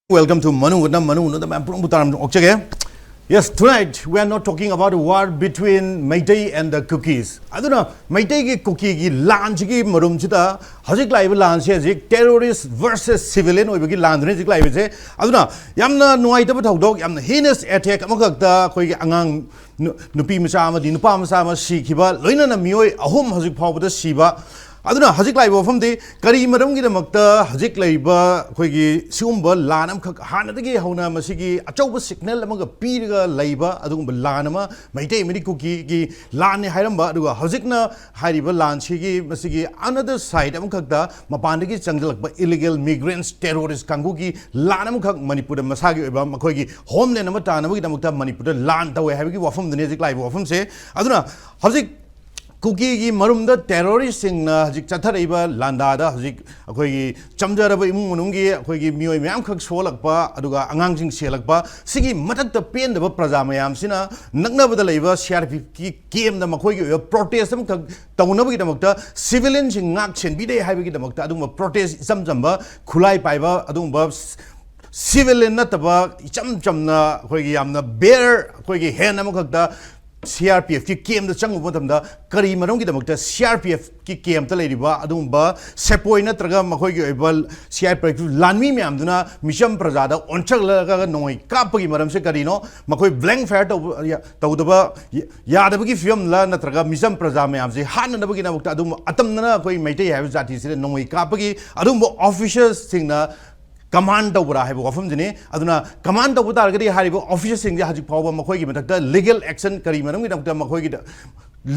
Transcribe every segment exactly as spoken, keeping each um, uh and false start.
Welcome to ꯃꯅꯨꯡ ꯍꯨꯠꯅ, ꯃꯅꯨꯡ ꯍꯨꯠꯅ ꯃꯌꯥꯝ ꯄꯨꯝꯅꯃꯛꯄꯨ term ꯑꯣꯛꯆꯒꯦ꯫ Yes, tonight we are not talking about war between Meitei and the Kukis. ꯑꯗꯨꯅ ꯃꯩꯇꯩꯒꯤ ꯀꯨꯀꯤꯒꯤ ꯂꯥꯟꯁꯤꯒꯤ ꯃꯔꯨꯝꯁꯤꯗ ꯍꯧꯖꯤꯛ ꯂꯥꯛꯏꯕ ꯂꯥꯟꯁꯦ ꯍꯧꯖꯤꯛ terrorist versus civilian ꯑꯣꯏꯕꯒꯤ ꯂꯥꯟꯗꯨꯅꯤ ꯍꯧꯖꯤꯛ ꯂꯥꯛꯏꯕꯁꯦ꯫ ꯑꯗꯨꯅ ꯌꯥꯝꯅ ꯅꯨꯡꯉꯥꯏꯇꯕ ꯊꯧꯗꯣꯛ, ꯌꯥꯝꯅ heinous attack ꯑꯃꯈꯛꯇ ꯑꯩꯈꯣꯏꯒꯤ ꯑꯉꯥꯡ ꯅꯨ-, ꯅꯨꯄꯤ ꯃꯆꯥ ꯑꯃꯗꯤ ꯅꯨꯄꯥ ꯃꯆꯥ ꯑꯃ ꯁꯤꯈꯤꯕ, ꯂꯣꯏꯅꯅ ꯃꯤꯑꯣꯏ ꯑꯍꯨꯝ ꯍꯧꯖꯤꯛ ꯐꯥꯎꯕꯗ ꯁꯤꯕ꯫ ꯑꯗꯨꯅ ꯍꯧꯖꯤꯛ ꯂꯥꯛꯏꯕ ꯋꯥꯐꯝꯗꯤ ꯀꯔꯤ ꯃꯔꯝꯒꯤꯗꯃꯛꯇ ꯍꯧꯖꯤꯛ ꯂꯩꯔꯤꯕ ꯑꯩꯈꯣꯏꯒꯤ ꯁꯤꯒꯨꯝꯕ ꯂꯥꯟ ꯑꯃꯈꯛ ꯍꯥꯟꯅꯗꯒꯤ ꯍꯧꯅ ꯃꯁꯤꯒꯤ ꯑꯆꯧꯕ signal ꯑꯃꯒ ꯄꯤꯔꯒ ꯂꯩꯕ ꯑꯗꯨꯒꯨꯝꯕ ꯂꯥꯟ ꯑꯃ ꯃꯩꯇꯩ ꯑꯃꯗꯤ ꯀꯨꯀꯤꯒꯤ ꯂꯥꯟꯅꯤ ꯍꯥꯏꯔꯝꯕ, ꯑꯗꯨꯒ ꯍꯧꯖꯤꯛꯅ ꯍꯥꯏꯔꯤꯕ ꯂꯥꯟꯁꯤꯒꯤ ꯃꯁꯤꯒꯤ another side ꯑꯃꯈꯛꯇ ꯃꯄꯥꯟꯗꯒꯤ ꯆꯪꯁꯤꯜꯂꯛꯄ illegal migrants, terrorist ꯀꯥꯡꯕꯨꯒꯤ ꯂꯥꯟ ꯑꯃꯈꯛ ꯃꯅꯤꯄꯨꯔꯗ ꯃꯁꯥꯒꯤ ꯑꯣꯏꯕ ꯃꯈꯣꯏꯒꯤ homeland ꯑꯃ ꯇꯥꯅꯕꯒꯤꯗꯃꯛꯇ ꯃꯅꯤꯄꯨꯔꯗ ꯂꯥꯟ ꯇꯧꯋꯦ ꯍꯥꯏꯕꯒꯤ ꯋꯥꯐꯝꯗꯨꯅꯤ ꯍꯧꯖꯤꯛ ꯂꯥꯛꯏꯕ ꯋꯥꯐꯝꯁꯦ꯫ ꯑꯗꯨꯅ ꯍꯧꯖꯤꯛ ꯀꯨꯀꯤꯒꯤ ꯃꯔꯨꯝꯗ terroristꯁꯤꯡꯅ ꯍꯧꯖꯤꯛ ꯆꯠꯊꯔꯛꯏꯕ ꯂꯥꯟꯗꯥꯗ ꯍꯧꯖꯤꯛ ꯑꯩꯈꯣꯏꯒꯤ ꯆꯝꯖꯔꯕ ꯏꯃꯨꯡ ꯃꯅꯨꯡꯒꯤ ꯑꯩꯈꯣꯏꯒꯤ ꯃꯤꯑꯣꯏ ꯃꯌꯥꯝꯈꯛ ꯁꯣꯛꯍꯜꯂꯛꯄ, ꯑꯗꯨꯒ ꯑꯉꯥꯡꯁꯤꯡ ꯁꯤꯍꯜꯂꯛꯄ, ꯁꯤꯒꯤ ꯃꯊꯛꯇ ꯄꯦꯟꯗꯕ ꯄ꯭ꯔꯖꯥ ꯃꯌꯥꯝꯁꯤꯅ ꯅꯛꯅꯕꯗ ꯂꯩꯕ CRPFꯀꯤ campꯇ ꯃꯈꯣꯏꯒꯤ ꯑꯣꯏꯕ protest ꯑꯃꯈꯛ ꯇꯧꯅꯕꯒꯤꯗꯃꯛꯇ civilianꯁꯤꯡ ꯉꯥꯛ ꯁꯦꯟꯕꯤꯗꯦ ꯍꯥꯏꯕꯒꯤꯗꯃꯛꯇ ꯑꯗꯨꯒꯨꯝꯕ protest, ꯏꯆꯝ ꯆꯝꯕ ꯈꯨꯠꯂꯥꯏ ꯄꯥꯏꯕ ꯑꯗꯨꯒꯨꯝꯕ civilian ꯅꯠꯇꯕ ꯏꯆꯝ ꯆꯝꯅ ꯑꯩꯈꯣꯏꯒꯤ ꯌꯥꯝꯅ bare, ꯑꯩꯈꯣꯏꯒꯤ hand ꯑꯃꯈꯛꯇ CRPFꯀꯤ campꯇ ꯆꯪꯉꯨꯕ ꯃꯇꯝꯗ ꯀꯔꯤ ꯃꯔꯝꯒꯤꯗꯃꯛꯇ CRPFꯀꯤ campꯇ ꯂꯩꯔꯤꯕ ꯑꯗꯨꯒꯨꯝꯕ ꯁꯦꯄꯣꯏ ꯅꯠꯇ꯭ꯔꯒ ꯃꯈꯣꯏꯒꯤ ꯑꯣꯏꯕ CRPF ꯂꯥꯟꯃꯤ ꯃꯌꯥꯝꯗꯨꯅ ꯃꯤꯆꯝ ꯄ꯭ꯔꯖꯥꯗ ꯑꯣꯟꯁꯤꯜꯂꯒ ꯅꯣꯡꯃꯩ ꯀꯥꯞꯄꯒꯤ ꯃꯔꯝꯁꯦ ꯀꯔꯤꯅꯣ? ꯃꯈꯣꯏ blank fire ꯇꯧꯕ, ꯇꯧꯗꯕ ꯌꯥꯗꯕꯒꯤ ꯐꯤꯕꯝꯂ, ꯅꯠꯇ꯭ꯔꯒ ꯃꯤꯆꯝ ꯄ꯭ꯔꯖꯥ ꯃꯌꯥꯝꯁꯦ ꯍꯥꯠꯅꯅꯕꯒꯤꯗꯃꯛꯇ ꯑꯗꯨꯝ ꯑꯇꯝꯅꯅ ꯑꯩꯈꯣꯏ ꯃꯩꯇꯩ ꯍꯥꯏꯕ ꯖꯥꯇꯤꯁꯤꯗ ꯅꯣꯡꯃꯩ ꯀꯥꯞꯄꯒꯤ ꯑꯗꯨꯒꯨꯝꯕ officerꯁꯤꯡꯅ command ꯇꯧꯕ꯭ꯔꯥ ꯍꯥꯏꯕ ꯋꯥꯐꯝꯁꯤꯅꯤ꯫ ꯑꯗꯨꯅ command ꯇꯧꯕ ꯇꯥꯔꯒꯗꯤ ꯍꯥꯏꯔꯤꯕ officerꯁꯤꯡꯁꯦ ꯍꯧꯖꯤꯛ ꯐꯥꯎꯕ ꯃꯈꯣꯏꯒꯤ ꯃꯊꯛꯇ legal action ꯀꯔꯤ ꯃꯔꯝꯒꯤꯗꯃꯛꯇ ꯃꯈꯣꯏꯒꯤꯗ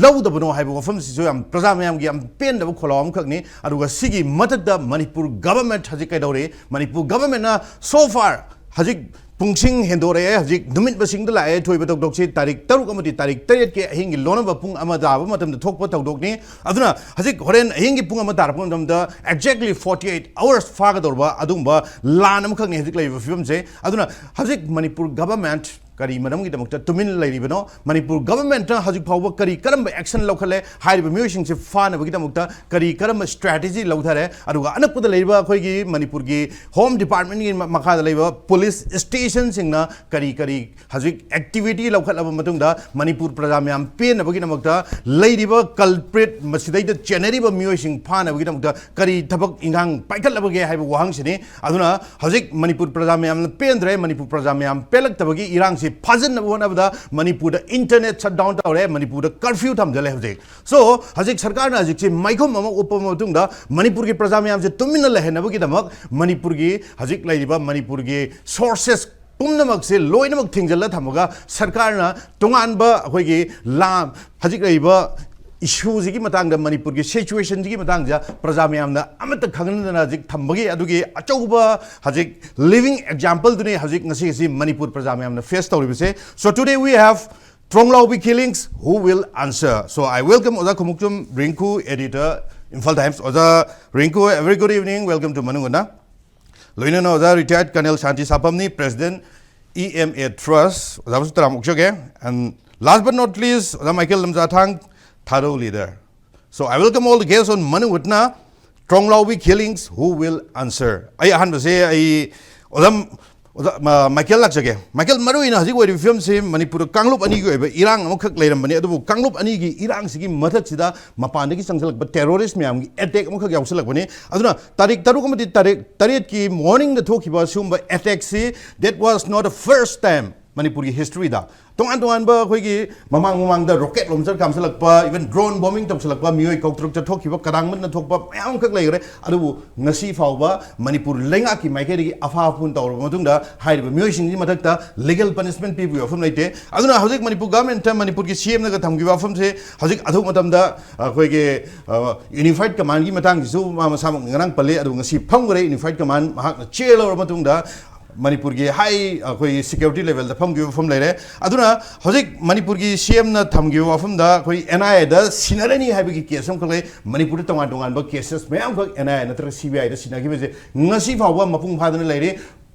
ꯂꯧꯗꯕꯅꯣ ꯍꯥꯏꯕ ꯋꯥꯐꯝꯁꯤꯁꯨ ꯌꯥꯝ ꯄ꯭ꯔꯖꯥ ꯃꯌꯥꯝꯒꯤ ꯌꯥꯝ ꯄꯦꯟꯗꯕ ꯈꯣꯜꯂꯥꯎ ꯑꯃꯈꯛꯅꯤ꯫ ꯑꯗꯨꯒ ꯁꯤꯒꯤ ꯃꯊꯛꯇ ꯃꯅꯤꯄꯨꯔ government ꯍꯧꯖꯤꯛ ꯀꯩꯗꯧꯔꯤ? ꯃꯅꯤꯄꯨꯔ governmentꯅ so far ꯍꯧꯖꯤꯛ ꯄꯨꯡꯁꯤꯡ ꯍꯦꯟꯗꯣꯔꯛꯑꯦ, ꯍꯧꯖꯤꯛ ꯅꯨꯃꯤꯠ ꯃꯁꯤꯡꯗ ꯂꯥꯛꯑꯦ꯫ ꯊꯣꯏꯕ ꯊꯧꯗꯣꯛꯁꯤ ꯇꯥꯔꯤꯛ ꯇꯔꯨꯛ ꯑꯃꯗꯤ ꯇꯥꯔꯤꯛ ꯇꯔꯦꯠꯀꯤ ꯑꯍꯤꯡꯒꯤ ꯂꯣꯟꯅꯕ ꯄꯨꯡ ꯑꯃ ꯇꯥꯕ ꯃꯇꯝꯗ ꯊꯣꯛꯄ ꯊꯧꯗꯣꯛꯅꯤ꯫ ꯑꯗꯨꯅ ꯍꯧꯖꯤꯛ ꯍꯣꯔꯦꯟ ꯑꯍꯤꯡꯒꯤ ꯄꯨꯡ ꯑꯃ ꯇꯥꯔꯛꯄ ꯃꯇꯝꯗ exactly forty eight hours ꯐꯥꯒꯗꯧꯔꯕ ꯑꯗꯨꯒꯨꯝꯕ ꯂꯥꯟ ꯑꯃꯈꯛꯅꯤ ꯍꯧꯖꯤꯛ ꯂꯩꯔꯤꯕ ꯐꯤꯕꯝꯁꯦ꯫ ꯑꯗꯨꯅ ꯍꯧꯖꯤꯛ ꯃꯅꯤꯄꯨꯔ government ꯀꯔꯤ ꯃꯔꯝꯒꯤꯗꯃꯛꯇ ꯇꯨꯃꯤꯟ ꯂꯩꯔꯤꯕꯅꯣ? ꯃꯅꯤꯄꯨꯔ ꯒꯚꯔꯟꯃꯦꯟꯠꯅ ꯍꯧꯖꯤꯛ ꯐꯥꯎꯕ ꯀꯔꯤ ꯀꯔꯝꯕ ꯑꯦꯛꯁꯟ ꯂꯧꯈꯠꯂꯦ? ꯍꯥꯏꯔꯤꯕ ꯃꯤꯑꯣꯏꯁꯤꯡꯁꯤ ꯐꯥꯅꯕꯒꯤꯗꯃꯛꯇ ꯀꯔꯤ ꯀꯔꯝꯕ ꯁ꯭ꯇ꯭ꯔꯦꯇꯦꯖꯤ ꯂꯧꯊꯔꯦ? ꯑꯗꯨꯒ ꯑꯅꯛꯄꯗ ꯂꯩꯔꯤꯕ ꯑꯩꯈꯣꯏꯒꯤ ꯃꯅꯤꯄꯨꯔꯒꯤ ꯍꯣꯝ ꯗꯤꯄꯥꯔꯠꯃꯦꯟꯠꯀꯤ ꯃ-, ꯃꯈꯥꯗ ꯂꯩꯕ ꯄꯨꯂꯤꯁ ꯁ꯭ꯇꯦꯁꯟꯁꯤꯡꯅ ꯀꯔꯤ ꯀꯔꯤ ꯍꯧꯖꯤꯛ ꯑꯦꯛꯇꯤꯚꯤꯇꯤ ꯂꯧꯈꯠꯂꯕ ꯃꯇꯨꯡꯗ ꯃꯅꯤꯄꯨꯔ ꯄ꯭ꯔꯖꯥ ꯃꯌꯥꯝ ꯄꯦꯟꯅꯕꯒꯤꯗꯃꯛꯇ ꯂꯩꯔꯤꯕ ꯀꯜꯄ꯭ꯔꯤꯠ, ꯃꯁꯤꯗꯩꯗ ꯆꯦꯟꯅꯔꯤꯕ ꯃꯤꯑꯣꯏꯁꯤꯡ ꯐꯥꯅꯕꯒꯤꯗꯃꯛꯇ ꯀꯔꯤ ꯊꯕꯛ ꯏꯟꯈꯥꯡ ꯄꯥꯏꯈꯠꯂꯕꯒꯦ ꯍꯥꯏꯕ ꯋꯥꯍꯪꯁꯤꯅꯤ꯫ ꯑꯗꯨꯅ ꯍꯧꯖꯤꯛ ꯃꯅꯤꯄꯨꯔ ꯄ꯭ꯔꯖꯥ ꯃꯌꯥꯝꯅ ꯄꯦꯟꯗ꯭ꯔꯦ꯫ ꯃꯅꯤꯄꯨꯔ ꯄ꯭ꯔꯖꯥ ꯃꯌꯥꯝ ꯄꯦꯜꯂꯛꯇꯕꯒꯤ ꯏꯔꯥꯡꯁꯤ ꯐꯥꯖꯤꯟꯅꯕ ꯍꯣꯠꯅꯕꯗ ꯃꯅꯤꯄꯨꯔꯗ ꯏꯟꯇꯔꯅꯦꯠ ꯁꯠ ꯗꯥꯎꯟ ꯇꯧꯔꯦ, ꯃꯅꯤꯄꯨꯔꯗ ꯀꯔꯐ꯭ꯌꯨ ꯊꯝꯖꯜꯂꯦ꯫ ꯍꯧꯖꯤꯛ, ꯁꯣ, ꯍꯧꯖꯤꯛ ꯁꯔꯀꯥꯔꯅ ꯍꯧꯖꯤꯛꯁꯤ ꯃꯥꯏꯈꯨꯝ ꯑꯃ ꯎꯞꯄ ꯃꯇꯨꯡꯗ ꯃꯅꯤꯄꯨꯔꯒꯤ ꯄ꯭ꯔꯖꯥ ꯃꯌꯥꯝꯁꯦ ꯇꯨꯃꯤꯟꯅ ꯂꯩꯍꯟꯅꯕꯒꯤꯗꯃꯛ ꯃꯅꯤꯄꯨꯔꯒꯤ ꯍꯧꯖꯤꯛ ꯂꯩꯔꯤꯕ ꯃꯅꯤꯄꯨꯔꯒꯤ ꯁꯣꯔꯁꯦꯁ ꯄꯨꯝꯅꯃꯛꯁꯦ ꯂꯣꯏꯅꯃꯛ ꯊꯤꯡꯖꯤꯜꯂ ꯊꯝꯃꯒ ꯁꯔꯀꯥꯔꯅ ꯇꯣꯉꯥꯟꯕ ꯑꯩꯈꯣꯏꯒꯤ ꯂꯥ-, ꯍꯧꯖꯤꯛ ꯂꯩꯔꯤꯕ ꯏꯁꯨꯁꯤꯒꯤ ꯃꯇꯥꯡꯗ, ꯃꯅꯤꯄꯨꯔꯒꯤ ꯁꯤꯆꯨꯋꯦꯁꯟꯁꯤꯒꯤ ꯃꯇꯥꯡꯗ ꯄ꯭ꯔꯖꯥ ꯃꯌꯥꯝꯅ ꯑꯃꯠꯇ ꯈꯪꯍꯟꯗꯅ ꯍꯧꯖꯤꯛ ꯊꯝꯕꯒꯤ ꯑꯗꯨꯒꯤ ꯑꯆꯧꯕ ꯍꯧꯖꯤꯛ ꯂꯤꯚꯤꯡ ꯑꯦꯛꯖꯥꯝꯄꯜꯗꯨꯅꯤ ꯍꯧꯖꯤꯛ ꯉꯁꯤ ꯉꯁꯤ ꯃꯅꯤꯄꯨꯔ ꯄ꯭ꯔꯖꯥ ꯃꯌꯥꯝꯅ face ꯇꯧꯔꯤꯕꯁꯦ꯫ So today we have Tronglaubi killings, who will answer? So I welcome ꯑꯣꯖꯥ ꯈꯨꯃꯨꯛꯆꯨꯝ ꯔꯤꯡꯀꯨ, editor, Imphal Times. ꯑꯣꯖꯥ ꯔꯤꯡꯀꯨ, a very good evening, welcome to ꯃꯅꯨꯡ ꯍꯨꯠꯅ꯫ ꯂꯣꯏꯅꯅ ꯑꯣꯖꯥ ꯔꯤꯇꯥꯌꯔꯗ ꯀꯔꯅꯦꯜ ꯁꯥꯟꯇꯤ ꯁꯥꯄꯝꯅꯤ, president E M A Trust, ꯑꯣꯖꯥꯕꯨꯁꯨ ꯇꯔꯥꯝ ꯑꯣꯛꯆꯒꯦ꯫ And last but not least, ꯑꯣꯖꯥ Michael Lamjathang, Thado leader. So I welcome all the guests on ꯃꯅꯨꯡ ꯍꯨꯠꯅ꯫ Tronglaubi killings, who will answer? ꯑꯩ ꯑꯍꯥꯟꯕꯁꯦ ꯑꯩ ꯑꯣꯖꯥ, ꯑꯣꯖꯥ, ꯃ-, ꯃꯥꯏꯀꯦꯜ ꯂꯥꯛꯆꯒꯦ꯫ ꯃꯥꯏꯀꯦꯜ, ꯃꯔꯨ ꯑꯣꯏꯅ ꯍꯧꯖꯤꯛ ꯑꯣꯏꯔꯤꯕ ꯐꯤꯕꯝꯁꯤ ꯃꯅꯤꯄꯨꯔꯗ ꯀꯥꯡꯂꯨꯞ ꯑꯅꯤꯒꯤ ꯑꯣꯏꯕ ꯏꯔꯥꯡ ꯑꯃꯈꯛ ꯂꯩꯔꯝꯕꯅꯤ, ꯑꯗꯨꯕꯨ ꯀꯥꯡꯂꯨꯞ ꯑꯅꯤꯒꯤ ꯏꯔꯥꯡꯁꯤꯒꯤ ꯃꯊꯛꯁꯤꯗ ꯃꯄꯥꯟꯗꯒꯤ ꯆꯪꯁꯤꯜꯂꯛꯄ ꯇꯦꯔꯣꯔꯤꯁ ꯃꯌꯥꯝꯒꯤ ꯑꯦꯇꯦꯛ ꯑꯃꯈꯛ ꯌꯥꯎꯁꯤꯜꯂꯛꯄꯅꯤ꯫ ꯑꯗꯨꯅ ꯇꯥꯔꯤꯛ ꯇꯔꯨꯛ ꯑꯃꯗꯤ ꯇꯥꯔꯤꯛ ꯇꯔꯦꯠꯀꯤ ꯃꯣꯔꯅꯤꯡꯗ ꯊꯣꯛꯈꯤꯕ ꯁꯤꯒꯨꯝꯕ ꯑꯦꯇꯦꯛꯁꯤ, that was not the first time ꯃꯅꯤꯄꯨꯔꯒꯤ ꯍꯤꯁꯇ꯭ꯔꯤꯗ꯫ ꯇꯣꯉꯥꯟ ꯇꯣꯉꯥꯟꯕ ꯑꯩꯈꯣꯏꯒꯤ ꯃꯃꯥꯡ ꯃꯃꯥꯡꯗ ꯔꯣꯀꯦꯠ ꯂꯣꯟꯆꯔ ꯀꯥꯞꯁꯤꯜꯂꯛꯄ, even drone bombing ꯇꯧꯁꯤꯜꯂꯛꯄ, ꯃꯤꯑꯣꯏ ꯀꯧꯇ꯭ꯔꯨꯛ ꯆꯠꯊꯣꯛꯈꯤꯕ, ꯀꯔꯥꯡꯃꯠꯅ ꯊꯣꯛꯄ ꯃꯌꯥꯝ ꯑꯃꯈꯛ ꯂꯩꯈ꯭ꯔꯦ꯫ ꯑꯗꯨꯕꯨ ꯉꯁꯤ ꯐꯥꯎꯕ ꯃꯅꯤꯄꯨꯔ ꯂꯩꯉꯥꯛꯀꯤ ꯃꯥꯏꯀꯩꯗꯒꯤ ꯑꯐꯥ ꯑꯐꯨꯟ ꯇꯧꯔꯕ ꯃꯇꯨꯡꯗ ꯍꯥꯏꯔꯤꯕ ꯃꯤꯑꯣꯏꯁꯤꯡꯒꯤ ꯃꯊꯛꯇ ꯂꯤꯒꯦꯜ ꯄꯅꯤꯁꯃꯦꯟꯠ ꯄꯤꯕꯒꯤ ꯋꯥꯐꯝ ꯂꯩꯇꯦ꯫ ꯑꯗꯨꯅ ꯍꯧꯖꯤꯛ ꯃꯅꯤꯄꯨꯔ ꯒꯚꯔꯟꯃꯦꯟꯠꯇ ꯃꯅꯤꯄꯨꯔꯒꯤ ꯁꯤ ꯑꯦꯝꯅꯒ ꯊꯝꯈꯤꯕ ꯋꯥꯐꯝꯁꯦ ꯍꯧꯖꯤꯛ ꯑꯊꯨꯕ ꯃꯇꯝꯗ ꯑꯩꯈꯣꯏꯒꯤ, ꯑ, ꯌꯨꯅꯤꯐꯥꯏꯗ ꯀꯃꯥꯟꯒꯤ ꯃꯇꯥꯡꯁꯤꯁꯨ ꯃꯥ ꯃꯁꯥꯃꯛ ꯉꯔꯥꯡ ꯄꯜꯂꯤ, ꯑꯗꯨ ꯉꯁꯤ ꯐꯝꯈ꯭ꯔꯦ꯫ ꯌꯨꯅꯤꯐꯥꯏꯗ ꯀꯃꯥꯟ ꯃꯍꯥꯛꯅ ꯆꯦꯌꯔ ꯂꯧꯔꯕ ꯃꯇꯨꯡꯗ ꯃꯅꯤꯄꯨꯔꯒꯤ ꯍꯥꯏ ꯑꯩꯈꯣꯏꯒꯤ ꯁꯦꯀ꯭ꯌꯨꯔꯤꯇꯤ ꯂꯦꯚꯦꯜꯗ ꯐꯝꯈꯤꯕ ꯋꯥꯐꯝ ꯂꯩꯔꯦ꯫ ꯑꯗꯨꯅ ꯍꯧꯖꯤꯛ ꯃꯅꯤꯄꯨꯔꯒꯤ ꯁꯤ ꯑꯦꯝꯅ ꯊꯝꯈꯤꯕ ꯋꯥꯐꯝꯗ ꯑꯩꯈꯣꯏ ꯑꯦꯟ ꯑꯥꯏ ꯑꯦꯗ ꯁꯤꯟꯅꯔꯅꯤ ꯍꯥꯏꯕꯒꯤ ꯀꯦꯁ ꯑꯃꯈꯛ ꯂꯩ꯫ ꯃꯅꯤꯄꯨꯔꯗ ꯇꯣꯉꯥꯟ ꯇꯣꯉꯥꯟꯕ ꯀꯦꯁꯦꯁ ꯃꯌꯥꯝꯈꯛ ꯑꯦꯟ ꯑꯥꯏ ꯑꯦ ꯅꯠꯇ꯭ꯔꯒ ꯁꯤ ꯕꯤ ꯑꯥꯏꯗ ꯁꯤꯟꯅꯈꯤꯕꯁꯦ ꯉꯁꯤ ꯐꯥꯎꯕ ꯃꯄꯨꯡ ꯐꯥꯗꯅ ꯂꯩꯔꯤ꯫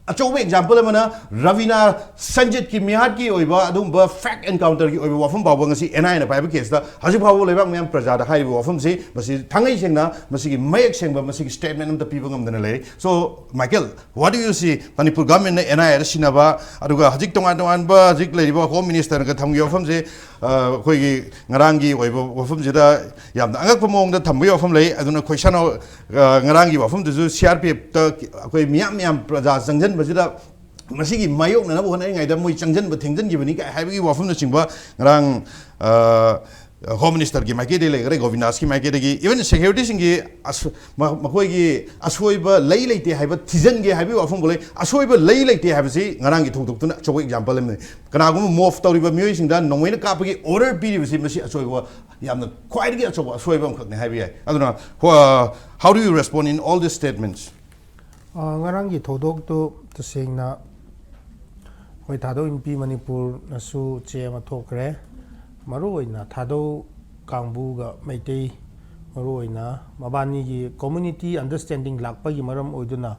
ꯑꯆꯧꯕ ꯑꯦꯛꯖꯥꯝꯄꯜ ꯑꯃꯅ ꯔꯕꯤꯅꯥ ꯁꯟꯖꯤꯠꯀꯤ ꯃꯤꯍꯥꯠꯀꯤ ꯑꯣꯏꯕ ꯑꯗꯨꯒꯨꯝꯕ ꯐꯦꯛ ꯑꯦꯟꯀꯥꯎꯟꯇꯔꯒꯤ ꯑꯣꯏꯕ ꯋꯥꯐꯝ ꯐꯥꯎꯕ ꯉꯁꯤ ꯑꯦꯟ ꯑꯥꯏ ꯑꯦꯅ ꯄꯥꯏꯕ ꯀꯦꯁꯇ ꯍꯧꯖꯤꯛ ꯐꯥꯎꯕ ꯂꯩꯕꯥꯛ ꯃꯌꯥꯝ ꯄ꯭ꯔꯖꯥꯗ ꯍꯥꯏꯔꯤꯕ ꯋꯥꯐꯝꯁꯤ ꯃꯁꯤ ꯊꯥꯡꯉꯩ ꯁꯦꯡꯅ ꯃꯁꯤꯒꯤ ꯃꯌꯦꯛ ꯁꯦꯡꯕ ꯃꯁꯤꯒꯤ ꯁ꯭ꯇꯦꯠꯃꯦꯟ ꯑꯝꯇ ꯄꯤꯕ ꯉꯝꯗꯅ ꯂꯩꯔꯤ꯫ So Michael, what do you see? Manipur ꯒꯚꯔꯟꯃꯦꯟꯠꯅ ꯑꯦꯟ ꯑꯥꯏ ꯑꯦꯗ ꯁꯤꯟꯅꯕ, ꯑꯗꯨꯒ ꯍꯧꯖꯤꯛ ꯇꯣꯉꯥꯟ ꯇꯣꯉꯥꯟꯕ ꯍꯧꯖꯤꯛ ꯂꯩꯔꯤꯕ ꯍꯣꯝ ꯃꯤꯅꯤꯁꯇꯔꯅꯒ ꯊꯝꯈꯤꯕ ꯋꯥꯐꯝꯁꯦ, ꯑ, ꯑꯩꯈꯣꯏꯒꯤ ꯉꯔꯥꯡꯒꯤ ꯑꯣꯏꯕ ꯋꯥꯐꯝꯁꯤꯗ ꯌꯥꯝꯅ ꯑꯉꯛꯄ ꯃꯑꯣꯡꯗ ꯊꯝꯕꯒꯤ ꯋꯥꯐꯝ ꯂꯩ꯫ ꯑꯗꯨꯅ ꯈꯣꯏꯁꯥꯅꯧ, ꯑ, ꯉꯔꯥꯡꯒꯤ ꯋꯥꯐꯝꯗꯨꯁꯨ ꯁꯤ ꯑꯥꯔ ꯄꯤ ꯑꯦꯐꯇ ꯑꯩꯈꯣꯏ ꯃꯤꯌꯥꯝ ꯃꯌꯥꯝ ꯄ꯭ꯔꯖꯥ ꯆꯪꯁꯤꯟꯕꯁꯤꯗ ꯃꯁꯤꯒꯤ ꯃꯥꯌꯣꯛꯅꯅꯕ ꯍꯣꯠꯅꯔꯤꯉꯩꯗ ꯃꯣꯏ ꯆꯪꯁꯤꯟꯕ ꯊꯦꯡꯖꯤꯟꯈꯤꯕꯅꯤ ꯀꯥꯏ ꯍꯥꯏꯕꯒꯤ ꯋꯥꯐꯝꯅꯆꯤꯡꯕ ꯉꯔꯥꯡ, ꯑ, ꯍꯣꯝ ꯃꯤꯅꯤꯁꯇꯔꯒꯤ ꯃꯥꯏꯀꯩꯗꯒꯤ ꯂꯩꯈꯔꯦ, ꯒꯣꯕꯤꯟꯗꯥꯁꯀꯤ ꯃꯥꯏꯀꯩꯗꯒꯤ, ꯏꯚꯟ ꯁꯦꯀ꯭ꯌꯨꯔꯤꯇꯤꯁꯤꯡꯒꯤ ꯑꯁ-, ꯃ-, ꯃꯈꯣꯏꯒꯤ ꯑꯁꯣꯏꯕ ꯂꯩ ꯂꯩꯇꯦ ꯍꯥꯏꯕ ꯊꯤꯖꯤꯟꯒꯦ ꯍꯥꯏꯕꯒꯤ ꯋꯥꯐꯝꯕꯨ ꯂꯩ꯫ ꯑꯁꯣꯏꯕ ꯂꯩ ꯂꯩꯇꯦ ꯍꯥꯏꯕꯁꯤ ꯉꯔꯥꯡꯒꯤ ꯊꯧꯗꯣꯛꯇꯨꯅ ꯑꯆꯧꯕ ꯑꯦꯛꯖꯥꯝꯄꯜ ꯑꯃꯅꯤ꯫ ꯀꯅꯥꯒꯨꯝꯕ ꯃꯣꯐ ꯇꯧꯔꯤꯕ ꯃꯤꯑꯣꯏꯁꯤꯡꯗ ꯅꯣꯡꯃꯩꯅ ꯀꯥꯞꯄꯒꯤ ꯑꯣꯔꯗꯔ ꯄꯤꯔꯤꯕꯁꯤ ꯃꯁꯤ ꯑꯆꯣꯏꯕ, ꯌꯥꯝꯅ ꯈ꯭ꯋꯥꯏꯗꯒꯤ ꯑꯆꯧꯕ ꯑꯁꯣꯏꯕ ꯑꯃꯈꯛꯅꯤ ꯍꯥꯏꯕ ꯌꯥꯏ꯫ ꯑꯗꯨꯅ, how do you respond in all these statements? ꯑ, ꯉꯔꯥꯡꯒꯤ ꯊꯧꯗꯣꯛꯇꯨ ꯇꯁꯦꯡꯅ ꯑꯩꯈꯣꯏ ꯊꯥꯗꯧ ꯏꯟꯄꯤ ꯃꯅꯤꯄꯨꯔꯅꯁꯨ ꯆꯦ ꯑꯃ ꯊꯣꯛꯈ꯭ꯔꯦ꯫ ꯃꯔꯨꯑꯣꯏꯅ ꯊꯥꯗꯧ ꯀꯥꯡꯕꯨꯒ ꯃꯩꯇꯩ, ꯃꯔꯨꯑꯣꯏꯅ ꯃꯕꯥꯅꯤꯒꯤ ꯀꯝꯃ꯭ꯌꯨꯅꯤꯇꯤ ꯑꯟꯗꯔꯁ꯭ꯇꯦꯟꯗꯤꯡ ꯂꯥꯛꯄꯒꯤ ꯃꯔꯝ ꯑꯣꯏꯗꯨꯅ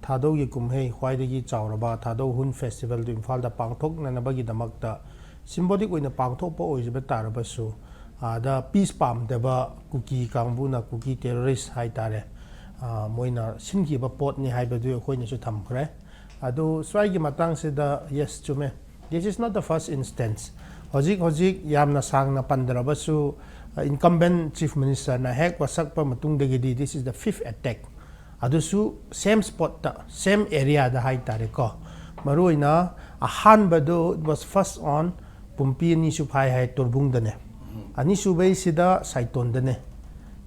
ꯊꯥꯗꯧꯒꯤ ꯀꯨꯝꯍꯩ ꯈ꯭ꯋꯥꯏꯗꯒꯤ ꯆꯥꯎꯔꯕ ꯊꯥꯗꯧ ꯍꯨꯟ ꯐꯦꯁꯇꯤꯚꯦꯜꯗꯨ ꯏꯝꯐꯥꯜꯗ ꯄꯥꯡꯊꯣꯛꯅꯅꯕꯒꯤꯗꯃꯛꯇ ꯁꯤꯝꯕꯣꯂꯤꯛ ꯑꯣꯏꯅ ꯄꯥꯡꯊꯣꯛꯄ ꯑꯣꯏꯖꯕ ꯇꯥꯔꯕꯁꯨ, ꯑꯥꯗ ꯄꯤꯁ ꯄꯥꯝꯗꯕ ꯀꯨꯀꯤ ꯀꯥꯡꯕꯨꯅ, ꯀꯨꯀꯤ ꯇꯦꯔꯣꯔꯤꯁ ꯍꯥꯏꯇꯥꯔꯦ, ꯑ, ꯃꯣꯏꯅ ꯁꯤꯟꯈꯤꯕ ꯄꯣꯠꯅꯤ ꯍꯥꯏꯕꯗꯨ ꯑꯩꯈꯣꯏꯅꯁꯨ ꯊꯝꯈ꯭ꯔꯦ꯫ ꯑꯗꯨ ꯁ꯭ꯋꯥꯏꯒꯤ ꯃꯇꯥꯡꯁꯤꯗ, yes, ꯆꯨꯝꯃꯦ, this is not the first instance. ꯍꯧꯖꯤꯛ ꯍꯧꯖꯤꯛ ꯌꯥꯝꯅ ꯁꯥꯡꯅ ꯄꯟꯗ꯭ꯔꯕꯁꯨ, ꯑ, incumbent chief ministerꯅ ꯍꯦꯛ ꯋꯥꯁꯛꯄ ꯃꯇꯨꯡꯗꯒꯤꯗꯤ this is the fifth attack. ꯑꯗꯨꯁꯨ same spotꯇ, same areaꯗ ꯍꯥꯏꯇꯥꯔꯦꯀꯣ꯫ ꯃꯔꯨꯑꯣꯏꯅ ꯑꯍꯥꯟꯕꯗꯨ, it was first on ꯄꯨꯝꯄꯤ ꯑꯅꯤꯁꯨ ꯐꯥꯏ ꯍꯥꯏ, ꯇꯣꯔꯕꯨꯡꯗꯅꯦ꯫ ꯑꯅꯤꯁꯨꯕꯩꯁꯤꯗ ꯁꯥꯏꯇꯣꯟꯗꯅꯦ꯫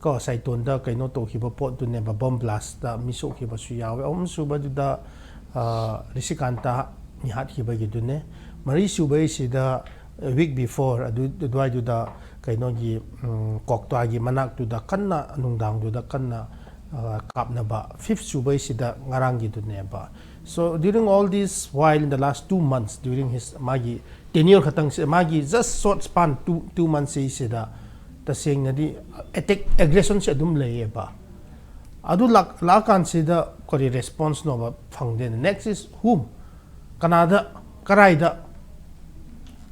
ꯀꯣ, ꯁꯥꯏꯇꯣꯟꯗ ꯀꯩꯅꯣ ꯇꯧꯈꯤꯕ ꯄꯣꯠꯇꯨꯅꯦꯕ, ꯕꯣꯝ ꯕ꯭ꯂꯥꯁꯇ ꯃꯤ ꯁꯣꯛꯈꯤꯕꯁꯨ ꯌꯥꯎꯋꯦ꯫ ꯑꯍꯨꯝꯁꯨꯕꯗꯨꯗ, ꯑ, ꯔꯤꯁꯤꯀꯥꯟꯇ ꯃꯤ ꯍꯥꯠꯈꯤꯕꯒꯤꯗꯨꯅꯦ꯫ ꯃꯔꯤꯁꯨꯕꯩꯁꯤꯗ week before ꯑꯗꯨ, ꯑꯗꯨꯋꯥꯏꯗꯨꯗ ꯀꯩꯅꯣꯒꯤ, ꯎꯝ, ꯀꯣꯛꯇꯥꯒꯤ ꯃꯅꯥꯛꯇꯨꯗ ꯀꯟꯅ ꯅꯨꯡꯗꯥꯡꯗꯨꯗ ꯀꯟꯅ, ꯑ, ꯀꯥꯞꯅꯕ꯫ Fifth ꯁꯨꯕꯩꯁꯤꯗ ꯉꯔꯥꯡꯒꯤꯗꯨꯅꯦꯕ꯫ So during all this while, in the last two months, during his, ꯃꯥꯒꯤ tenure ꯈꯛꯇꯪꯁꯦ, ꯃꯥꯒꯤ just short span two, two months ꯁꯤꯗ ꯇꯁꯦꯡꯅꯗꯤ attack, aggressionꯁꯦ ꯑꯗꯨꯝ ꯂꯩꯌꯦꯕ꯫ ꯑꯗꯨ ꯂꯥꯛ- ꯂꯥꯛꯑꯀꯥꯟꯁꯤꯗ ꯀꯔꯤ response ꯅꯣꯕ ꯐꯪꯗꯦꯅ? Next is whom? ꯀꯅꯥꯗ, ꯀꯔꯥꯏꯗ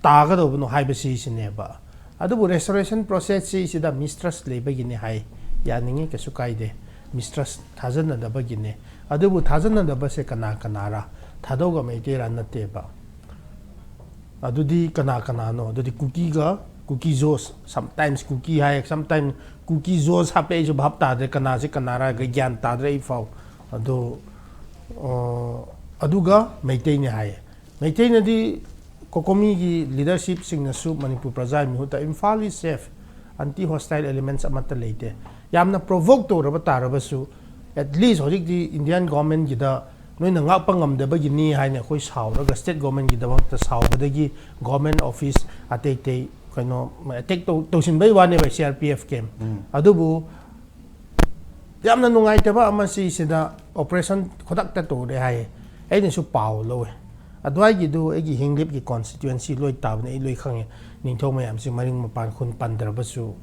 ꯇꯥꯒꯗꯧꯕꯅꯣ ꯍꯥꯏꯕꯁꯤꯁꯤꯅꯦꯕ꯫ ꯑꯗꯨꯕꯨ restoration process ꯁꯤꯁꯤꯗ mistrust ꯂꯩꯕꯒꯤꯅꯤ ꯍꯥꯏ꯫ ꯌꯥꯅꯤꯡꯉꯤ, ꯀꯩꯁꯨ ꯀꯥꯏꯗꯦ꯫ Mistrust, ꯊꯥꯖꯅꯗꯕꯒꯤꯅꯦ꯫ ꯑꯗꯨꯕꯨ ꯊꯥꯖꯅꯗꯕꯁꯦ ꯀꯅꯥ ꯀꯅꯥꯔ? ꯊꯥꯗꯧꯒ ꯃꯩꯇꯩꯔꯥ? ꯅꯠꯇꯦꯕ꯫ ꯑꯗꯨꯗꯤ ꯀꯅꯥ ꯀꯅꯥꯅꯣ? ꯑꯗꯨꯗꯤ ꯀꯨꯀꯤꯒ, ꯀꯨꯀꯤ ꯖꯣꯁ, sometimes ꯀꯨꯀꯤ ꯍꯥꯏ, sometimes ꯀꯨꯀꯤ ꯖꯣꯁ ꯍꯥꯞꯄꯦ, ꯑꯩꯁꯨ ꯚꯥꯞ ꯇꯥꯗ꯭ꯔꯦ ꯀꯅꯥꯁꯤ ꯀꯅꯥꯔ, ꯒ꯭ꯌꯥꯟ ꯇꯥꯗ꯭ꯔꯦ ꯑꯩ ꯐꯥꯎ꯫ ꯑꯗꯣ, ꯑ, ꯑꯗꯨꯒ ꯃꯩꯇꯩꯅꯦ ꯍꯥꯏꯌꯦ꯫ ꯃꯩꯇꯩꯅꯗꯤ, ꯀꯣꯀꯣꯃꯤꯒꯤ leadership ꯁꯤꯡꯅꯁꯨ Manipur ꯄ꯭ꯔꯖꯥꯒꯤ ꯃꯤꯍꯨꯠꯇ "Imphal is safe, anti hostile elements ꯑꯃꯠꯇ ꯂꯩꯇꯦ"꯫ ꯌꯥꯝꯅ provoke ꯇꯧꯔꯕ ꯇꯥꯔꯕꯁꯨ, at least ꯍꯧꯖꯤꯛꯇꯤ Indian government ꯀꯤꯗ ꯅꯣꯏꯅ ꯉꯥꯛꯄ ꯉꯝꯗꯕꯒꯤꯅꯤ ꯍꯥꯏꯅ ꯑꯩꯈꯣꯏ ꯁꯥꯎꯔꯒ, state government ꯀꯤꯗꯃꯛꯇ ꯁꯥꯎꯕꯗꯒꯤ government office ꯑꯇꯩ ꯑꯇꯩ ꯀꯩꯅꯣ attack ꯇꯧ-, ꯇꯧꯁꯤꯟꯕꯩ ꯋꯥꯅꯦꯕ, C R P F camp꯫ ꯑꯗꯨꯕꯨ ꯌꯥꯝꯅ ꯅꯨꯡꯉꯥꯏꯇꯕ ꯑꯃ, ꯁꯤꯁꯤꯗ operation ꯈꯨꯗꯛꯇ ꯇꯧꯔꯦ ꯍꯥꯏꯌꯦ꯫ ꯑꯩꯅꯁꯨ ꯄꯥꯎ ꯂꯧꯋꯦ꯫ ꯑꯗꯨꯋꯥꯏꯒꯤꯗꯨ ꯑꯩꯒꯤ ꯍꯤꯡꯂꯤꯞꯀꯤ constituency ꯂꯣꯏ ꯇꯥꯕꯅꯦ, ꯑꯩ ꯂꯣꯏ ꯈꯪꯉꯦ꯫ ꯅꯤꯡꯊꯧ ꯃꯌꯥꯝꯁꯤ ꯃꯔꯤꯡ ꯃꯄꯥꯟ ꯈꯨꯟ ꯄꯟꯗ꯭ꯔꯕꯁꯨ,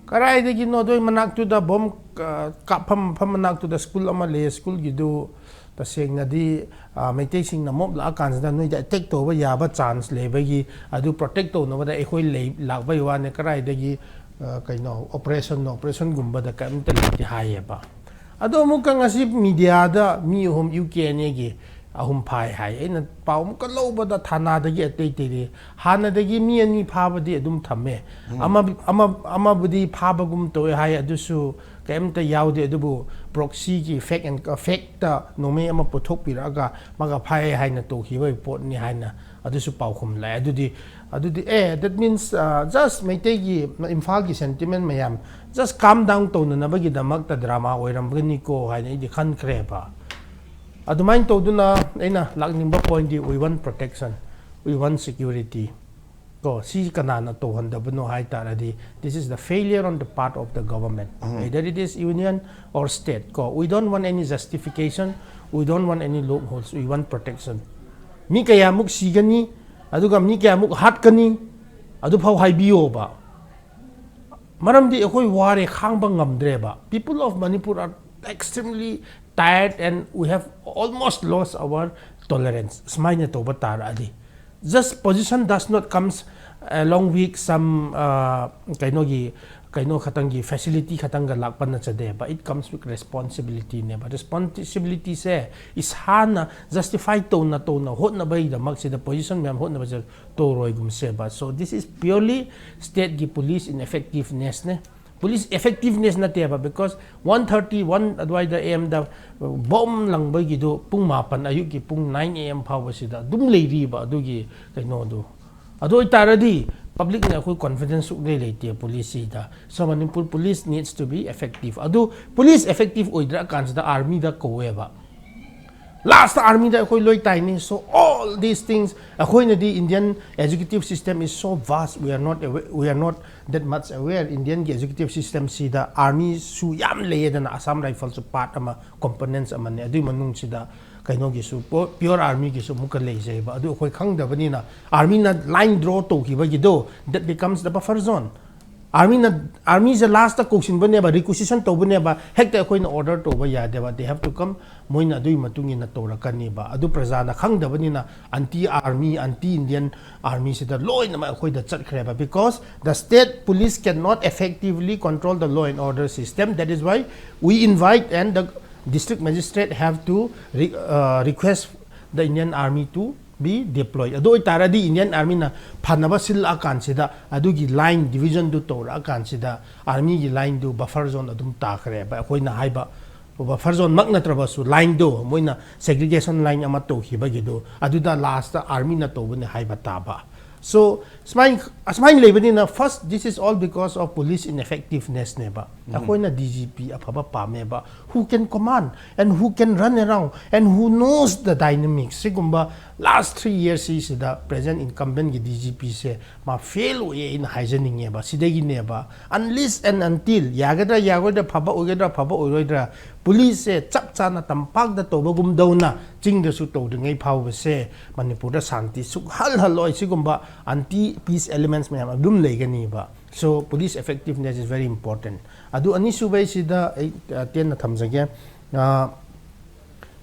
ꯀꯗꯥꯏꯗꯒꯤꯅꯣ ꯑꯗꯨꯏ ꯃꯅꯥꯛꯇꯨꯗ bomb, ꯑ, ꯀꯥꯞꯐꯝ ꯃꯐꯝ ꯃꯅꯥꯛꯇꯨꯗ school ꯑꯃ ꯂꯩꯌꯦ꯫ School ꯒꯤꯗꯨ ꯇꯁꯦꯡꯅꯗꯤ, ꯑ, ꯃꯩꯇꯩꯁꯤꯡꯅ mob ꯂꯥꯛꯑꯀꯥꯟꯁꯤꯗ ꯅꯣꯏꯗ attack ꯇꯧꯕ ꯌꯥꯕ chance ꯂꯩꯕꯒꯤ, ꯑꯗꯨ protect ꯇꯧꯅꯕꯗ ꯑꯩꯈꯣꯏ ꯂꯩ-, ꯂꯥꯛꯄꯩ ꯋꯥꯅꯦ꯫ ꯀꯗꯥꯏꯗꯒꯤ, ꯑ, ꯀꯩꯅꯣ, operation, operation ꯒꯨꯝꯕꯗ ꯀꯔꯤꯝꯇ ꯂꯩꯇꯦ ꯍꯥꯏꯌꯦꯕ꯫ ꯑꯗꯣ ꯑꯃꯨꯛꯀ ꯉꯁꯤ media ꯗ ꯃꯤ ꯑꯍꯨꯝ, U K N A ꯒꯤ ꯑꯍꯨꯝ ꯐꯥꯏ ꯍꯥꯏ꯫ ꯑꯩꯅ ꯄꯥꯎ ꯑꯃꯨꯛꯀ ꯂꯧꯕꯗ ꯊꯥꯅꯥꯗꯒꯤ ꯑꯇꯩ ꯑꯇꯩꯗꯤ, ꯍꯥꯟꯅꯗꯒꯤ ꯃꯤ ꯑꯅꯤ ꯐꯥꯕꯗꯤ ꯑꯗꯨꯝ ꯊꯝꯃꯦ꯫ ꯑꯃ, ꯑꯃ, ꯑꯃꯕꯨꯗꯤ ꯐꯥꯕꯒꯨꯝ ꯇꯧꯋꯦ ꯍꯥꯏ, ꯑꯗꯨꯁꯨ ꯀꯩꯝꯇ ꯌꯥꯎꯗꯦ꯫ ꯑꯗꯨꯕꯨ proxy ꯒꯤ fake and, fake ꯇ ꯅꯣꯡꯃꯩ ꯑꯃ ꯄꯨꯊꯣꯛꯄꯤꯔꯛꯑꯒ ꯃꯥꯒ ꯐꯥꯏ ꯍꯥꯏꯅ ꯇꯧꯈꯤꯕ ꯄꯣꯠꯅꯤ ꯍꯥꯏꯅ ꯑꯗꯨꯁꯨ ꯄꯥꯎꯈꯨꯝ ꯂꯥꯛꯑꯦ꯫ ꯑꯗꯨꯗꯤ, ꯑꯗꯨꯗꯤ, ꯑꯦ, that means, ꯑ, just ꯃꯩꯇꯩꯒꯤ, ꯏꯝꯐꯥꯜꯒꯤ sentiment ꯃꯌꯥꯝ just calm down ꯇꯧꯅꯅꯕꯒꯤꯗꯃꯛꯇ drama ꯑꯣꯏꯔꯝꯒꯅꯤꯀꯣ ꯍꯥꯏꯅ ꯑꯩꯗꯤ ꯈꯟꯈ꯭ꯔꯦꯕ꯫ ꯑꯗꯨꯃꯥꯏꯅ ꯇꯧꯗꯨꯅ ꯑꯩꯅ ꯂꯥꯛꯅꯤꯡꯕ point D, we want protection, we want security꯫ ꯀꯣ, ꯁꯤ ꯀꯅꯥꯅ ꯇꯧꯍꯟꯗꯕꯅꯣ ꯍꯥꯏ ꯇꯥꯔꯗꯤ, this is the failure on the part of the government, either it is union or state꯫ ꯀꯣ, we don't want any justification, we don't want any loopholes, we want protection꯫ ꯃꯤ ꯀꯌꯥꯃꯨꯛ ꯁꯤꯒꯅꯤ, ꯑꯗꯨꯒ ꯃꯤ ꯀꯌꯥꯃꯨꯛ ꯍꯥꯠꯀꯅꯤ, ꯑꯗꯨꯐꯥꯎ ꯍꯥꯏꯕꯤꯌꯣꯕ꯫ ꯃꯔꯝꯗꯤ ꯑꯩꯈꯣꯏ ꯋꯥꯔꯦ, ꯈꯥꯡꯕ ꯉꯝꯗ꯭ꯔꯦꯕ꯫ People of Manipur are extremely tired and we have almost lost our tolerance. ꯁꯨꯃꯥꯏꯅ ꯇꯧꯕ ꯇꯥꯔꯛꯑꯗꯤ, just position does not comes along with some uh, ꯀꯩꯅꯣꯒꯤ ꯀꯩꯅꯣ ꯈꯛꯇꯪꯒꯤ facility ꯈꯛꯇꯪꯒ ꯂꯥꯛꯄ ꯅꯠꯆꯗꯦꯕ, it comes with responsibility ꯅꯦꯕ. Responsibility ꯁꯦ ꯏꯁꯥꯅ justify ꯇꯧꯅ ꯇꯧꯅ ꯍꯣꯠꯅꯕꯒꯤꯗꯃꯛꯁꯤꯗ position ꯃꯌꯥꯝ ꯍꯣꯠꯅꯕꯁꯦ ꯇꯧꯔꯣꯏꯒꯨꯝꯁꯦꯕ. So this is purely state ꯀꯤ police ineffectiveness ꯅꯦ. Police effectiveness ꯅꯠꯇꯦꯕ, because one thirty, one ꯑꯗꯨꯋꯥꯏꯗ A M ꯗ bomb ꯂꯪꯕꯒꯤꯗꯣ ꯄꯨꯡ ꯃꯥꯄꯟ ꯑꯌꯨꯛꯀꯤ ꯄꯨꯡ nine A M ꯐꯥꯎꯕꯁꯤꯗ ꯑꯗꯨꯝ ꯂꯩꯔꯤꯕ ꯑꯗꯨꯒꯤ ꯀꯩꯅꯣꯗꯣ. ꯑꯗꯨ ꯑꯣꯏꯇꯥꯔꯗꯤ public ꯅ ꯑꯩꯈꯣꯏ confidence ꯁꯨꯛꯂꯩ ꯂꯩꯇꯦ police ꯁꯤꯗ. So Manipur police needs to be effective. ꯑꯗꯨ police effective ꯑꯣꯏꯗ꯭ꯔꯀꯥꯟꯁꯤꯗ army ꯗ ꯀꯧꯋꯦꯕ. Last army ꯗ ꯑꯩꯈꯣꯏ ꯂꯣꯏ ꯇꯥꯏꯅꯤ. So all these things, ꯑꯩꯈꯣꯏꯅꯗꯤ Indian executive system is so vast, we are not aware, we are not that much aware. Indian ꯒꯤ executive system ꯁꯤꯗ army ꯁꯨ ꯌꯥꯝ ꯂꯩꯌꯦꯗꯅ, Assam Rifles ꯁꯨ part ꯑꯃ, components ꯑꯃꯅꯤ. ꯑꯗꯨꯒꯤ ꯃꯅꯨꯡꯁꯤꯗ ꯀꯩꯅꯣꯒꯤꯁꯨ ꯄꯣ- pure army ꯒꯤꯁꯨ ꯑꯃꯨꯛꯀ ꯂꯩꯖꯩꯕ. ꯑꯗꯨ ꯑꯩꯈꯣꯏ ꯈꯪꯗꯕꯅꯤꯅ army ꯅ line draw ꯇꯧꯈꯤꯕꯒꯤꯗꯣ, that becomes the buffer zone. Army ꯅ, army ꯁꯦ last ꯇ ꯀꯧꯁꯤꯟꯕꯅꯦꯕ, requisition ꯇꯧꯕꯅꯦꯕ, ꯍꯦꯛꯇ ꯑꯩꯈꯣꯏꯅ order ꯇꯧꯕ ꯌꯥꯗꯦꯕ. They have to come, ꯃꯣꯏꯅ ꯑꯗꯨꯒꯤ ꯃꯇꯨꯡ ꯏꯟꯅ ꯇꯧꯔꯛꯀꯅꯤꯕ. ꯑꯗꯨ ꯄ꯭ꯔꯖꯥꯅ ꯈꯪꯗꯕꯅꯤꯅ anti army, anti Indian army ꯁꯤꯗ ꯂꯣꯏꯅꯃꯛ ꯑꯩꯈꯣꯏꯗ ꯆꯠꯈ꯭ꯔꯦꯕ. Because the state police cannot effectively control the law and order system. That is why we invite and the district magistrate have to re, uh, request the Indian army to be deployed. ꯑꯗꯨ ꯑꯣꯏꯇꯥꯔꯗꯤ Indian army ꯅ ꯐꯅꯕ ꯁꯤꯜꯂꯛꯑꯀꯥꯟꯁꯤꯗ ꯑꯗꯨꯒꯤ line division ꯗꯨ ꯇꯧꯔꯛꯑꯀꯥꯟꯁꯤꯗ army ꯒꯤ line ꯗꯨ buffer zone ꯑꯗꯨꯝ ꯇꯥꯈ꯭ꯔꯦꯕ꯫ ꯑꯩꯈꯣꯏꯅ ꯍꯥꯏꯕ buffer zone ꯃꯛ ꯅꯠꯇ꯭ꯔꯕꯁꯨ line ꯗꯣ, ꯃꯣꯏꯅ segregation line ꯑꯃ ꯇꯧꯈꯤꯕꯒꯤꯗꯣ, ꯑꯗꯨꯗ last ꯇ army ꯅ ꯇꯧꯕꯅꯦ ꯍꯥꯏꯕ ꯇꯥꯕ. So ꯁꯨꯃꯥꯏꯅ, ꯑꯁꯨꯃꯥꯏꯅ ꯂꯩꯕꯅꯤꯅ, first, this is all because of police ineffectiveness ꯅꯦꯕ꯫ ꯑꯩꯈꯣꯏꯅ D G P ꯑꯐꯕ ꯄꯥꯝꯃꯦꯕ, who can command and who can run around and who knows the dynamics, ꯁꯤꯒꯨꯝꯕ Last three years ꯁꯤꯗ present incumbent ꯀꯤ D G P ꯁꯦ ꯃꯥ fail ꯑꯣꯏꯌꯦ ꯑꯩꯅ ꯍꯥꯏꯖꯅꯤꯡꯉꯦꯕ꯫ ꯁꯤꯗꯒꯤꯅꯦꯕ, unless and until ꯌꯥꯒꯗ꯭ꯔꯥ ꯌꯥꯔꯣꯏꯗ꯭ꯔꯥ, ꯐꯕ ꯑꯣꯏꯒꯗ꯭ꯔꯥ ꯐꯕ ꯑꯣꯏꯔꯣꯏꯗ꯭ꯔꯥ, police ꯁꯦ ꯆꯞ ꯆꯥꯅ ꯇꯝꯄꯥꯛꯇ ꯇꯧꯕꯒꯨꯝꯗꯧꯅ ꯆꯤꯡꯗꯁꯨ ꯇꯧꯗ꯭ꯔꯤꯉꯩ ꯐꯥꯎꯕꯁꯦ ꯃꯅꯤꯄꯨꯔꯗ ꯁꯥꯟꯇꯤ ꯁꯨꯛꯍꯜ ꯍꯜꯂꯣꯏ꯫ ꯁꯤꯒꯨꯝꯕ anti peace elements ꯃꯌꯥꯝ ꯑꯗꯨꯝ ꯂꯩꯒꯅꯤꯕ꯫ So police effectiveness is very important. ꯑꯗꯨ ꯑꯅꯤꯁꯨꯕꯩꯁꯤꯗ ꯑꯩ, ꯑ, ꯇꯦꯟꯅ ꯊꯝꯖꯒꯦ꯫ ꯑ,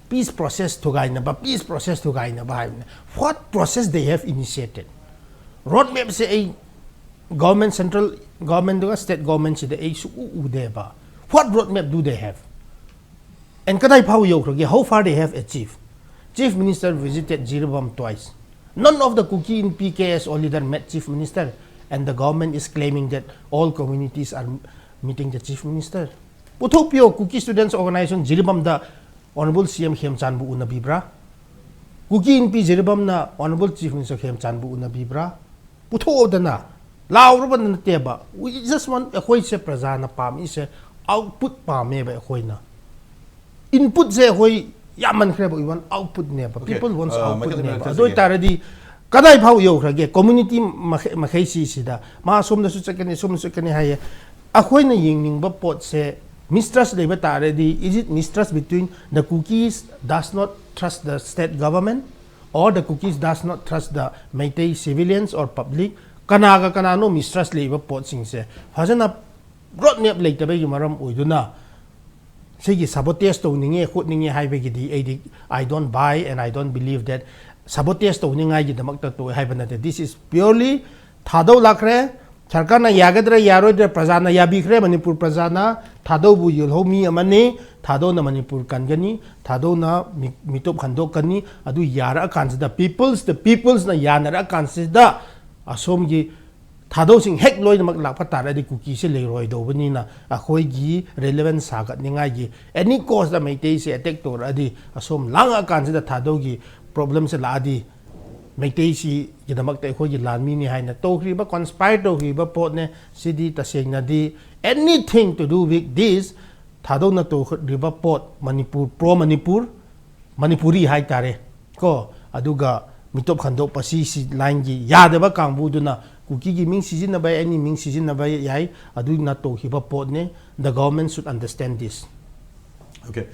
peace process ꯊꯨꯒꯥꯏꯅꯕ, peace process ꯊꯨꯒꯥꯏꯅꯕ ꯍꯥꯏꯕꯅꯤ꯫ What process they have initiated? Road map ꯁꯦ ꯑꯩ government, central government ꯗꯨꯒ state government ꯁꯤꯗ ꯑꯩ ꯁꯨꯛꯎ ꯎꯗꯦꯕ꯫ What road map do they have? And ꯀꯗꯥꯏ ꯐꯥꯎ ꯌꯧꯈ꯭ꯔꯒꯦ? How far they have achieved? Chief Minister visited Jiribam twice. None of the Kuki Inpi K S O leader met Chief Minister, and the government is claiming that all communities are meeting the Chief Minister. ꯄꯨꯊꯣꯛꯄꯤꯌꯣ, Kuki Students Organization ꯖꯤꯔꯤꯕꯥꯝꯗ Honorable C M ꯈꯦꯝꯆꯥꯟꯕꯨ ꯎꯅꯕꯤꯕ꯭ꯔꯥ? Kuki ꯏꯟꯄꯤ ꯖꯤꯔꯤꯕꯥꯝꯅ Honorable Chief Minister ꯈꯦꯝꯆꯥꯟꯕꯨ ꯎꯅꯕꯤꯕ꯭ꯔꯥ? ꯄꯨꯊꯣꯛꯑꯣꯗꯅ꯫ ꯂꯥꯎꯔꯕ ꯅꯠꯇꯦꯕ꯫ We just want, ꯑꯩꯈꯣꯏꯁꯦ ꯄ꯭ꯔꯖꯥꯅ ꯄꯥꯝꯃꯤꯁꯦ output ꯄꯥꯝꯃꯦꯕ ꯑꯩꯈꯣꯏꯅ꯫ Input ꯁꯦ ꯑꯩꯈꯣꯏ ꯌꯥꯝꯃꯟꯈ꯭ꯔꯦꯕ, we want output ꯅꯦꯕ꯫ Okay, People wants uh, output ꯃꯊꯪꯗ ꯅꯦꯕ꯫ ꯆꯠꯁꯤꯒꯦ꯫ ꯑꯗꯨ ꯑꯣꯏꯇꯥꯔꯗꯤ ꯀꯗꯥꯏ ꯐꯥꯎ ꯌꯧꯈ꯭ꯔꯒꯦ? Community ꯃꯈꯩ, ꯃꯈꯩꯁꯤ ꯁꯤꯗ ꯃꯥ ꯁꯣꯝꯗꯁꯨ ꯆꯠꯀꯅꯤ, ꯁꯣꯝꯗꯁꯨ ꯆꯠꯀꯅꯤ ꯍꯥꯏꯌꯦ꯫ ꯑꯩꯈꯣꯏꯅ ꯌꯦꯡꯅꯤꯡꯕ ꯄꯣꯠꯁꯦ, mistrust ꯂꯩꯕ ꯇꯥꯔꯗꯤ, is it mistrust between the Kukis does not trust the state government or the Kukis does not trust the Meitei civilians or public? ꯀꯅꯥꯒ ꯀꯅꯥꯅꯣ mistrust ꯂꯩꯕ ꯄꯣꯠꯁꯤꯡꯁꯦ ꯐꯖꯅ road map ꯂꯩꯇꯕꯒꯤ ꯃꯔꯝ ꯑꯣꯏꯗꯨꯅ ꯁꯤꯒꯤ sabotage ꯇꯧꯅꯤꯡꯉꯦ ꯈꯣꯠꯅꯤꯡꯉꯦ ꯍꯥꯏꯕꯒꯤꯗꯤ ꯑꯩꯗꯤ I don't buy and I don't believe that sabotage ꯇꯧꯅꯤꯡꯉꯥꯏꯒꯤꯗꯃꯛꯇ ꯇꯧꯋꯦ ꯍꯥꯏꯕ ꯅꯠꯇꯦ꯫ This is purely ꯊꯥꯗꯧ ꯂꯥꯛꯈ꯭ꯔꯦ, ꯁꯔꯀꯥꯔꯅ ꯌꯥꯒꯗ꯭ꯔꯥ ꯌꯥꯔꯣꯏꯗ꯭ꯔꯥ ꯄ꯭ꯔꯖꯥꯅ ꯌꯥꯕꯤꯈ꯭ꯔꯦ꯫ ꯃꯅꯤꯄꯨꯔ ꯄ꯭ꯔꯖꯥꯅ ꯊꯥꯗꯧꯕꯨ ꯌꯦꯜꯍꯧ ꯃꯤ ꯑꯃꯅꯤ꯫ ꯊꯥꯗꯧꯅ ꯃꯅꯤꯄꯨꯔ ꯀꯟꯒꯅꯤ, ꯊꯥꯗꯧꯅ ꯃꯤ-, ꯃꯤꯇꯣꯞ ꯍꯟꯗꯣꯛꯀꯅꯤ꯫ ꯑꯗꯨ ꯌꯥꯔꯛꯑꯀꯥꯟꯁꯤꯗ, people's, the people's ꯅ ꯌꯥꯅꯔꯛꯑꯀꯥꯟꯁꯤꯗ ꯑꯁꯣꯝꯒꯤ ꯊꯥꯗꯧꯁꯤꯡ ꯍꯦꯛ ꯂꯣꯏꯅꯃꯛ ꯂꯥꯛꯄ ꯇꯥꯔꯗꯤ ꯀꯨꯀꯤꯁꯦ ꯂꯩꯔꯣꯏꯗꯧꯕꯅꯤꯅ ꯑꯩꯈꯣꯏꯒꯤ relevance ꯁꯥꯒꯠꯅꯤꯡꯉꯥꯏꯒꯤ any cause ꯇ ꯃꯩꯇꯩꯁꯦ attack ꯇꯧꯔꯛꯑꯗꯤ, ꯑꯁꯣꯝ ꯂꯥꯡꯉꯛꯑꯀꯥꯟꯁꯤꯗ ꯊꯥꯗꯧꯒꯤ problem ꯁꯦ ꯂꯥꯛꯑꯗꯤ ꯃꯩꯇꯩꯁꯤꯒꯤꯗꯃꯛꯇ ꯑꯩꯈꯣꯏꯒꯤ ꯂꯥꯟꯃꯤꯅꯤ ꯍꯥꯏꯅ ꯇꯧꯈ꯭ꯔꯤꯕ, conspire ꯇꯧꯈ꯭ꯔꯤꯕ ꯄꯣꯠꯅꯦ꯫ CD ꯇꯁꯦꯡꯅꯗꯤ anything to do with this, ꯊꯥꯗꯧꯅ ꯇꯧꯈ꯭ꯔꯤꯕ ꯄꯣꯠ, ꯃꯅꯤꯄꯨꯔ, pro ꯃꯅꯤꯄꯨꯔ, ꯃꯅꯤꯄꯨꯔꯤ ꯍꯥꯏꯇꯥꯔꯦ ꯀꯣ, ꯑꯗꯨꯒ ꯃꯤꯇꯣꯞ ꯈꯟꯗꯣꯛꯄ ꯁꯤ ꯁꯤ ꯂꯥꯏꯟꯒꯤ ꯌꯥꯗꯕ ꯀꯥꯡꯕꯨꯗꯨꯅ ꯀꯨꯀꯤꯒꯤ ꯃꯤꯡ ꯁꯤꯖꯤꯟꯅꯕ ꯌꯥꯏ, ꯑꯦꯅꯤ ꯃꯤꯡ ꯁꯤꯖꯤꯟꯅꯕ ꯌꯥꯏ, ꯑꯗꯨꯅ ꯇꯧꯈꯤꯕ ꯄꯣꯠꯅꯦ꯫ The government should understand this. Okay.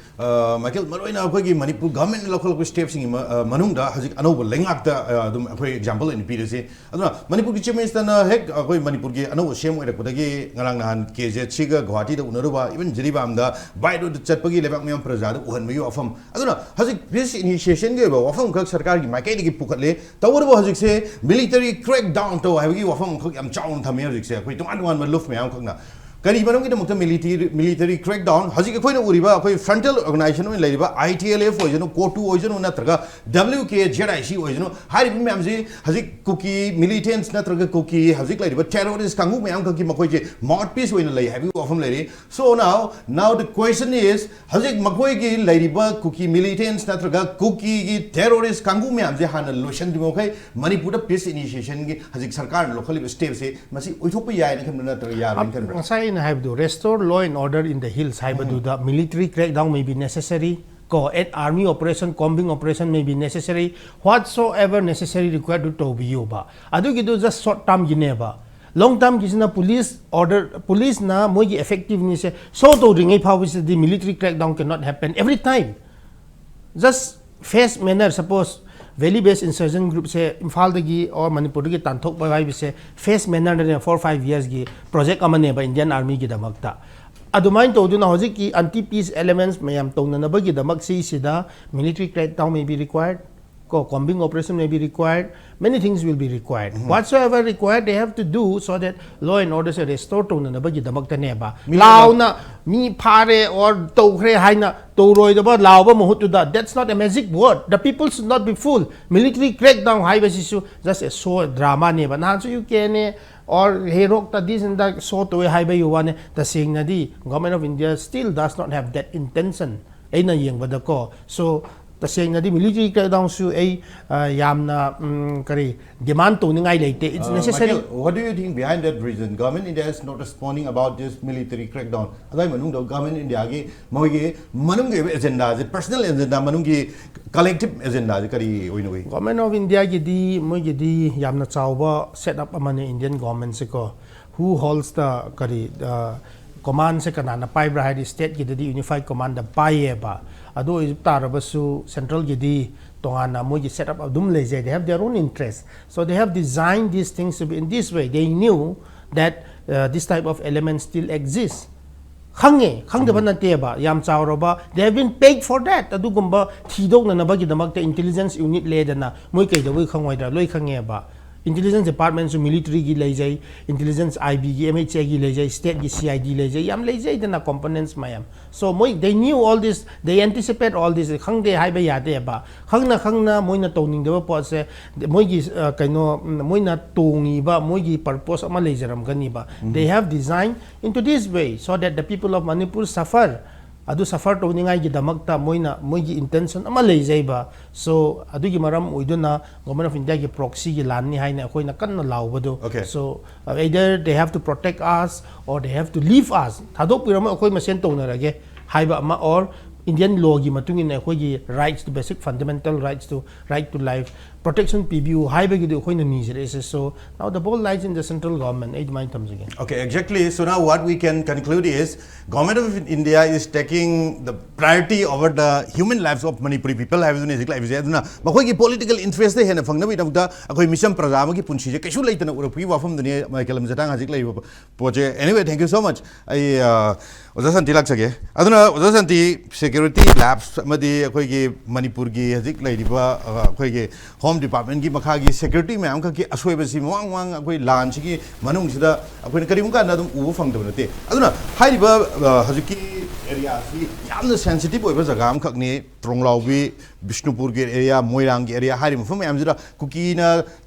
Michael, ꯃꯔꯨꯑꯣꯏꯅ ꯑꯩꯈꯣꯏꯒꯤ ꯃꯅꯤꯄꯨꯔ ꯒꯚꯔꯟꯃꯦꯟꯠꯅ ꯂꯧꯈꯠꯂꯛꯄ ꯁ꯭ꯇꯦꯞꯁꯤꯡꯒꯤ ꯃꯅꯨꯡꯗ ꯍꯧꯖꯤꯛ ꯑꯅꯧꯕ ꯂꯩꯉꯥꯛꯇ ꯑꯗꯨꯝ ꯑꯩꯈꯣꯏ ꯑꯦꯛꯖꯥꯝꯄꯜ ꯑꯣꯏꯅ ꯄꯤꯔꯁꯤ꯫ ꯑꯗꯨꯅ ꯃꯅꯤꯄꯨꯔꯒꯤ ꯆꯤꯐ ꯃꯤꯅꯤꯁꯇꯔꯅ ꯍꯦꯛ ꯑꯩꯈꯣꯏ ꯃꯅꯤꯄꯨꯔꯒꯤ ꯑꯅꯧꯕ ꯁꯤ ꯑꯦꯝ ꯑꯣꯏꯔꯛꯄꯗꯒꯤ ꯉꯔꯥꯡ ꯅꯍꯥꯟ ꯀꯦ ꯖꯦꯠ ꯁꯤꯒ ꯒꯨꯋꯥꯍꯥꯇꯤꯗ ꯎꯅꯔꯨꯕ, ꯏꯚꯟ ꯖꯤꯔꯤꯕꯥꯝꯗ ꯕꯥꯏ ꯔꯣꯗ ꯆꯠꯄꯒꯤ ꯂꯩꯕꯥꯛ ꯃꯤꯌꯥꯝ ꯄ꯭ꯔꯖꯥꯗ ꯎꯍꯟꯕꯒꯤ ꯋꯥꯐꯝ꯫ ꯑꯗꯨꯅ ꯍꯧꯖꯤꯛ ꯄꯤꯁ ꯏꯅꯤꯁꯤꯌꯦꯁꯟꯒꯤ ꯑꯣꯏꯕ ꯋꯥꯐꯝ ꯈꯛ ꯁꯔꯀꯥꯔꯒꯤ ꯃꯥꯏꯀꯩꯗꯒꯤ ꯄꯨꯈꯠꯂꯦ꯫ ꯇꯧꯕꯇꯕꯨ ꯍꯧꯖꯤꯛꯁꯦ ꯃꯤꯂꯤꯇꯔꯤ ꯀ꯭ꯔꯦꯛ ꯗꯥꯎꯟ ꯇꯧ ꯍꯥꯏꯕꯒꯤ ꯋꯥꯐꯝ ꯑꯃꯈꯛ ꯌꯥꯝ ꯆꯥꯎꯅ ꯊꯝꯃꯦ ꯍꯧꯖꯤꯛꯁꯦ ꯑꯩꯈꯣꯏ ꯇꯣꯉꯥꯟ ꯇꯣꯉꯥꯟꯕ ꯂꯨꯐ ꯃꯌꯥꯝ ꯈꯛꯅ꯫ ꯀꯔꯤ ꯃꯔꯝꯒꯤꯗꯃꯛꯇ ꯃꯤꯂꯤꯇꯔꯤ ꯃꯤꯂꯤꯇꯔꯤ ꯀ꯭ꯔꯦꯛ ꯗꯥꯎꯟ? ꯍꯧꯖꯤꯛ ꯑꯩꯈꯣꯏꯅ ꯎꯔꯤꯕ ꯑꯩꯈꯣꯏ ꯐ꯭ꯔꯟꯇꯦꯜ ꯑꯣꯔꯒꯅꯥꯏꯖꯦꯁꯟ ꯑꯣꯏꯅ ꯂꯩꯔꯤꯕ ꯑꯥꯏ ꯇꯤ ꯑꯦꯜ ꯑꯦꯐ ꯑꯣꯏꯁꯅꯨ, ꯀꯣꯇꯨ ꯑꯣꯏꯁꯅꯨ, ꯅꯠꯇ꯭ꯔꯒ W K Z I C ꯑꯣꯏꯁꯅꯨ, ꯍꯥꯏꯔꯤꯕ ꯃꯌꯥꯝꯁꯤ ꯍꯧꯖꯤꯛ ꯀꯨꯀꯤ ꯃꯤꯂꯤꯇꯦꯟꯠꯁ ꯅꯠꯇ꯭ꯔꯒ ꯀꯨꯀꯤ ꯍꯧꯖꯤꯛ ꯂꯩꯔꯤꯕ ꯇꯦꯔꯣꯔꯤꯁ ꯀꯥꯡꯕꯨ ꯃꯌꯥꯝ ꯈꯛꯀꯤ ꯃꯈꯣꯏꯁꯦ ꯃꯥꯎꯠ ꯄꯤꯁ ꯑꯣꯏꯅ ꯂꯩ ꯍꯥꯏꯕꯒꯤ ꯋꯥꯐꯝ ꯂꯩꯔꯤ꯫ So now, now the question is, ꯍꯧꯖꯤꯛ ꯃꯈꯣꯏꯒꯤ ꯂꯩꯔꯤꯕ ꯀꯨꯀꯤ ꯃꯤꯂꯤꯇꯦꯟꯠꯁ ꯅꯠꯇ꯭ꯔꯒ ꯀꯨꯀꯤꯒꯤ ꯇꯦꯔꯣꯔꯤꯁ ꯀꯥꯡꯕꯨ ꯃꯌꯥꯝꯁꯦ ꯍꯥꯟꯅ ꯂꯣꯏꯁꯤꯟꯗ꯭ꯔꯤꯕ ꯃꯈꯩ ꯃꯅꯤꯄꯨꯔꯗ ꯄꯤꯁ ꯏꯅꯤꯁꯤꯌꯦꯁꯟꯒꯤ ꯍꯧꯖꯤꯛ ꯁꯔꯀꯥꯔꯅ ꯂꯧꯈꯠꯂꯤꯕ ꯁ꯭ꯇꯦꯞꯁꯦ ꯃꯁꯤ ꯑꯣꯏꯊꯣꯛꯄ ꯌꯥꯏꯅ ꯈꯟꯕ꯭ꯔꯥ ꯅꯠꯇ꯭ꯔꯒ ꯌꯥꯔꯣꯏꯅ ꯈꯟꯕ꯭ꯔꯥ? ꯉꯁꯥꯏ ꯑꯩꯅ ꯍꯥꯏꯕꯗꯨ, restore law and order in the hills ꯍꯥꯏꯕꯗꯨꯗ military crackdown may be necessary, ꯀꯣ, an army operation, combing operation may be necessary, whatsoever necessary required ꯇꯧꯕꯤꯌꯨꯕ꯫ ꯑꯗꯨꯒꯤꯗꯨ just short termꯒꯤꯅꯦꯕ꯫ Long termꯒꯤꯁꯤꯅ police order, policeꯅ ꯃꯣꯏꯒꯤ effectivenessꯁꯦ show ꯇꯧꯗ꯭ꯔꯤꯉꯩ ꯐꯥꯎꯕꯁꯤꯗꯗꯤ military crackdown cannot happen every time. Just face manner, suppose Valley Based Insurgent Groupꯁꯦ ꯏꯝꯐꯥꯜꯗꯒꯤ or ꯃꯅꯤꯄꯨꯔꯗꯒꯤ ꯇꯥꯟꯊꯣꯛꯄ ꯍꯥꯏꯕꯁꯦ face mannerꯗꯅꯦ four five yearsꯀꯤ project ꯑꯃꯅꯦꯕ Indian Armyꯒꯤꯗꯃꯛꯇ꯫ ꯑꯗꯨꯃꯥꯏꯅ ꯇꯧꯗꯨꯅ ꯍꯧꯖꯤꯛꯀꯤ anti peace elements ꯃꯌꯥꯝ ꯇꯧꯅꯅꯕꯒꯤꯗꯃꯛ ꯁꯤꯁꯤꯗ military crackdown may be required, ꯀꯣ, combing operation may be required, many things will be required. Whatsoever required, they have to do so that law and orderꯁꯦ restore ꯇꯧꯅꯅꯕꯒꯤꯗꯃꯛꯇꯅꯦꯕ꯫ ꯂꯥꯎꯅ ꯃꯤ ꯐꯥꯔꯦ or ꯇꯧꯈ꯭ꯔꯦ ꯍꯥꯏꯅ ꯇꯧꯔꯣꯏꯗꯕ ꯂꯥꯎꯕ ꯃꯍꯨꯠꯇꯨꯗ, that's not a magic word. The people should not be fooled. Military crackdown ꯍꯥꯏꯕꯁꯤꯁꯨ just a show, dramaꯅꯦꯕ꯫ ꯅꯍꯥꯟꯁꯨ ꯌꯨ ꯀꯦꯅꯦ or ꯍꯦꯔꯣꯛꯇ this and that show ꯇꯧꯋꯦ ꯍꯥꯏꯕꯒꯤ ꯋꯥꯅꯦ꯫ ꯇꯁꯦꯡꯅꯗꯤ Government of India still does not have that intention, ꯑꯩꯅ ꯌꯦꯡꯕꯗꯀꯣ꯫ So ꯇꯁꯦꯡꯅꯗꯤ military crackdownꯁꯨ ꯑꯩ ꯑ, ꯌꯥꯝꯅ ꯎꯝ, ꯀꯔꯤ demand ꯇꯧꯅꯤꯡꯉꯥꯏ ꯂꯩꯇꯦ. It's Uh, necessary. Michael, what do you think behind that reason? Government India is not responding about this military crackdown. ꯑꯗꯨꯒꯤ ꯃꯅꯨꯡꯗ Government Indiaꯒꯤ ꯃꯣꯏꯒꯤ ꯃꯅꯨꯡꯒꯤ ꯑꯣꯏꯕ agendaꯁꯦ, personal agenda, ꯃꯅꯨꯡꯒꯤ collective agendaꯁꯦ ꯀꯔꯤ ꯑꯣꯏꯅ ꯎꯏ? Government of Indiaꯒꯤꯗꯤ ꯃꯣꯏꯒꯤꯗꯤ ꯌꯥꯝꯅ ꯆꯥꯎꯕ setup ꯑꯃꯅꯤ Indian governmentꯁꯦꯀꯣ. Who holds the ꯀꯔꯤ commandꯁꯦ ꯀꯅꯥꯅ ꯄꯥꯏꯕ꯭ꯔꯥ ꯍꯥꯏꯗꯤ stateꯀꯤꯗꯗꯤ unified commandꯗ ꯄꯥꯏꯌꯦꯕ. ꯑꯗꯨ ꯑꯣꯏ ꯇꯥꯔꯕꯁꯨ centralꯒꯤꯗꯤ ꯇꯣꯉꯥꯟꯅ ꯃꯣꯏꯒꯤ setup ꯑꯗꯨꯝ ꯂꯩꯖꯩ. They have their own interest. So they have designed these things to be in this way. They knew that uh, this type of element still exists. ꯈꯪꯉꯦ, ꯈꯪꯗꯕ ꯅꯠꯇꯦꯕ, ꯌꯥꯝ ꯆꯥꯎꯔꯕ. They have been paid for that. ꯑꯗꯨꯒꯨꯝꯕ ꯊꯤꯗꯣꯛꯅꯅꯕꯒꯤꯗꯃꯛꯇ intelligence unit ꯂꯩꯗꯅ, ꯃꯣꯏ ꯀꯩꯗꯧꯕꯩ ꯈꯪꯉꯣꯏꯗ꯭ꯔꯥ? ꯂꯣꯏ ꯈꯪꯉꯦꯕ. Intelligence departmentꯁꯨ militaryꯒꯤ ꯂꯩꯖꯩ, intelligence IBꯒꯤ, MHAꯒꯤ ꯂꯩꯖꯩ, stateꯀꯤ CID ꯂꯩꯖꯩ, ꯌꯥꯝ ꯂꯩꯖꯩꯗꯅ components ꯃꯌꯥꯝ. So ꯃꯣꯏ, they knew all this, they anticipate all this. ꯈꯪꯗꯦ ꯍꯥꯏꯕ ꯌꯥꯗꯦꯕ. ꯈꯪꯅ ꯈꯪꯅ ꯃꯣꯏꯅ ꯇꯧꯅꯤꯡꯗꯕ ꯄꯣꯠꯁꯦ, ꯃꯣꯏꯒꯤ ꯑ, ꯀꯩꯅꯣ ꯎꯝ, ꯃꯣꯏꯅ ꯇꯣꯡꯉꯤꯕ ꯃꯣꯏꯒꯤ purpose ꯑꯃ ꯂꯩꯖꯔꯝꯒꯅꯤꯕ. They have designed into this way so that the people of Manipur suffer. ꯑꯗꯨ suffer ꯇꯧꯅꯤꯡꯉꯥꯏꯒꯤꯗꯃꯛꯇ ꯃꯣꯏꯅ ꯃꯣꯏꯒꯤ intention ꯑꯃ ꯂꯩꯖꯩꯕ. So ꯑꯗꯨꯒꯤ ꯃꯔꯝ ꯑꯣꯏꯗꯨꯅ Government of Indiaꯒꯤ proxyꯒꯤ ꯂꯥꯟꯅꯤ ꯍꯥꯏꯅ ꯑꯩꯈꯣꯏꯅ ꯀꯟꯅ ꯂꯥꯎꯕꯗꯣ. Okay. So uh, either they have to protect us or they have to leave us. ꯊꯥꯗꯣꯛꯄꯤꯔꯝꯃꯣ, ꯑꯩꯈꯣꯏ ꯃꯁꯦꯟ ꯇꯧꯅꯔꯒꯦ ꯍꯥꯏꯕ ꯑꯃ, or Indian lawꯒꯤ ꯃꯇꯨꯡ ꯏꯟꯅ ꯑꯩꯈꯣꯏꯒꯤ rights to, basic fundamental rights to, right to life, protection ꯄꯤꯕꯤꯌꯨ ꯍꯥꯏꯕꯒꯤꯗꯤ ꯑꯩꯈꯣꯏꯅ ꯅꯤꯖꯔꯛꯏꯁꯦ. So now the ball lies in the central government. ꯑꯩ ꯑꯗꯨꯃꯥꯏꯅ ꯊꯝꯖꯒꯦ. Okay, exactly. So now what we can conclude is Government of India is taking the priority over the human lives of Manipuri people ꯍꯥꯏꯕꯗꯨꯅꯤ ꯍꯧꯖꯤꯛ ꯂꯥꯛꯏꯕꯁꯦ. ꯑꯗꯨꯅ ꯃꯈꯣꯏꯒꯤ political interest ꯍꯦꯟꯅ ꯐꯪꯅꯕꯒꯤꯗꯃꯛꯇ ꯑꯩꯈꯣꯏ ꯃꯤꯆꯝ ꯄ꯭ꯔꯖꯥ ꯑꯃꯒꯤ ꯄꯨꯟꯁꯤꯁꯦ ꯀꯩꯁꯨ ꯂꯩꯇꯅ ꯎꯔꯛꯄꯒꯤ ꯋꯥꯐꯝꯗꯨꯅꯤ ꯃꯥꯏꯀꯦꯜ ꯂꯝꯖꯥꯇꯥꯡ ꯍꯧꯖꯤꯛ ꯂꯩꯔꯤꯕ ꯄꯣꯠꯁꯦ. Anyway, thank you so much. ꯑꯩ ꯑ, ꯑꯣꯖꯥ ꯁꯥꯟꯇꯤ ꯂꯥꯛꯆꯒꯦ. ꯑꯗꯨꯅ ꯑꯣꯖꯥ ꯁꯥꯟꯇꯤ, security lapse ꯑꯃꯗꯤ ꯑꯩꯈꯣꯏꯒꯤ ꯃꯅꯤꯄꯨꯔꯒꯤ ꯍꯧꯖꯤꯛ ꯂꯩꯔꯤꯕ ꯑ, ꯑꯩꯈꯣꯏꯒꯤ Home Departmentꯀꯤ ꯃꯈꯥꯒꯤ security ꯃꯌꯥꯝ ꯈꯛꯀꯤ ꯑꯁꯣꯏꯕꯁꯤ ꯃꯃꯥꯡ ꯃꯃꯥꯡ ꯑꯩꯈꯣꯏ ꯂꯥꯟꯁꯤꯒꯤ ꯃꯅꯨꯡꯁꯤꯗ ꯑꯩꯈꯣꯏꯅ ꯀꯔꯤꯒꯨꯝꯕ ꯀꯥꯟꯗ ꯑꯗꯨꯝ ꯎꯕ ꯐꯪꯗꯕ ꯅꯠꯇꯦ. ꯑꯗꯨꯅ ꯍꯥꯏꯔꯤꯕ ꯑ, ꯍꯧꯖꯤꯛꯀꯤ areaꯁꯤ ꯌꯥꯝꯅ sensitive ꯑꯣꯏꯕ ꯖꯒꯥ ꯑꯃꯈꯛꯅꯤ. ꯇ꯭ꯔꯣꯡꯂꯥꯎꯕꯤ, ꯕꯤꯁꯅꯨꯄꯨꯔꯒꯤ area, ꯃꯣꯏꯔꯥꯡꯒꯤ area ꯍꯥꯏꯔꯤꯕ ꯃꯐꯝ ꯃꯌꯥꯝꯁꯤꯗ ꯀꯨꯀꯤꯅ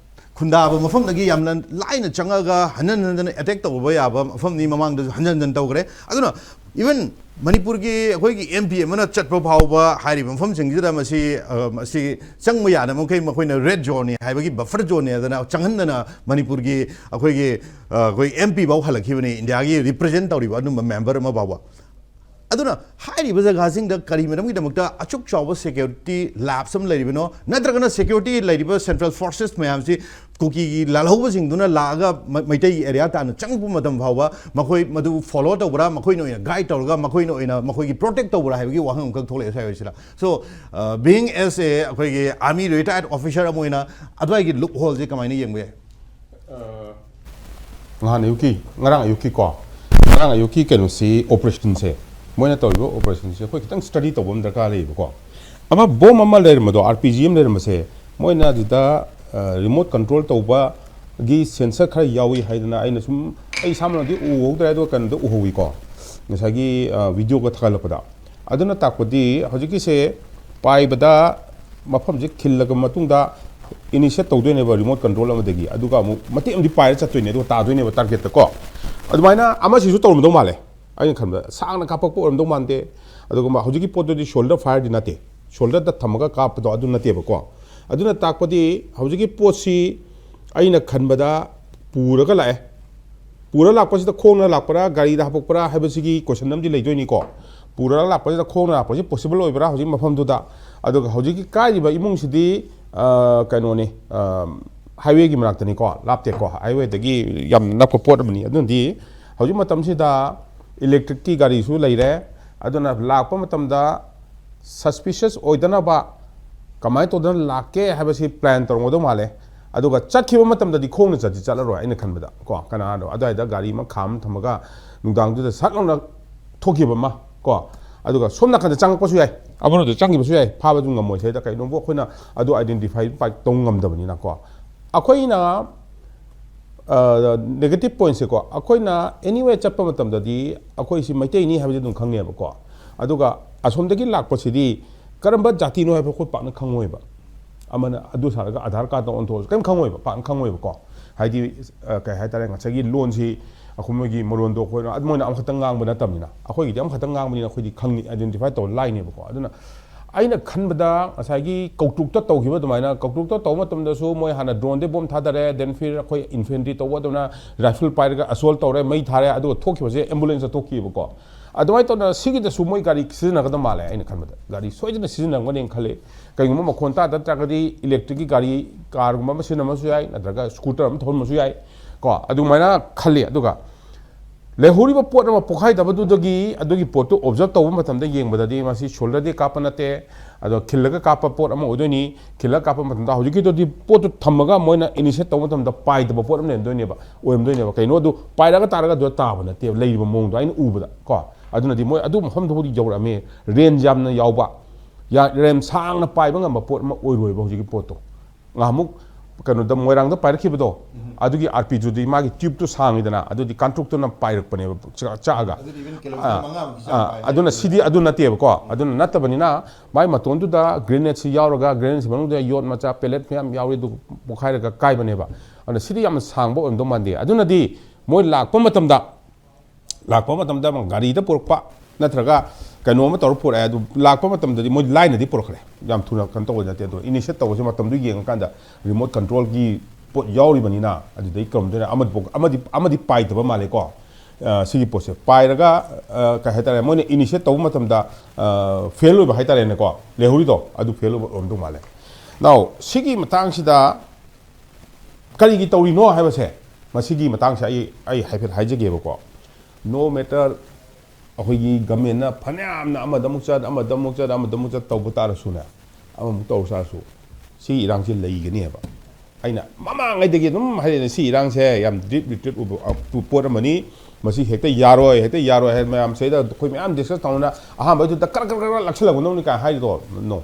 ꯈꯨꯟꯗꯥꯕ ꯃꯐꯝꯗꯒꯤ ꯌꯥꯝꯅ ꯂꯥꯏꯅ ꯆꯪꯉꯒ ꯍꯟꯖꯟ ꯍꯟꯖꯟꯅ attack ꯇꯧꯕ ꯌꯥꯕ ꯃꯐꯝꯅꯤ꯫ ꯃꯃꯥꯡꯗꯁꯨ ꯍꯟꯖꯟ ꯍꯟꯖꯟ ꯇꯧꯈ꯭ꯔꯦ꯫ ꯑꯗꯨꯅ Even ꯃꯅꯤꯄꯨꯔꯒꯤ ꯑꯩꯈꯣꯏꯒꯤ ꯑꯦꯝ ꯄꯤ ꯑꯃꯅ ꯆꯠꯄ ꯐꯥꯎꯕ ꯍꯥꯏꯔꯤꯕ ꯃꯐꯝꯁꯤꯡꯁꯤꯗ ꯃꯁꯤ, ꯑ, ꯃꯁꯤ ꯆꯪꯕ ꯌꯥꯗꯕ ꯃꯈꯩ ꯃꯈꯣꯏꯅ red zoneꯅꯤ ꯍꯥꯏꯕꯒꯤ buffer zoneꯅꯤ ꯍꯥꯏꯗꯅ ꯆꯪꯍꯟꯗꯅ ꯃꯅꯤꯄꯨꯔꯒꯤ ꯑꯩꯈꯣꯏꯒꯤ, ꯑ, ꯑꯩꯈꯣꯏ ꯑꯦꯝ ꯄꯤ ꯐꯥꯎ ꯍꯜꯂꯛꯈꯤꯕꯅꯤ, ꯏꯟꯗꯤꯌꯥꯒꯤ represent ꯇꯧꯔꯤꯕ ꯑꯗꯨꯝꯕ member ꯑꯃ ꯐꯥꯎꯕ꯫ ꯑꯗꯨꯅ ꯍꯥꯏꯔꯤꯕ ꯖꯒꯥꯁꯤꯡꯗ ꯀꯔꯤ ꯃꯔꯝꯒꯤꯗꯃꯛꯇ ꯑꯁꯨꯛ ꯆꯥꯎꯕ security lapse ꯑꯃ ꯂꯩꯔꯤꯕꯅꯣ? ꯅꯠꯇ꯭ꯔꯒꯅ security ꯂꯩꯔꯤꯕ central forces ꯃꯌꯥꯝꯁꯤ ꯀꯨꯀꯤꯒꯤ ꯂꯥꯜꯍꯧꯕꯁꯤꯡꯗꯨꯅ ꯂꯥꯛꯑꯒ ꯃ-, ꯃꯩꯇꯩ area ꯇꯥꯟꯅ ꯆꯪꯉꯛꯄ ꯃꯇꯝ ꯐꯥꯎꯕ ꯃꯈꯣꯏ ꯃꯗꯨ follow ꯇꯧꯕ꯭ꯔꯥ, ꯃꯈꯣꯏꯅ ꯑꯣꯏꯅ guide ꯇꯧꯔꯒ ꯃꯈꯣꯏꯅ ꯑꯣꯏꯅ ꯃꯈꯣꯏꯒꯤ protect ꯇꯧꯕ꯭ꯔꯥ ꯍꯥꯏꯕꯒꯤ ꯋꯥꯍꯪ ꯑꯃꯈꯛ ꯊꯣꯛꯂꯛꯑꯦ ꯁ꯭ꯋꯥꯏꯁꯤꯗ꯫ So, uh, being as a ꯑꯩꯈꯣꯏꯒꯤ army retired officer ꯑꯃ ꯑꯣꯏꯅ ꯑꯗꯨꯋꯥꯏꯒꯤ loopholeꯁꯦ ꯀꯃꯥꯏꯅ ꯌꯦꯡꯕ ꯌꯥꯏ? ꯑ, ꯉꯍꯥꯟ ꯑꯌꯨꯛꯀꯤ, ꯉꯔꯥꯡ ꯑꯌꯨꯛꯀꯤꯀꯣ, ꯉꯔꯥꯡ ꯑꯌꯨꯛꯀꯤ ꯀꯩꯅꯣꯁꯤ, operationꯁꯦ, ꯃꯣꯏꯅ ꯇꯧꯔꯤꯕ operationꯁꯦ ꯑꯩꯈꯣꯏ ꯈꯤꯇꯪ study ꯇꯧꯕ ꯑꯃ ꯗꯔꯀꯥꯔ ꯂꯩꯌꯦꯕꯀꯣ꯫ ꯑꯃ bomb ꯑꯃ ꯂꯩꯔꯝꯕꯗꯣ, R P G ꯑꯃ ꯂꯩꯔꯝꯕꯁꯦ, ꯃꯣꯏꯅ ꯑꯗꯨꯗ, ꯑ, remote control ꯇꯧꯕꯒꯤ sensor ꯈꯔ ꯌꯥꯎꯏ ꯍꯥꯏꯗꯅ ꯑꯩꯅ ꯁꯨꯝ, ꯑꯩ ꯏꯁꯥꯃꯛꯅꯗꯤ ꯎꯍꯧꯗ꯭ꯔꯦ, ꯑꯗꯨꯒ ꯀꯩꯅꯣꯗ ꯎꯍꯧꯋꯤꯀꯣ, ꯉꯁꯥꯏꯒꯤ, ꯑ, videoꯒ ꯊꯥꯒꯠꯂꯛꯄꯗ꯫ ꯑꯗꯨꯅ ꯇꯥꯛꯄꯗꯤ ꯍꯧꯖꯤꯛꯀꯤꯁꯦ ꯄꯥꯏꯕꯗ ꯃꯐꯝꯁꯦ ꯈꯤꯜꯂꯒ ꯃꯇꯨꯡꯗ initiate ꯇꯧꯗꯣꯏꯅꯦꯕ remote control ꯑꯃꯗꯒꯤ, ꯑꯗꯨꯒ ꯑꯃꯨꯛ ꯃꯇꯦꯛ ꯑꯃꯗꯤ ꯄꯥꯏꯔ ꯆꯠꯇꯣꯏꯅꯦ, ꯑꯗꯨꯒ ꯇꯥꯗꯣꯏꯅꯦꯕ targetꯇ ꯀꯣ꯫ ꯑꯗꯨꯃꯥꯏꯅ ꯑꯃꯁꯤꯁꯨ ꯇꯧꯔꯝꯗꯧ ꯃꯥꯜꯂꯦ, ꯑꯩꯅ ꯈꯟꯕꯗ ꯁꯥꯡꯅ ꯀꯥꯞꯄꯛꯄ ꯑꯣꯏꯔꯝꯗꯧ ꯃꯥꯟꯗꯦ꯫ ꯑꯗꯨꯒ ꯃꯥ-, ꯍꯧꯖꯤꯛꯀꯤ ꯄꯣꯠꯇꯨꯗꯤ shoulder fireꯗꯤ ꯅꯠꯇꯦ, shoulderꯗ ꯊꯝꯃꯒ ꯀꯥꯞꯄꯗꯣ ꯑꯗꯨ ꯅꯠꯇꯦꯕꯀꯣ꯫ ꯑꯗꯨꯅ ꯇꯥꯛꯄꯗꯤ ꯍꯧꯖꯤꯛꯀꯤ ꯄꯣꯠꯁꯤ ꯑꯩꯅ ꯈꯟꯕꯗ ꯄꯨꯔꯒ ꯂꯥꯛꯑꯦ꯫ ꯄꯨꯔ ꯂꯥꯛꯄꯁꯤꯗ ꯈꯣꯡꯅ ꯂꯥꯛꯄ꯭ꯔꯥ, ꯒꯥꯔꯤꯗ ꯍꯥꯄꯛꯄ꯭ꯔꯥ ꯍꯥꯏꯕꯁꯤꯒꯤ question ꯑꯃꯗꯤ ꯂꯩꯗꯣꯏꯅꯤꯀꯣ꯫ ꯄꯨꯔ ꯂꯥꯛꯄꯁꯤꯗ ꯈꯣꯡꯅ ꯂꯥꯛꯄꯁꯤ possible ꯑꯣꯏꯕ꯭ꯔꯥ ꯍꯧꯖꯤꯛ ꯃꯐꯝꯗꯨꯗ? ꯑꯗꯨꯒ ꯍꯧꯖꯤꯛꯀꯤ ꯀꯥꯏꯔꯤꯕ ꯏꯃꯨꯡꯁꯤꯗꯤ, ꯑ, ꯀꯩꯅꯣꯅꯤ, ꯑ, highwayꯒꯤ ꯃꯅꯥꯛꯇꯅꯤꯀꯣ, ꯂꯥꯞꯇꯦꯀꯣ, highwayꯗꯒꯤ ꯌꯥꯝ ꯅꯛꯄ ꯄꯣꯠ ꯑꯃꯅꯤ꯫ ꯑꯗꯨꯅꯗꯤ ꯍꯧꯖꯤꯛ ꯃꯇꯝꯁꯤꯗ electricꯀꯤ ꯒꯥꯔꯤꯁꯨ ꯂꯩꯔꯦ꯫ ꯑꯗꯨꯅ ꯂꯥꯛꯄ ꯃꯇꯝꯗ suspicious ꯑꯣꯏꯗꯅꯕ ꯀꯃꯥꯏꯅ ꯇꯧꯗꯅ ꯂꯥꯛꯀꯦ ꯍꯥꯏꯕꯁꯤ plan ꯇꯧꯔꯝꯒꯗꯧ ꯃꯥꯜꯂꯦ꯫ ꯑꯗꯨꯒ ꯆꯠꯈꯤꯕ ꯃꯇꯝꯗꯗꯤ ꯈꯣꯡꯅ ꯆꯠꯇꯤ ꯆꯠꯂꯔꯣꯏ, ꯑꯩꯅ ꯈꯟꯕꯗ ꯀꯣ, ꯀꯅꯥꯅꯣ ꯑꯗꯨꯋꯥꯏꯗ ꯒꯥꯔꯤ ꯑꯃ ꯈꯥꯝ ꯊꯝꯃꯒ ꯅꯨꯡꯗꯥꯡꯗꯨꯗ ꯁꯠ ꯂꯥꯎꯅ ꯊꯣꯛꯈꯤꯕ ꯑꯃ ꯀꯣ, ꯑꯗꯨꯒ ꯁꯣꯝ ꯅꯥꯀꯟꯗ ꯆꯪꯉꯛꯄꯁꯨ ꯌꯥꯏ, ꯑꯃꯔꯣꯝꯗ ꯆꯪꯈꯤꯕꯁꯨ ꯌꯥꯏ, ꯐꯥꯕꯗꯨ ꯉꯝꯃꯣꯏ꯫ ꯁꯤꯗ ꯀꯩꯅꯣꯕꯨ ꯑꯩꯈꯣꯏꯅ ꯑꯗꯨ identify ꯄꯥꯛ ꯇꯧ ꯉꯝꯗꯕꯅꯤꯅ ꯀꯣ꯫ ꯑꯩꯈꯣꯏꯅ, ꯑ, negative pointꯁꯦꯀꯣ, ꯑꯩꯈꯣꯏꯅ anywhere ꯆꯠꯄ ꯃꯇꯝꯗꯗꯤ ꯑꯩꯈꯣꯏꯁꯤ ꯃꯩꯇꯩꯅꯤ ꯍꯥꯏꯕꯁꯤ ꯑꯗꯨꯝ ꯈꯪꯉꯦꯕꯀꯣ꯫ ꯑꯗꯨꯒ ꯑꯁꯣꯝꯗꯒꯤ ꯂꯥꯛꯄꯁꯤꯗꯤ ꯀꯔꯝꯕ ꯖꯥꯇꯤꯅꯣ ꯍꯥꯏꯕ ꯑꯩꯈꯣꯏ ꯄꯥꯛꯅ ꯈꯪꯉꯣꯏꯕ꯫ ꯑꯃꯅ ꯑꯗꯨ ꯁꯥꯔꯒ Aadhaar cardꯇ ꯑꯣꯟꯊꯣꯛꯑꯁꯨ ꯀꯔꯤꯝ ꯈꯪꯉꯣꯏꯕ, ꯄꯥꯛꯅ ꯈꯪꯉꯣꯏꯕꯀꯣ꯫ ꯍꯥꯏꯗꯤ, ꯑ, ꯀꯩ ꯍꯥꯏꯇꯥꯔꯦ, ꯉꯁꯥꯏꯒꯤ ꯂꯣꯟꯁꯤ, ꯑꯩꯈꯣꯏ ꯃꯣꯏꯒꯤ ꯃꯔꯣꯟꯗꯣ ꯑꯩꯈꯣꯏꯅ ꯑꯗꯨ ꯃꯣꯏꯅ ꯑꯃꯈꯛꯇꯪ ꯉꯥꯡꯕ ꯅꯠꯇꯕꯅꯤꯅ, ꯑꯩꯈꯣꯏꯒꯤꯗꯤ ꯑꯃꯈꯛꯇꯪ ꯉꯥꯡꯕꯅꯤꯅ ꯑꯩꯈꯣꯏꯗꯤ ꯈꯪꯅꯤ, identify ꯇꯧꯕ ꯂꯥꯏꯅꯦꯕꯀꯣ꯫ ꯑꯗꯨꯅ ꯑꯩꯅ ꯈꯟꯕꯗ ꯉꯁꯥꯏꯒꯤ ꯀꯧꯇ꯭ꯔꯨꯛꯇ ꯇꯧꯈꯤꯕ ꯑꯗꯨꯃꯥꯏꯅ, ꯀꯧꯇ꯭ꯔꯨꯛꯇ ꯇꯧꯕ ꯃꯇꯝꯗꯁꯨ ꯃꯣꯏ ꯍꯥꯟꯅ drone ꯗꯩ bomb ꯊꯥꯗꯔꯦ, then ꯐꯤꯔ ꯑꯩꯈꯣꯏ infantry ꯇꯧꯕ ꯑꯗꯨꯅ rifle ꯄꯥꯏꯔꯒ assault ꯇꯧꯔꯦ, ꯃꯩ ꯊꯥꯔꯦ, ꯑꯗꯨꯒ ꯊꯣꯛꯈꯤꯕꯁꯦ ambulance ꯇ ꯊꯣꯛꯈꯤꯕꯀꯣ꯫ ꯑꯗꯨꯃꯥꯏꯅ ꯇꯧꯗꯅ ꯁꯤꯒꯤꯗꯁꯨ ꯃꯣꯏ ꯒꯥꯔꯤ ꯁꯤꯖꯤꯟꯅꯒꯗꯕ ꯃꯥꯜꯂꯦ, ꯑꯩꯅ ꯈꯟꯕꯗ ꯒꯥꯔꯤ ꯁꯣꯏꯗꯅ ꯁꯤꯖꯤꯟꯅꯔꯝꯒꯅꯦꯅ ꯈꯜꯂꯤ꯫ ꯀꯩꯒꯨꯝꯕ ꯃꯈꯣꯟ ꯇꯥꯗ ꯇꯥꯔꯒꯗꯤ electric ꯀꯤ ꯒꯥꯔꯤ, car ꯒꯨꯝꯕ ꯑꯃ ꯁꯤꯖꯤꯟꯅꯕꯁꯨ ꯌꯥꯏ, ꯅꯠꯇ꯭ꯔꯒ scooter ꯑꯃ ꯊꯧꯍꯟꯕꯁꯨ ꯌꯥꯏ ꯀꯣ, ꯑꯗꯨꯃꯥꯏꯅ ꯈꯜꯂꯤ꯫ ꯑꯗꯨꯒ ꯂꯩꯍꯧꯔꯤꯕ ꯄꯣꯠ ꯑꯃ ꯄꯣꯛꯈꯥꯏꯗꯕꯗꯨꯗꯒꯤ ꯑꯗꯨꯒꯤ ꯄꯣꯠꯇꯨ observe ꯇꯧꯕ ꯃꯇꯝꯗ ꯌꯦꯡꯕꯗꯗꯤ ꯃꯁꯤ shoulder ꯗꯒꯤ ꯀꯥꯞꯄ ꯅꯠꯇꯦ, ꯑꯗꯣ ꯈꯤꯜꯂꯒ ꯀꯥꯞꯄ ꯄꯣꯠ ꯑꯃ ꯑꯣꯏꯗꯣꯏꯅꯤ꯫ ꯈꯤꯜꯂꯒ ꯀꯥꯞꯄ ꯃꯇꯝꯗ ꯍꯧꯖꯤꯛꯀꯤꯗꯨꯗꯤ ꯄꯣꯠꯇꯨ ꯊꯝꯃꯒ ꯃꯣꯏꯅ initiate ꯇꯧꯕ ꯃꯇꯝꯗ ꯄꯥꯏꯗꯕ ꯄꯣꯠ ꯑꯃ ꯂꯩꯔꯝꯗꯣꯏꯅꯦꯕ, ꯑꯣꯏꯔꯝꯗꯣꯏꯅꯦꯕ꯫ ꯀꯩꯅꯣ ꯑꯗꯨ ꯄꯥꯏꯔꯒ ꯇꯥꯔꯒ ꯑꯗꯨꯗ ꯇꯥꯕ ꯅꯠꯇꯦꯕ, ꯂꯩꯔꯤꯕ ꯃꯑꯣꯡꯗꯣ ꯑꯩꯅ ꯎꯕꯗ ꯀꯣ꯫ ꯑꯗꯨꯅꯗꯤ ꯃꯣꯏ ꯑꯗꯨ ꯃꯐꯝꯗꯨꯕꯨꯗꯤ ꯌꯧꯔꯛꯑꯝꯃꯦ, range ꯌꯥꯝꯅ ꯌꯥꯎꯕ, ꯌꯥ-, range ꯁꯥꯡꯅ ꯄꯥꯏꯕ ꯉꯝꯕ ꯄꯣꯠ ꯑꯃ ꯑꯣꯏꯔꯣꯏꯕ ꯍꯧꯖꯤꯛꯀꯤ ꯄꯣꯠꯇꯣ꯫ ꯉꯍꯥꯟꯃꯨꯛ ꯀꯩꯅꯣꯗ ꯃꯣꯏꯔꯥꯡꯗ ꯄꯥꯏꯔꯛꯈꯤꯕꯗꯣ, ꯑꯗꯨꯒꯤ R P G ꯗꯨꯗꯤ ꯃꯥꯒꯤ tube ꯇꯨ ꯁꯥꯡꯉꯤꯗꯅ, ꯑꯗꯨꯗꯤ ꯀꯥꯡꯇ꯭ꯔꯨꯛꯇꯨꯅ ꯄꯥꯏꯔꯛꯄꯅꯦꯕ, ꯆ-, ꯆꯥꯛꯑꯒ꯫ ꯑꯗꯨꯗꯤ even kilometer ꯑꯥ, ꯃꯉꯥꯃꯨꯛꯀꯤ ꯆꯥꯡ ꯑꯥ, ꯄꯥꯏ ꯑꯗꯨꯅ ꯍꯥꯏꯕ ꯁꯤꯗꯤ ꯑꯗꯨ ꯅꯠꯇꯦꯕꯀꯣ꯫ ꯑꯗꯨꯅ ꯅꯠꯇꯕꯅꯤꯅ ꯃꯥꯏ ꯃꯇꯣꯟꯗꯨꯗ grenade ꯁꯤ ꯌꯥꯎꯔꯒ, grenade ꯁꯤ ꯃꯅꯨꯡꯗ ꯌꯣꯠ ꯃꯆꯥ pellet ꯃꯌꯥꯝ ꯌꯥꯎꯔꯤ, ꯑꯗꯨ ꯄꯣꯈꯥꯏꯔꯒ ꯀꯥꯏꯕꯅꯦꯕ꯫ ꯑꯗꯨꯅ ꯁꯤꯗꯤ ꯌꯥꯝꯅ ꯁꯥꯡꯕ ꯑꯣꯏꯔꯝꯗꯧ ꯃꯥꯟꯗꯦ꯫ ꯑꯗꯨꯅꯗꯤ ꯃꯣꯏ ꯂꯥꯛꯄ ꯃꯇꯝꯗ, ꯂꯥꯛꯄ ꯃꯇꯝꯗ ꯑꯃ ꯒꯥꯔꯤꯗ ꯄꯨꯔꯛꯄ ꯅꯠꯇ꯭ꯔꯒ ꯀꯩꯅꯣ ꯑꯃ ꯇꯧꯔ ꯄꯨꯔꯛꯑꯦ, ꯑꯗꯨ ꯂꯥꯛꯄ ꯃꯇꯝꯗꯗꯤ ꯃꯣꯏ ꯂꯥꯏꯅꯗꯤ ꯄꯨꯔꯛꯈ꯭ꯔꯦ, ꯌꯥꯝ ꯊꯨꯅ ꯀꯩꯅꯣ ꯇꯧꯕ ꯅꯠꯇꯦ꯫ ꯑꯗꯣ initiate ꯇꯧꯕꯁꯦ ꯃꯇꯝꯗꯨ ꯌꯦꯡꯉꯀꯥꯟꯗ remote control ꯒꯤ ꯄꯣꯠ ꯌꯥꯎꯔꯤꯕꯅꯤꯅ ꯑꯗꯨꯗꯩ ꯀꯔꯝꯗꯣꯏꯅ ꯑꯃꯗꯤ ꯄꯣꯛ-, ꯑꯃꯗꯤ, ꯑꯃꯗꯤ ꯄꯥꯏꯗꯕ ꯃꯥꯜꯂꯦꯀꯣ꯫ ꯑ, ꯁꯤꯒꯤ ꯄꯣꯠꯁꯦ ꯄꯥꯏꯔꯒ, ꯑ, ꯀꯩ ꯍꯥꯏꯇꯥꯔꯦ, ꯃꯣꯏꯅ initiate ꯇꯧꯕ ꯃꯇꯝꯗ, ꯑ, fail ꯑꯣꯏꯕ ꯍꯥꯏꯇꯥꯔꯦꯅꯦꯀꯣ, ꯂꯩꯍꯧꯔꯤꯗꯣ ꯑꯗꯨ fail ꯑꯣꯏꯕ ꯑꯣꯏꯔꯝꯗꯧ ꯃꯥꯜꯂꯦ꯫ Now ꯁꯤꯒꯤ ꯃꯇꯥꯡꯁꯤꯗ ꯀꯔꯤꯒꯤ ꯇꯧꯔꯤꯅꯣ ꯍꯥꯏꯕꯁꯦ, ꯃꯁꯤꯒꯤ ꯃꯇꯥꯡꯁꯦ ꯑꯩ, ꯑꯩ ꯍꯥꯏꯐꯦꯠ ꯍꯥꯏꯖꯒꯦꯕꯀꯣ꯫ No matter ꯑꯩꯈꯣꯏꯒꯤ government ꯅ ꯐꯅꯌꯥꯝꯅ ꯑꯃꯗ ꯑꯃꯨꯛ ꯆꯠ, ꯑꯃꯗ ꯑꯃꯨꯛ ꯆꯠ, ꯑꯃꯗ ꯑꯃꯨꯛ ꯆꯠ ꯇꯧꯕ ꯇꯥꯔꯁꯨꯅꯦ, ꯑꯃꯃꯨꯛ ꯇꯧꯔ ꯆꯥꯔꯁꯨ ꯁꯤ ꯏꯔꯥꯡꯁꯦ ꯂꯩꯒꯅꯦꯕ꯫ ꯑꯩꯅ ꯃꯃꯥꯡꯉꯩꯗꯒꯤ ꯑꯗꯨꯝ ꯍꯥꯏꯔꯛꯑꯦ, ꯁꯤ ꯏꯔꯥꯡꯁꯦ ꯌꯥꯝ deep rooted ꯑꯣꯏꯕ, ꯑ, ꯄꯣꯠ ꯑꯃꯅꯤ꯫ ꯃꯁꯤ ꯍꯦꯛꯇ ꯌꯥꯔꯣꯏ, ꯍꯦꯛꯇ ꯌꯥꯔꯣꯏ ꯍꯥꯏ ꯃꯌꯥꯝ ꯁꯤꯗ ꯑꯩꯈꯣꯏ ꯃꯌꯥꯝ discuss ꯇꯧꯅ ꯑꯍꯥꯟꯕꯩꯗꯨꯗ ꯀꯔꯛ ꯀꯔꯛ ꯀꯔꯛ ꯂꯥꯛꯁꯜꯂꯛꯀꯗꯧꯅꯤ ꯀꯥꯏꯅ ꯍꯥꯏꯔꯤꯗꯣ, no꯫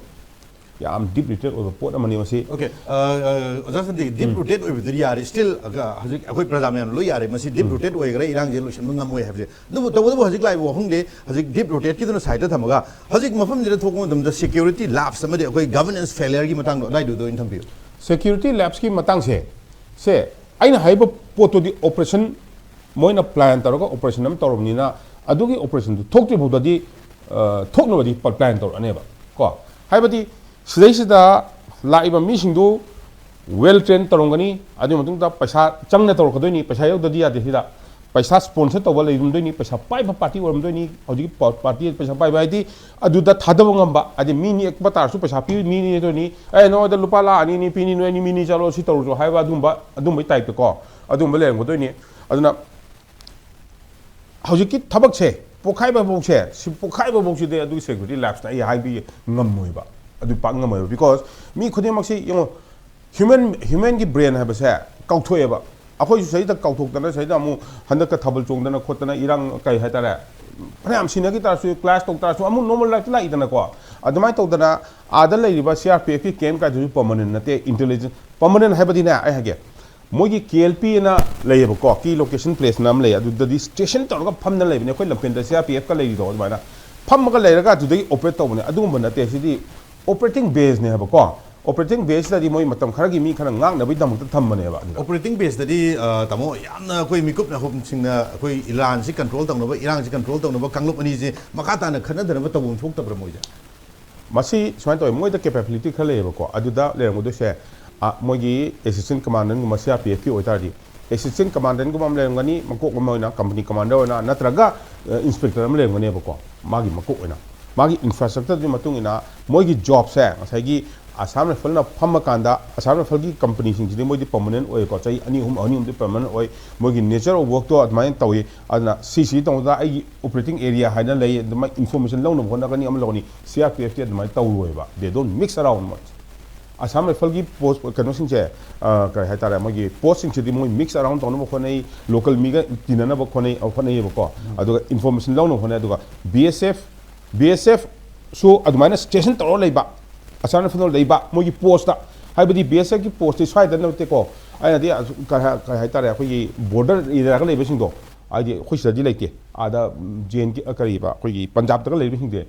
ꯌꯥꯝ deep rooted ꯑꯣꯏꯕ ꯄꯣꯠ ꯑꯃꯅꯤ ꯃꯁꯤ꯫ Okay, ꯑ, ꯑ, ꯑꯣꯖꯥ ꯁꯟꯇꯤ, deep rooted ꯑꯣꯏꯕꯗꯨꯗꯤ ꯌꯥꯔꯦ, still, ꯑ, ꯍꯧꯖꯤꯛ ꯑꯩꯈꯣꯏ ꯄ꯭ꯔꯖꯥ ꯃꯌꯥꯝ ꯂꯣꯏ ꯌꯥꯔꯦ, ꯃꯁꯤ deep rooted ꯑꯣꯏꯈ꯭ꯔꯦ, ꯏꯔꯥꯡꯁꯦ ꯂꯣꯏꯁꯤꯟꯕ ꯉꯝꯃꯣꯏ ꯍꯥꯏꯕꯁꯦ꯫ ꯑꯗꯨꯕꯨ ꯇꯧꯕꯇꯕꯨ ꯍꯧꯖꯤꯛ ꯂꯥꯛꯏꯕ ꯋꯥꯍꯪꯗꯤ, ꯍꯧꯖꯤꯛ deep rooted ꯀꯤꯗꯨꯅ side ꯇ ꯊꯝꯃꯒ, ꯍꯧꯖꯤꯛ ꯃꯐꯝꯁꯤꯗ ꯊꯣꯛꯄ ꯃꯇꯝꯗ security lapse ꯑꯃꯗꯤ ꯑꯩꯈꯣꯏ governance failure ꯒꯤ ꯃꯇꯥꯡꯗꯣ ꯑꯗꯥꯏꯗꯨꯗ ꯑꯣꯏꯅ ꯊꯝꯕꯤꯌꯨ꯫ Security lapse ꯀꯤ ꯃꯇꯥꯡꯁꯦ, ꯁꯦ, ꯑꯩꯅ ꯍꯥꯏꯕ ꯄꯣꯠꯇꯨꯗꯤ operation ꯃꯣꯏꯅ ꯄ꯭ꯂꯥꯟ ꯇꯧꯔꯒ ꯑꯣꯄꯔꯦꯁꯟ ꯑꯃ ꯇꯧꯔꯕꯅꯤꯅ, ꯑꯗꯨꯒꯤ ꯑꯣꯄꯔꯦꯁꯟꯗꯨ ꯊꯣꯛꯇ꯭ꯔꯤ ꯐꯥꯎꯗꯗꯤ, ꯑ, ꯊꯣꯛꯅꯕꯗꯤ ꯄ-, ꯄ꯭ꯂꯥꯟ ꯇꯧꯔꯛꯑꯅꯦꯕ ꯀꯣ꯫ ꯍꯥꯏꯕꯗꯤ ꯁꯤꯗꯩꯁꯤꯗ ꯂꯥꯛꯏꯕ ꯃꯤꯁꯤꯡꯗꯨ ꯋꯦꯜ ꯇ꯭ꯔꯦꯟ ꯇꯧꯔꯝꯒꯅꯤ, ꯑꯗꯨꯒꯤ ꯃꯇꯨꯡꯗ ꯄꯩꯁꯥ ꯆꯪꯅ ꯇꯧꯔꯛꯀꯗꯣꯏꯅꯤ, ꯄꯩꯁꯥ ꯌꯧꯗꯗꯤ ꯌꯥꯗꯦ꯫ ꯁꯤꯗ ꯄꯩꯁꯥ ꯁ꯭ꯄꯣꯟꯁꯔ ꯇꯧꯕ ꯂꯩꯔꯝꯗꯣꯏꯅꯤ, ꯄꯩꯁꯥ ꯄꯥꯏꯕ ꯄꯥꯔꯇꯤ ꯑꯣꯏꯔꯝꯗꯣꯏꯅꯤ꯫ ꯍꯧꯖꯤꯛꯀꯤ ꯄꯥ-, ꯄꯥꯔꯇꯤ ꯄꯩꯁꯥ ꯄꯥꯏꯕ ꯍꯥꯏꯗꯤ ꯑꯗꯨꯗ ꯊꯥꯗꯕ ꯉꯝꯕ, ꯍꯥꯏꯗꯤ ꯃꯤ ꯅꯦꯛꯄ ꯇꯥꯔꯁꯨ ꯄꯩꯁꯥ ꯄꯤ, ꯃꯤ ꯅꯦꯛꯇꯣꯏꯅꯤ, "ꯑꯦ, ꯅꯉꯣꯟꯗ ꯂꯨꯄꯥ ꯂꯥꯛ ꯑꯅꯤ ꯅꯤ ꯄꯤꯅꯤ, ꯅꯣꯏ ꯑꯅꯤ ꯃꯤꯅꯤ ꯆꯠꯂꯣ, ꯁꯤ ꯇꯧꯔꯁꯨ" ꯍꯥꯏꯕ ꯑꯗꯨꯝꯕ, ꯑꯗꯨꯝꯕꯒꯤ ꯇꯥꯏꯞꯇꯀꯣ, ꯑꯗꯨꯝꯕ ꯂꯩꯔꯝꯒꯗꯣꯏꯅꯤ꯫ ꯑꯗꯨꯅ ꯍꯧꯖꯤꯛꯀꯤ ꯊꯕꯛꯁꯦ ꯄꯣꯛꯈꯥꯏꯕ ꯐꯥꯎꯁꯦ, ꯁꯤ ꯄꯣꯛꯈꯥꯏꯕ ꯐꯥꯎꯁꯤꯗꯤ ꯑꯗꯨꯒꯤ ꯁꯦꯀ꯭ꯌꯨꯔꯤꯇꯤ ꯂꯦꯞꯁꯇ ꯑꯩ ꯍꯥꯏꯕ ꯉꯝꯃꯣꯏꯕ, ꯑꯗꯨ ꯄꯥꯛ ꯉꯝꯃꯣꯏꯕ꯫ ꯕꯤꯀꯣꯁ ꯃꯤ ꯈꯨꯗꯤꯡꯃꯛꯁꯤ ꯌꯦꯡꯉꯣ, ꯍ꯭ꯌꯨꯃꯦꯟ, ꯍ꯭ꯌꯨꯃꯦꯟꯒꯤ ꯕ꯭ꯔꯦꯟ ꯍꯥꯏꯕꯁꯦ ꯀꯥꯎꯊꯣꯛꯑꯦꯕ꯫ ꯑꯩꯈꯣꯏꯁꯨ ꯁꯤꯗ ꯀꯥꯎꯊꯣꯛꯇꯅ, ꯁꯤꯗ ꯑꯃꯨꯛ ꯍꯟꯗꯛꯀ ꯊꯥꯕꯜ ꯆꯣꯡꯗꯅ ꯈꯣꯠꯇꯅ ꯏꯔꯥꯡ ꯀꯩ ꯍꯥꯏꯇꯥꯔꯦ, ꯐꯅꯌꯥꯝ ꯁꯤꯟꯅꯈꯤ ꯇꯥꯔꯁꯨ, ꯀ꯭ꯂꯥꯁ ꯇꯧ ꯇꯥꯔꯁꯨ, ꯑꯃꯨꯛ ꯅꯣꯔꯃꯦꯜ ꯂꯥꯏꯐꯇ ꯂꯥꯛꯏꯗꯅꯀꯣ꯫ ꯑꯗꯨꯃꯥꯏꯅ ꯇꯧꯗꯅ ꯑꯥꯗ ꯂꯩꯔꯤꯕ ꯁꯤ ꯑꯥꯔ ꯄꯤ ꯑꯦꯐꯀꯤ ꯀꯦꯝꯞ ꯀꯥꯏꯗꯨꯁꯨ ꯄꯔꯃꯅꯦꯟ ꯅꯠꯇꯦ, ꯏꯟꯇꯦꯂꯤꯖꯦꯟꯁ ꯄꯔꯃꯅꯦꯟ ꯍꯥꯏꯕꯗꯤꯅꯦ, ꯑꯩ ꯍꯥꯏꯒꯦ, ꯃꯣꯏꯒꯤ ꯀꯦ ꯑꯦꯜ ꯄꯤ ꯑꯅ ꯂꯩꯌꯦꯕꯀꯣ, ꯀꯤ ꯂꯣꯀꯦꯁꯟ ꯄ꯭ꯂꯦꯁꯅ ꯑꯃ ꯂꯩ, ꯑꯗꯨꯗꯗꯤ ꯁ꯭ꯇꯦꯁꯟ ꯇꯧꯔꯒ ꯐꯝꯅ ꯂꯩꯕꯅꯦ꯫ ꯑꯩꯈꯣꯏ ꯂꯝꯐꯦꯟꯗ ꯁꯤ ꯑꯥꯔ ꯄꯤ ꯑꯦꯐꯀ ꯂꯩꯔꯤꯗꯣ ꯑꯗꯨꯃꯥꯏꯅ ꯐꯝꯃꯒ ꯂꯩꯔꯒ ꯑꯗꯨꯗꯒꯤ ꯑꯣꯄꯔꯦꯠ ꯇꯧꯕꯅꯦ꯫ ꯑꯗꯨꯒꯨꯝꯕ ꯅꯠꯇꯦ, ꯁꯤꯗꯤ ꯑꯣꯄꯔꯦꯇꯤꯡ ꯕꯦꯁꯅꯦ ꯍꯥꯏꯕꯀꯣ꯫ ꯑꯣꯄꯔꯦꯇꯤꯡ ꯕꯦꯁꯇꯗꯤ ꯃꯣꯏ ꯃꯇꯝ ꯈꯔꯒꯤ ꯃꯤ ꯈꯔ ꯉꯥꯛꯅꯕꯒꯤꯗꯃꯛꯇ ꯊꯝꯕꯅꯦꯕ ꯑꯗꯨꯗ꯫ ꯑꯣꯄꯔꯦꯇꯤꯡ ꯕꯦꯁꯇꯗꯤ, ꯑ, ꯇꯥꯃꯣ, ꯌꯥꯝꯅ ꯑꯩꯈꯣꯏ ꯃꯤꯀꯨꯞ ꯅꯥꯍꯨꯝꯁꯤꯡꯅ ꯑꯩꯈꯣꯏ ꯏꯔꯥꯟꯁꯤ ꯀꯟꯇ꯭ꯔꯣꯜ ꯇꯧꯅꯕ, ꯏꯔꯥꯡꯁꯤ ꯀꯟꯇ꯭ꯔꯣꯜ ꯇꯧꯅꯕ ꯀꯥꯡꯂꯨꯞ ꯑꯅꯤꯁꯦ ꯃꯈꯥ ꯇꯥꯅ ꯈꯠꯅꯗꯅꯕ ꯇꯧꯐꯝ ꯊꯣꯛꯇꯕ꯭ꯔꯥ ꯃꯣꯏꯁꯦ? ꯃꯁꯤ ꯁꯨꯃꯥꯏꯅ ꯇꯧꯋꯦ, ꯃꯣꯏꯗ ꯀꯦꯄꯦꯕꯤꯂꯤꯇꯤ ꯈꯔ ꯂꯩꯌꯦꯕꯀꯣ꯫ ꯑꯗꯨꯗ ꯂꯩꯔꯝꯒꯗꯣꯏꯁꯦ, ꯑ, ꯃꯣꯏꯒꯤ ꯑꯦꯁꯤꯁꯇꯦꯟ ꯀꯃꯥꯟꯗꯦꯟꯒꯨꯝꯕ ꯁꯤ ꯑꯥꯔ ꯄꯤ ꯑꯦꯐꯀꯤ ꯑꯣꯏꯇꯥꯔꯗꯤ, ꯑꯦꯁꯤꯁꯇꯦꯟ ꯀꯃꯥꯟꯗꯦꯟꯒꯨꯝꯕ ꯑꯃ ꯂꯩꯔꯝꯒꯅꯤ, ꯃꯀꯣꯛ ꯑꯃ ꯑꯣꯏꯅ, ꯀꯝꯄꯅꯤ ꯀꯃꯥꯟꯗꯔ ꯑꯣꯏꯅ, ꯅꯠꯇ꯭ꯔꯒ, ꯑ, ꯏꯟꯁꯄꯦꯛꯇꯔ ꯑꯃ ꯂꯩꯔꯝꯒꯅꯦꯕꯀꯣ, ꯃꯥꯒꯤ ꯃꯀꯣꯛ ꯑꯣꯏꯅ꯫ ꯃꯥꯒꯤ ꯏꯟꯐ꯭ꯔꯥꯁ꯭ꯇ꯭ꯔꯛꯆꯔꯗꯨꯒꯤ ꯃꯇꯨꯡ ꯏꯟꯅ ꯃꯣꯏꯒꯤ ꯖꯣꯕꯁꯦ ꯉꯁꯥꯏꯒꯤ ꯑꯁꯥꯝ ꯔꯥꯏꯐꯜꯅ ꯐꯝꯃꯀꯥꯟꯗ, ꯑꯁꯥꯝ ꯔꯥꯏꯐꯜꯒꯤ ꯀꯝꯄꯅꯤꯁꯤꯡꯁꯤꯗꯤ ꯃꯣꯏꯗꯤ ꯄꯔꯃꯅꯦꯟ ꯑꯣꯏꯀꯣ, ꯆꯍꯤ ꯑꯅꯤ ꯑꯍꯨꯝ, ꯑꯅꯤ ꯑꯍꯨꯝꯗꯤ ꯄꯔꯃꯅꯦꯟ ꯑꯣꯏ꯫ ꯃꯣꯏꯒꯤ ꯅꯦꯆꯔ ꯑꯣꯐ ꯋꯔꯛꯇꯣ ꯑꯗꯨꯃꯥꯏꯅ ꯇꯧꯏ꯫ ꯑꯗꯨꯅ ꯁꯤꯁꯤ ꯇꯧꯕꯗ ꯑꯩꯒꯤ ꯑꯣꯄꯔꯦꯇꯤꯡ ꯑꯦꯔꯤꯌꯥ ꯍꯥꯏꯅ ꯂꯩ, ꯑꯗꯨꯃꯥꯏꯅ ꯏꯟꯐꯣꯔꯃꯦꯁꯟ ꯂꯧꯅꯕ ꯍꯣꯠꯅꯒꯅꯤ, ꯑꯃ ꯂꯧꯅꯤ꯫ ꯁꯤ ꯑꯥꯔ ꯄꯤ ꯑꯦꯐꯇꯤ ꯑꯗꯨꯃꯥꯏꯅ ꯇꯧꯔꯣꯏꯕ, they don't mix around much꯫ Assam ꯔꯥꯏꯐꯜꯒꯤ ꯄꯣꯁ ꯀꯩꯅꯣꯁꯤꯡꯁꯦ, ꯑ, ꯀꯔꯤ ꯍꯥꯏꯇꯥꯔꯦ, ꯃꯣꯏꯒꯤ ꯄꯣꯁꯁꯤꯡꯁꯤꯗꯤ ꯃꯣꯏ ꯃꯤꯛꯁ ꯑꯔꯥꯎꯟ ꯇꯧꯅꯕ ꯍꯣꯠꯅꯩ, ꯂꯣꯀꯦꯜ ꯃꯤꯒ ꯇꯤꯟꯅꯅꯕ ꯍꯣꯠꯅꯩ, ꯍꯣꯠꯅꯩꯌꯦꯕꯀꯣ꯫ ꯑꯗꯨꯒ ꯏꯟꯐꯣꯔꯃꯦꯁꯟ ꯂꯧꯅꯕ ꯍꯣꯠꯅꯩ꯫ ꯑꯗꯨꯒ ꯕꯤ ꯑꯦꯁ ꯑꯦꯐ, ꯕꯤ ꯑꯦꯁ ꯑꯦꯐꯁꯨ ꯑꯗꯨꯃꯥꯏꯅ ꯁ꯭ꯇꯦꯁꯟ ꯇꯧꯔꯒ ꯂꯩꯕ, ꯑꯁꯥꯝ ꯔꯥꯏꯐꯜ ꯂꯩꯕ ꯃꯣꯏꯒꯤ ꯄꯣꯁꯇ, ꯍꯥꯏꯕꯗꯤ ꯕꯤ ꯑꯦꯁ ꯑꯦꯐꯀꯤ ꯄꯣꯁꯇꯤ ꯁ꯭ꯋꯥꯏꯗ ꯅꯠꯇꯦꯀꯣ, ꯑꯩꯅꯗꯤ ꯑꯁ-, ꯀꯩ ꯍꯥꯏ-, ꯀꯩ ꯍꯥꯏꯇꯥꯔꯦ, ꯑꯩꯈꯣꯏꯒꯤ ꯕꯣꯔꯗꯔ ꯑꯦꯔꯤꯌꯥꯒ ꯂꯩꯕꯁꯤꯡꯗꯣ, ꯍꯥꯏꯗꯤ ꯑꯩꯈꯣꯏ ꯁꯤꯗꯗꯤ ꯂꯩꯇꯦ, ꯑꯥꯗ ꯖꯦ ꯑꯦꯟ ꯀꯦ, ꯀꯔꯤꯕ, ꯑꯩꯈꯣꯏꯒꯤ ꯄꯟꯖꯥꯕꯇꯒ ꯂꯩꯔꯤꯕꯁꯤꯡꯁꯦ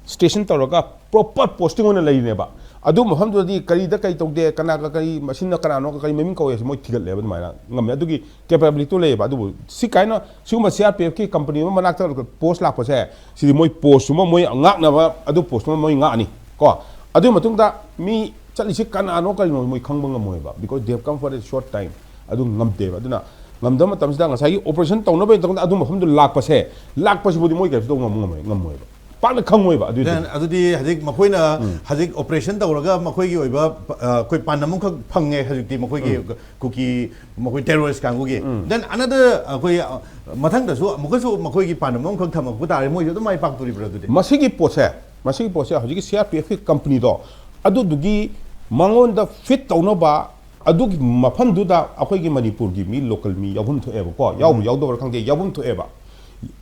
ꯁ꯭ꯇꯦꯁꯟ ꯇꯧꯔꯒ ꯄ꯭ꯔꯣꯄꯔ ꯄꯣꯁꯇꯤꯡ ꯑꯣꯏꯅ ꯂꯩꯔꯤꯅꯦꯕ꯫ ꯑꯗꯨ ꯃꯐꯝꯗꯨꯗꯗꯤ ꯀꯔꯤꯗ ꯀꯔꯤ ꯇꯧꯗꯦ, ꯀꯅꯥꯒ ꯀꯔꯤ, ꯃꯁꯤꯅ ꯀꯅꯥꯅꯣ, ꯀꯔꯤ ꯃꯃꯤꯡ ꯀꯧꯋꯦ ꯍꯥꯏꯁꯦ ꯃꯣꯏ ꯊꯤꯒꯠꯂꯦꯕ, ꯑꯗꯨꯃꯥꯏꯅ ꯉꯝꯃꯦ꯫ ꯑꯗꯨꯒꯤ ꯀꯦꯄꯦꯕꯤꯂꯤꯇꯤ ꯂꯩꯌꯦꯕ꯫ ꯑꯗꯨꯕꯨ ꯁꯤ ꯀꯥꯏꯅ ꯁꯤꯒꯨꯝꯕ ꯁꯤ ꯑꯥꯔ ꯄꯤ ꯑꯦꯐꯀꯤ ꯀꯝꯄꯅꯤ ꯑꯃ ꯃꯅꯥꯛꯇ ꯄꯣꯁ ꯂꯥꯛꯄꯁꯦ, ꯁꯤꯗꯤ ꯃꯣꯏ ꯄꯣꯁꯇꯨꯃ ꯃꯣꯏ ꯉꯥꯛꯅꯕ, ꯑꯗꯨ ꯄꯣꯁꯇꯨꯃ ꯃꯣꯏ ꯉꯥꯛꯑꯅꯤ ꯀꯣ꯫ ꯑꯗꯨꯒꯤ ꯃꯇꯨꯡꯗ ꯃꯤ ꯆꯠꯂꯤꯁꯤ ꯀꯅꯥꯅꯣ ꯀꯔꯤꯅꯣ ꯃꯣꯏ ꯈꯪꯕ ꯉꯝꯃꯣꯏꯕ, because they have come for a short time꯫ ꯑꯗꯨ ꯉꯝꯗꯦꯕ꯫ ꯑꯗꯨꯅ ꯉꯝꯗꯕ ꯃꯇꯝꯁꯤꯗ ꯉꯁꯥꯏꯒꯤ ꯑꯣꯄꯔꯦꯁꯟ ꯇꯧꯅꯕꯒꯤꯗꯃꯛꯇ ꯑꯗꯨ ꯃꯐꯝꯗꯨ ꯂꯥꯛꯄꯁꯦ, ꯂꯥꯛꯄꯁꯤꯕꯨꯗꯤ ꯃꯣꯏ ꯀꯩꯁꯨ ꯇꯧꯕ ꯉꯝ-, ꯉꯝꯃꯣꯏ-, ꯉꯝꯃꯣꯏꯕ, ꯄꯥꯛꯅ ꯈꯪꯉꯣꯏꯕ꯫ ꯑꯗꯨꯏꯗꯤ Then ꯑꯗꯨꯗꯤ ꯍꯧꯖꯤꯛ ꯃꯈꯣꯏꯅ ꯍꯧꯖꯤꯛ ꯑꯣꯄꯔꯦꯁꯟ ꯇꯧꯔꯒ ꯃꯈꯣꯏꯒꯤ ꯑꯣꯏꯕ ꯑ, ꯑꯩꯈꯣꯏ ꯄꯥꯟꯗꯝ ꯑꯃꯈꯛ ꯐꯪꯉꯦ ꯍꯧꯖꯤꯛꯇꯤ ꯃꯈꯣꯏꯒꯤ ꯀꯨꯀꯤ, ꯃꯈꯣꯏ ꯇꯦꯔꯣꯔꯤꯁ ꯀꯥꯡꯕꯨꯒꯤ꯫ Then another ꯑꯩꯈꯣꯏ ꯑ, ꯃꯊꯪꯗꯁꯨ ꯑꯃꯨꯛꯀꯁꯨ ꯃꯈꯣꯏꯒꯤ ꯄꯥꯟꯗꯝ ꯑꯃꯈꯛ ꯊꯝꯃꯛꯄ ꯇꯥꯔꯦ, ꯃꯣꯏꯁꯨ ꯑꯗꯨꯝ ꯃꯥꯏ ꯄꯥꯛꯇꯣꯔꯤꯕ꯭ꯔꯥ ꯑꯗꯨꯗꯤ? ꯃꯁꯤꯒꯤ ꯄꯣꯠꯁꯦ, ꯃꯁꯤꯒꯤ ꯄꯣꯠꯁꯦ ꯍꯧꯖꯤꯛꯀꯤ ꯁꯤ ꯑꯥꯔ ꯄꯤ ꯑꯦꯐꯀꯤ ꯀꯝꯄꯅꯤꯗꯣ, ꯑꯗꯨꯗꯨꯒꯤ ꯃꯉꯣꯟꯗ ꯐꯤꯠ ꯇꯧꯅꯕ ꯑꯗꯨꯒꯤ ꯃꯐꯝꯗꯨꯗ ꯑꯩꯈꯣꯏꯒꯤ ꯃꯅꯤꯄꯨꯔꯒꯤ ꯃꯤ, ꯂꯣꯀꯦꯜ ꯃꯤ ꯌꯥꯎꯐꯝ ꯊꯣꯛꯑꯦꯕꯀꯣ꯫ ꯌꯥꯎꯕ ꯌꯥꯎꯗꯕ꯭ꯔꯥ ꯈꯪꯗꯦ, ꯌꯥꯎꯐꯝ ꯊꯣꯛꯑꯦꯕ꯫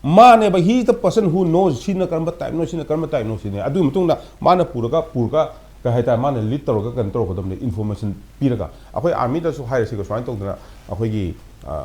ꯃꯥꯅꯦꯕ, he is the person who knows ꯁꯤꯅ ꯀꯔꯝꯕ ꯇꯥꯏꯞꯅꯣ, ꯁꯤꯅ ꯀꯔꯝꯕ ꯇꯥꯏꯞꯅꯣ ꯁꯤꯅꯦ꯫ ꯑꯗꯨꯒꯤ ꯃꯇꯨꯡꯗ ꯃꯥꯅ ꯄꯨꯔꯒ, ꯄꯨꯔꯒ ꯀꯩ ꯍꯥꯏꯇꯥꯔꯦ, ꯃꯥꯅ ꯂꯤꯗ ꯇꯧꯔꯒ ꯀꯩꯅꯣ ꯇꯧꯔꯛꯀꯗꯕꯅꯤ, ꯏꯟꯐꯣꯔꯃꯦꯁꯟ ꯄꯤꯔꯒ꯫ ꯑꯩꯈꯣꯏ ꯑꯥꯔꯃꯤꯗꯁꯨ ꯍꯥꯏꯔꯁꯤꯀꯣ, ꯁꯨꯃꯥꯏꯅ ꯇꯧꯗꯅ ꯑꯩꯈꯣꯏꯒꯤ, ꯑ,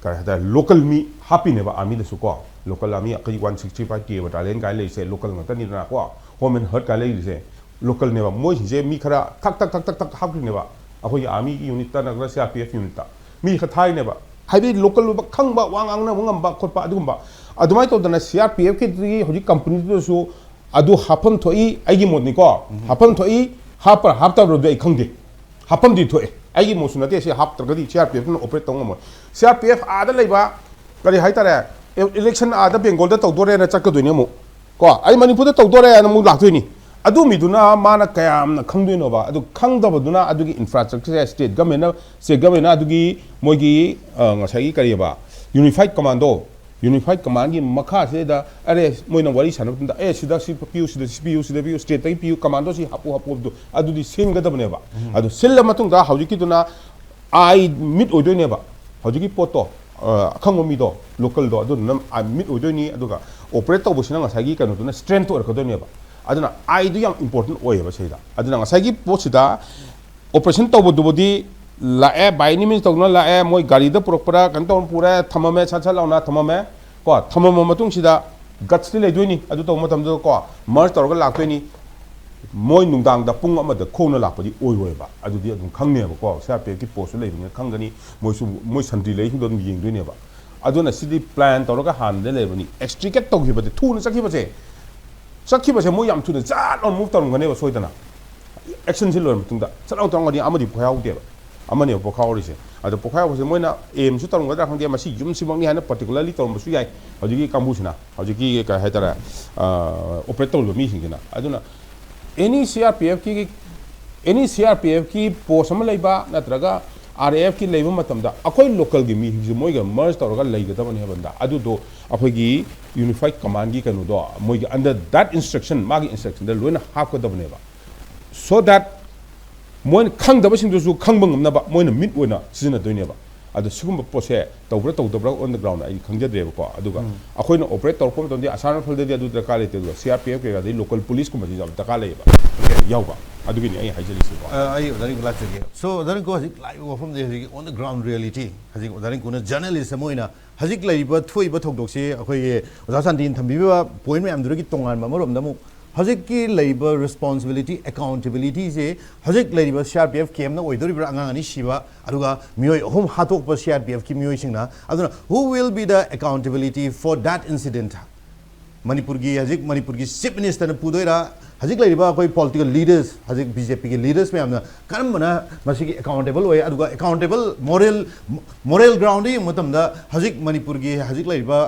ꯀꯩ ꯍꯥꯏꯇꯥꯔꯦ, ꯂꯣꯀꯦꯜ ꯃꯤ ꯍꯥꯞꯄꯤꯅꯦꯕ ꯑꯥꯔꯃꯤꯗꯁꯨ ꯀꯣ꯫ ꯂꯣꯀꯦꯜ ꯑꯥꯔꯃꯤ ꯑꯩꯈꯣꯏ ꯋꯥꯟ ꯁꯤꯛꯁꯇꯤ ꯐꯥꯏꯚ ꯀꯦ ꯕꯇꯥꯂꯤꯌꯟ ꯀꯥꯏꯅ ꯂꯩꯔꯤꯁꯦ ꯂꯣꯀꯦꯜ ꯉꯥꯛꯇꯅꯤꯗꯅꯀꯣ꯫ ꯍꯣꯝ ꯑꯦꯟ ꯍꯔꯠ ꯀꯥꯏꯅ ꯂꯩꯔꯤꯁꯦ ꯂꯣꯀꯦꯜꯅꯦꯕ꯫ ꯃꯣꯏꯁꯤꯡꯁꯦ ꯃꯤ ꯈꯔ ꯊꯛ ꯊꯛ ꯊꯛ ꯊꯛ ꯊꯛ ꯍꯥꯞꯈ꯭ꯔꯤꯅꯦꯕ, ꯑꯩꯈꯣꯏꯒꯤ ꯑꯥꯔꯃꯤꯒꯤ ꯌꯨꯅꯤꯠꯇ ꯅꯠꯇ꯭ꯔꯒ ꯁꯤ ꯑꯥꯔ ꯄꯤ ꯑꯦꯐ ꯌꯨꯅꯤꯠꯇ ꯃꯤ ꯈꯔ ꯊꯥꯔꯤꯅꯦꯕ꯫ ꯍꯥꯏꯕꯗꯤ ꯂꯣꯀꯦꯜ ꯑꯣꯏꯕ, ꯈꯪꯕ, ꯋꯥ ꯉꯥꯡꯅꯕ ꯉꯝꯕ ꯈꯣꯠꯄ ꯑꯗꯨꯒꯨꯝꯕ꯫ ꯑꯗꯨꯃꯥꯏꯅ ꯇꯧꯗꯅ ꯁꯤ ꯑꯥꯔ ꯄꯤ ꯑꯦꯐꯀꯤꯗꯨꯒꯤ ꯍꯧꯖꯤꯛ ꯀꯝꯄꯅꯤꯗꯨꯗꯁꯨ ꯑꯗꯨ ꯍꯥꯞꯐꯝ ꯊꯣꯛꯏ, ꯑꯩꯒꯤ ꯃꯣꯠꯅꯤꯀꯣ꯫ ꯍꯥꯞꯐꯝ ꯊꯣꯛꯏ, ꯍꯥꯞꯄ꯭ꯔꯥ ꯍꯥꯞꯇꯕ꯭ꯔꯗꯤ ꯑꯩ ꯈꯪꯗꯦ꯫ ꯍꯥꯞꯐꯝꯗꯤ ꯊꯣꯛꯑꯦ, ꯑꯩꯒꯤ ꯃꯣꯠꯁꯨ ꯅꯠꯇꯦ꯫ ꯁꯤ ꯍꯥꯞꯇ꯭ꯔꯒꯗꯤ ꯁꯤ ꯑꯥꯔ ꯄꯤ ꯑꯦꯐꯅ ꯑꯣꯄꯔꯦꯠ ꯇꯧ ꯉꯝꯃꯣꯏ꯫ ꯁꯤ ꯑꯥꯔ ꯄꯤ ꯑꯦꯐ ꯑꯥꯗ ꯂꯩꯕ, ꯀꯔꯤ ꯍꯥꯏꯇꯥꯔꯦ, ꯏꯂꯦꯛꯁꯟ ꯑꯥꯗ ꯕꯦꯡꯒꯣꯜꯗ ꯇꯧꯗꯣꯔꯦꯅ ꯆꯠꯀꯗꯣꯏꯅꯤ ꯑꯃꯨꯛ ꯀꯣ꯫ ꯑꯩ ꯃꯅꯤꯄꯨꯔꯗ ꯇꯧꯗꯣꯔꯦꯅ ꯑꯃꯨꯛ ꯂꯥꯛꯇꯣꯏꯅꯤ꯫ ꯑꯗꯨ ꯃꯤꯗꯨꯅ ꯃꯥꯅ ꯀꯌꯥꯝꯅ ꯈꯪꯗꯣꯏꯅꯣꯕ? ꯑꯗꯨ ꯈꯪꯗꯕꯗꯨꯅ ꯑꯗꯨꯒꯤ ꯏꯟꯐ꯭ꯔꯥꯁ꯭ꯇ꯭ꯔꯛꯆꯔꯁꯦ ꯁ꯭ꯇꯦꯠ ꯒꯃꯦꯟꯅ, ꯁ꯭ꯇꯦꯠ ꯒꯃꯦꯟꯅ ꯑꯗꯨꯒꯤ ꯃꯣꯏꯒꯤ, ꯑ, ꯉꯁꯥꯏꯒꯤ ꯀꯔꯤꯑꯕ, ꯌꯨꯅꯤꯐꯥꯏꯠ ꯀꯃꯥꯟꯗꯣ, ꯌꯨꯅꯤꯐꯥꯏꯠ ꯀꯃꯥꯟꯒꯤ ꯃꯈꯥꯁꯤꯗ, ꯑꯔꯦ, ꯃꯣꯏꯅ ꯋꯥꯔꯤ ꯁꯥꯟꯅꯕ ꯃꯇꯝꯗ, "ꯑꯦ, ꯁꯤꯗ ꯁꯤ ꯄꯤꯌꯨ, ꯁꯤꯗ ꯁꯤ ꯄꯤꯌꯨ, ꯁꯤꯗ ꯄꯤꯌꯨ, ꯁ꯭ꯇꯦꯠꯇꯒꯤ ꯄꯤꯌꯨ, ꯀꯃꯥꯟꯗꯣ ꯁꯤ ꯍꯥꯞꯄꯨ, ꯍꯥꯞꯄꯨ" ꯍꯥꯏꯕꯗꯣ ꯑꯗꯨꯗꯤ ꯁꯤꯟꯒꯗꯕꯅꯦꯕ꯫ ꯑꯗꯨ ꯁꯤꯜꯂ ꯃꯇꯨꯡꯗ ꯍꯧꯖꯤꯛꯀꯤꯗꯨꯅ ꯑꯥꯏ ꯃꯤꯠ ꯑꯣꯏꯗꯣꯏꯅꯦꯕ꯫ ꯍꯧꯖꯤꯛꯀꯤ ꯄꯣꯠꯇꯣ, ꯑ, ꯑꯈꯪꯕ ꯃꯤꯗꯣ, ꯂꯣꯀꯦꯜꯗꯣ, ꯑꯗꯨꯗꯨꯅ ꯑꯥꯏ ꯃꯤꯠ ꯑꯣꯏꯗꯣꯏꯅꯤ꯫ ꯑꯗꯨꯒ ꯑꯣꯄꯔꯦꯠ ꯇꯧꯕꯁꯤꯅ ꯉꯁꯥꯏꯒꯤ ꯀꯩꯅꯣꯗꯨꯅ ꯁ꯭ꯇꯔꯦꯡꯊ ꯑꯣꯏꯔꯛꯀꯗꯣꯏꯅꯦꯕ꯫ ꯑꯗꯨꯅ ꯑꯥꯏꯗꯨ ꯌꯥꯝ ꯏꯝꯄꯣꯔꯇꯦꯟ ꯑꯣꯏꯌꯦꯕ ꯁꯤꯗ꯫ ꯑꯗꯨꯅ ꯉꯁꯥꯏꯒꯤ ꯄꯣꯠꯁꯤꯗ ꯑꯣꯄꯔꯦꯁꯟ ꯇꯧꯕꯗꯨꯕꯨꯗꯤ ꯂꯥꯛꯑꯦ, by any means ꯇꯧꯗꯨꯅ ꯂꯥꯛꯑꯦ, ꯃꯣꯏ ꯒꯥꯔꯤꯗ ꯄꯨꯔꯛꯄ꯭ꯔꯥ ꯀꯩꯅꯣ ꯇꯧꯔ ꯄꯨꯔꯦ, ꯊꯝꯃꯝꯃꯦ, ꯁꯠ ꯁꯠ ꯂꯥꯎꯅ ꯊꯝꯃꯝꯃꯦ ꯀꯣ꯫ ꯊꯝꯃꯝꯃ ꯃꯇꯨꯡꯁꯤꯗ ꯒꯠꯁꯇꯤ ꯂꯩꯗꯣꯏꯅꯤ ꯑꯗꯨ ꯇꯧꯕ ꯃꯇꯝꯗꯨꯗ ꯀꯣ, ꯃꯔꯆ ꯇꯧꯔꯒ ꯂꯥꯛꯇꯣꯏꯅꯤ꯫ ꯃꯣꯏ ꯅꯨꯡꯗꯥꯡꯗ ꯄꯨꯡ ꯑꯃꯗ ꯈꯣꯡꯅ ꯂꯥꯛꯄꯗꯤ ꯑꯣꯏꯔꯣꯏꯕ꯫ ꯑꯗꯨꯗꯤ ꯑꯗꯨꯝ ꯈꯪꯅꯦꯕꯀꯣ, ꯁꯤ ꯑꯥꯔ ꯄꯤ ꯑꯦꯐꯀꯤ ꯄꯣꯁꯇꯨ ꯂꯩꯕꯅꯤꯅ ꯈꯪꯒꯅꯤ꯫ ꯃꯣꯏꯁꯨ ꯃꯣꯏ ꯁꯟꯇ꯭ꯔꯤ ꯂꯩꯔꯤꯁꯤꯡꯗꯣ ꯑꯗꯨꯝ ꯌꯦꯡꯗꯣꯏꯅꯦꯕ꯫ ꯑꯗꯨꯅ ꯁꯤꯗꯤ ꯄ꯭ꯂꯥꯟ ꯇꯧꯔꯒ ꯍꯥꯟꯅꯗ ꯂꯩꯕꯅꯤ꯫ ꯑꯦꯛꯁꯇ꯭ꯔꯤꯀꯦꯠ ꯇꯧꯈꯤꯕꯗꯤ, ꯊꯨꯅ ꯆꯠꯈꯤꯕꯁꯦ, ꯆꯠꯈꯤꯕꯁꯦ ꯃꯣꯏ ꯌꯥꯝ ꯊꯨꯅ ꯖꯥꯠ ꯂꯥꯎꯅ ꯃꯨꯚ ꯇꯧꯔꯝꯒꯅꯦꯕ ꯁꯣꯏꯗꯅ꯫ ꯑꯦꯛꯁꯟꯁꯤ ꯂꯣꯏꯔ ꯃꯇꯨꯡꯗ ꯁꯠ ꯂꯥꯎ ꯇꯧꯔꯝꯒꯅꯤ, ꯑꯃꯗꯤ ꯄꯣꯈꯥꯏꯍꯧꯗꯦꯕ꯫ ꯑꯃꯅꯦꯕ ꯄꯣꯈꯥꯍꯧꯔꯤꯁꯦ꯫ ꯑꯗꯣ ꯄꯣꯈꯥꯏꯍꯧꯕꯁꯦ ꯃꯣꯏꯅ ꯑꯦꯝꯁꯨ ꯇꯧꯔꯝꯒꯗ꯭ꯔꯥ ꯈꯪꯗꯦ, ꯃꯁꯤ ꯌꯨꯝꯁꯤꯃꯛꯅꯤ ꯍꯥꯏꯅ ꯄꯥꯔꯇꯤꯀꯨꯂꯔꯂꯤ ꯇꯧꯔꯝꯕꯁꯨ ꯌꯥꯏ꯫ ꯍꯧꯖꯤꯛꯀꯤ ꯀꯥꯡꯕꯨꯁꯤꯅ, ꯍꯧꯖꯤꯛꯀꯤ ꯀꯩ ꯍꯥꯏꯇꯥꯔꯦ, ꯑꯣꯄꯔꯦꯠ ꯇꯧꯔꯤꯕ ꯃꯤꯁꯤꯡꯁꯤꯅ꯫ ꯑꯗꯨꯅ ꯑꯦꯅꯤ ꯁꯤ ꯑꯥꯔ ꯄꯤ ꯑꯦꯐꯀꯤ, ꯑꯦꯅꯤ ꯁꯤ ꯑꯥꯔ ꯄꯤ ꯑꯦꯐꯀꯤ ꯄꯣꯁ ꯑꯃ ꯂꯩꯕ ꯅꯠꯇ꯭ꯔꯒ ꯑꯥꯔ ꯑꯦ ꯑꯦꯐꯀꯤ ꯂꯩꯕ ꯃꯇꯝꯗ ꯑꯩꯈꯣꯏ ꯂꯣꯀꯦꯜꯒꯤ ꯃꯤꯁꯤꯡꯁꯦ ꯃꯣꯏꯒ ꯃꯔꯖ ꯇꯧꯔꯒ ꯂꯩꯒꯗꯕꯅꯤ ꯍꯥꯏꯕꯗ, ꯑꯗꯨꯗꯣ ꯑꯩꯈꯣꯏꯒꯤ ꯌꯨꯅꯤꯐꯥꯏꯠ ꯀꯃꯥꯟꯒꯤ ꯀꯩꯅꯣꯗꯣ, ꯃꯣꯏꯒꯤ under that instruction, ꯃꯥꯒꯤ ꯏꯟꯁꯇ꯭ꯔꯛꯁꯟꯗ ꯂꯣꯏꯅ ꯍꯥꯞꯀꯗꯕꯅꯦꯕ꯫ So that ꯃꯣꯏꯅ ꯈꯪꯗꯕꯁꯤꯡꯗꯨꯁꯨ ꯈꯪꯕ ꯉꯝꯅꯕ ꯃꯣꯏꯅ ꯃꯤꯠ ꯑꯣꯏꯅ ꯁꯤꯖꯤꯟꯅꯗꯣꯏꯅꯦꯕ꯫ ꯑꯗꯣ ꯁꯤꯒꯨꯝꯕ ꯄꯣꯠꯁꯦ ꯇꯧꯕ꯭ꯔꯥ ꯇꯧꯗꯕ꯭ꯔꯥ on the ground ꯑꯩ ꯈꯪꯖꯗ꯭ꯔꯦꯕꯀꯣ꯫ ꯑꯗꯨꯒ ꯑꯩꯈꯣꯏꯅ ꯑꯣꯄꯔꯦꯠ ꯇꯧꯔꯛꯄ ꯃꯇꯝꯗ ꯑꯁꯥꯝ ꯔꯥꯏꯐꯜꯗꯗꯤ ꯑꯗꯨ ꯗꯔꯀꯥꯔ ꯂꯩꯇꯦ꯫ ꯑꯗꯨꯒ ꯁꯤ ꯑꯥꯔ ꯄꯤ ꯑꯦꯐ ꯀꯩꯀꯥꯗꯤ ꯂꯣꯀꯦꯜ ꯄꯨꯂꯤꯁꯀꯨꯝꯕꯁꯤ ꯌꯥꯝ ꯗꯔꯀꯥꯔ ꯂꯩꯌꯦꯕ, ꯌꯥꯎꯕ꯫ ꯑꯗꯨꯒꯤꯅꯤ ꯑꯩ ꯍꯥꯏꯖꯔꯤꯁꯤꯀꯣ꯫ ꯑ, ꯑꯩ ꯑꯣꯖꯥ ꯔꯤꯡꯀꯨ ꯂꯥꯛꯆꯒꯦ꯫ So, ꯑꯣꯖꯥ ꯔꯤꯡꯀꯨ, ꯍꯧꯖꯤꯛ ꯂꯥꯛꯏꯕ ꯋꯥꯐꯝꯁꯦ ꯍꯧꯖꯤꯛ on the ground reality, ꯍꯧꯖꯤꯛ ꯑꯣꯖꯥ ꯔꯤꯡꯀꯨꯅ ꯖꯔꯅꯦꯂꯤꯁ ꯑꯃ ꯑꯣꯏꯅ ꯍꯧꯖꯤꯛ ꯂꯩꯔꯤꯕ ꯊꯣꯛꯏꯕ ꯊꯧꯗꯣꯛꯁꯦ ꯑꯩꯈꯣꯏꯒꯤ ꯑꯣꯖꯥ ꯁꯥꯟꯇꯤꯅ ꯊꯝꯕꯤꯕ ꯄꯣꯏꯟ ꯃꯌꯥꯝꯗꯨꯗꯒꯤ ꯇꯣꯉꯥꯟꯕ ꯑꯃꯔꯣꯝꯗ ꯑꯃꯨꯛ ꯍꯧꯖꯤꯛꯀꯤ ꯂꯩꯔꯤꯕ ꯔꯦꯁꯄꯣꯟꯁꯤꯕꯤꯂꯤꯇꯤ, ꯑꯦꯀꯥꯎꯟꯇꯦꯕꯤꯂꯤꯇꯤꯁꯦ ꯍꯧꯖꯤꯛ ꯂꯩꯔꯤꯕ ꯁꯤ ꯑꯥꯔ ꯄꯤ ꯑꯦꯐ ꯀꯦꯝꯅ ꯑꯣꯏꯗꯣꯔꯤꯕ꯭ꯔꯥ? ꯑꯉꯥꯡ ꯑꯅꯤ ꯁꯤꯕ, ꯑꯗꯨꯒ ꯃꯤꯑꯣꯏ ꯑꯍꯨꯝ ꯍꯥꯠꯇꯣꯛꯄ ꯁꯤ ꯑꯥꯔ ꯄꯤ ꯑꯦꯐꯀꯤ ꯃꯤꯑꯣꯏꯁꯤꯡꯅ꯫ ꯑꯗꯨꯅ who will be the accountability for that incident? ꯃꯅꯤꯄꯨꯔꯒꯤ, ꯍꯧꯖꯤꯛ ꯃꯅꯤꯄꯨꯔꯒꯤ ꯆꯤꯐ ꯃꯤꯅꯤꯁꯇꯔꯅ ꯄꯨꯗꯣꯏꯔꯥ? ꯍꯧꯖꯤꯛ ꯂꯩꯔꯤꯕ ꯑꯩꯈꯣꯏ ꯄꯣꯂꯤꯇꯤꯀꯦꯜ ꯂꯤꯗꯔꯁ, ꯍꯧꯖꯤꯛ ꯕꯤ ꯖꯦ ꯄꯤꯒꯤ ꯂꯤꯗꯔꯁ ꯃꯌꯥꯝꯅ ꯀꯔꯝꯕꯅ ꯃꯁꯤꯒꯤ ꯑꯦꯀꯥꯎꯟꯇꯦꯕꯜ ꯑꯣꯏ? ꯑꯗꯨꯒ ꯑꯦꯀꯥꯎꯟꯇꯦꯕꯜ ꯃꯣꯔꯦꯜ, ꯃꯣꯔꯦꯜ ꯒ꯭ꯔꯥꯎꯟꯗ ꯌꯦꯡꯕ ꯃꯇꯝꯗ ꯍꯧꯖꯤꯛ ꯃꯅꯤꯄꯨꯔꯒꯤ ꯍꯧꯖꯤꯛ ꯂꯩꯔꯤꯕ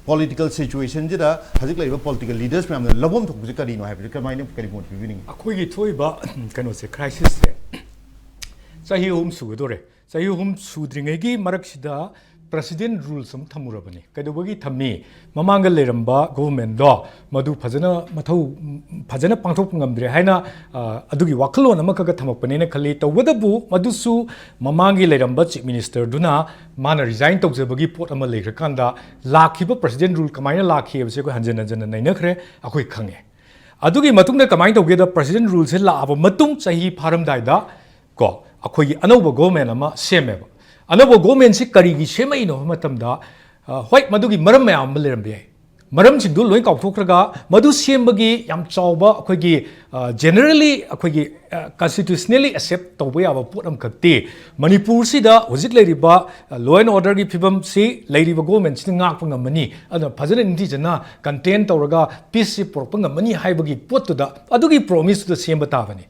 ꯄꯣꯂꯤꯇꯤꯀꯦꯜ ꯁꯤꯆꯨꯋꯦꯁꯟꯁꯤꯗ ꯍꯧꯖꯤꯛ ꯂꯩꯔꯤꯕ ꯄꯣꯂꯤꯇꯤꯀꯦꯜ ꯂꯤꯗꯔꯁ ꯃꯌꯥꯝꯅ ꯂꯧꯐꯝ ꯊꯣꯛꯄꯁꯦ ꯀꯔꯤꯅꯣ ꯍꯥꯏꯕꯁꯦ ꯀꯃꯥꯏꯅ, ꯀꯔꯤ ꯃꯣꯠ ꯄꯤꯕꯤꯅꯤꯡꯉꯤ? ꯑꯩꯈꯣꯏꯒꯤ ꯊꯣꯛꯏꯕ ꯀꯩꯅꯣꯁꯦ, ꯀ꯭ꯔꯥꯏꯁꯤꯁꯁꯦ ꯆꯍꯤ ꯑꯍꯨꯝ ꯁꯨꯒꯗꯣꯔꯦ꯫ ꯆꯍꯤ ꯑꯍꯨꯝ ꯁꯨꯗ꯭ꯔꯤꯉꯩꯒꯤ ꯃꯔꯛꯁꯤꯗ ꯄ꯭ꯔꯦꯁꯤꯗꯦꯟ ꯔꯨꯜꯁ ꯑꯃ ꯊꯝꯃꯨꯔꯕꯅꯤ꯫ ꯀꯩꯗꯧꯕꯒꯤ ꯊꯝꯃꯤ? ꯃꯃꯥꯡꯗ ꯂꯩꯔꯝꯕ ꯒꯣꯚꯔꯟꯃꯦꯟꯗꯣ ꯃꯗꯨ ꯐꯖꯅ ꯃꯊꯧ, ꯐꯖꯅ ꯄꯥꯡꯊꯣꯛꯄ ꯉꯝꯗ꯭ꯔꯦ ꯍꯥꯏꯅ, ꯑ, ꯑꯗꯨꯒꯤ ꯋꯥꯈꯜꯂꯣꯟ ꯑꯃꯈꯛꯀ ꯊꯝꯃꯛꯄꯅꯦꯅ ꯈꯜꯂꯤ꯫ ꯇꯧꯕꯇꯕꯨ ꯃꯗꯨꯁꯨ ꯃꯃꯥꯡꯒꯤ ꯂꯩꯔꯝꯕ ꯆꯤꯐ ꯃꯤꯅꯤꯁꯇꯔꯗꯨꯅ ꯃꯥꯅ ꯔꯤꯖꯥꯏꯟ ꯇꯧꯖꯕꯒꯤ ꯄꯣꯠ ꯑꯃ ꯂꯩꯈ꯭ꯔꯀꯥꯟꯗ ꯂꯥꯛꯈꯤꯕ ꯄ꯭ꯔꯦꯁꯤꯗꯦꯟ ꯔꯨꯜ ꯀꯃꯥꯏꯅ ꯂꯥꯛꯈꯤ ꯍꯥꯏꯕꯁꯦ ꯑꯩꯈꯣꯏ ꯍꯟꯖꯤꯟ ꯍꯟꯖꯤꯟꯅ ꯅꯩꯅꯈ꯭ꯔꯦ, ꯑꯩꯈꯣꯏ ꯈꯪꯉꯦ꯫ ꯑꯗꯨꯒꯤ ꯃꯇꯨꯡꯗ ꯀꯃꯥꯏꯅ ꯇꯧꯒꯦꯗ, ꯄ꯭ꯔꯦꯁꯤꯗꯦꯟ ꯔꯨꯜꯁꯦ ꯂꯥꯛꯑꯕ ꯃꯇꯨꯡ ꯆꯍꯤ ꯐꯥꯔꯝꯗꯥꯏꯗ ꯀꯣ, ꯑꯩꯈꯣꯏꯒꯤ ꯑꯅꯧꯕ ꯒꯣꯚꯔꯟꯃꯦꯟ ꯑꯃ ꯁꯦꯝꯃꯦꯕ꯫ ꯑꯅꯧꯕ ꯒꯣꯚꯔꯟꯃꯦꯟꯁꯤ ꯀꯔꯤꯒꯤ ꯁꯦꯝꯃꯛꯏꯅꯣ ꯍꯥꯏꯕ ꯃꯇꯝꯗ, ꯑ, ꯍꯣꯏ, ꯃꯗꯨꯒꯤ ꯃꯔꯝ ꯃꯌꯥꯝ ꯑꯃ ꯂꯩꯔꯝꯕ ꯌꯥꯏ꯫ ꯃꯔꯝꯁꯤꯡꯗꯨ ꯂꯣꯏ ꯀꯥꯎꯊꯣꯛꯈ꯭ꯔꯒ ꯃꯗꯨ ꯁꯦꯝꯕꯒꯤ ꯌꯥꯝ ꯆꯥꯎꯕ ꯑꯩꯈꯣꯏꯒꯤ, ꯑ, generally ꯑꯩꯈꯣꯏꯒꯤ, ꯑ, constitutionally accept ꯇꯧꯕ ꯌꯥꯕ ꯄꯣꯠ ꯑꯃꯈꯛꯇꯤ ꯃꯅꯤꯄꯨꯔꯁꯤꯗ ꯍꯧꯖꯤꯛ ꯂꯩꯔꯤꯕ, ꯑ, law and orderꯒꯤ ꯐꯤꯕꯝꯁꯤ ꯂꯩꯔꯤꯕ governmentꯁꯤꯅ ꯉꯥꯛꯄ ꯉꯝꯃꯅꯤ, ꯑꯗꯨꯅ ꯐꯖꯅ ꯅꯤꯡꯊꯤꯖꯅ contain ꯇꯧꯔꯒ peaceꯁꯤ ꯄꯨꯔꯛꯄ ꯉꯝꯃꯅꯤ ꯍꯥꯏꯕꯒꯤ ꯄꯣꯠꯇꯨꯗ, ꯑꯗꯨꯒꯤ promiseꯇꯨꯗ ꯁꯦꯝꯕ ꯇꯥꯕꯅꯤ꯫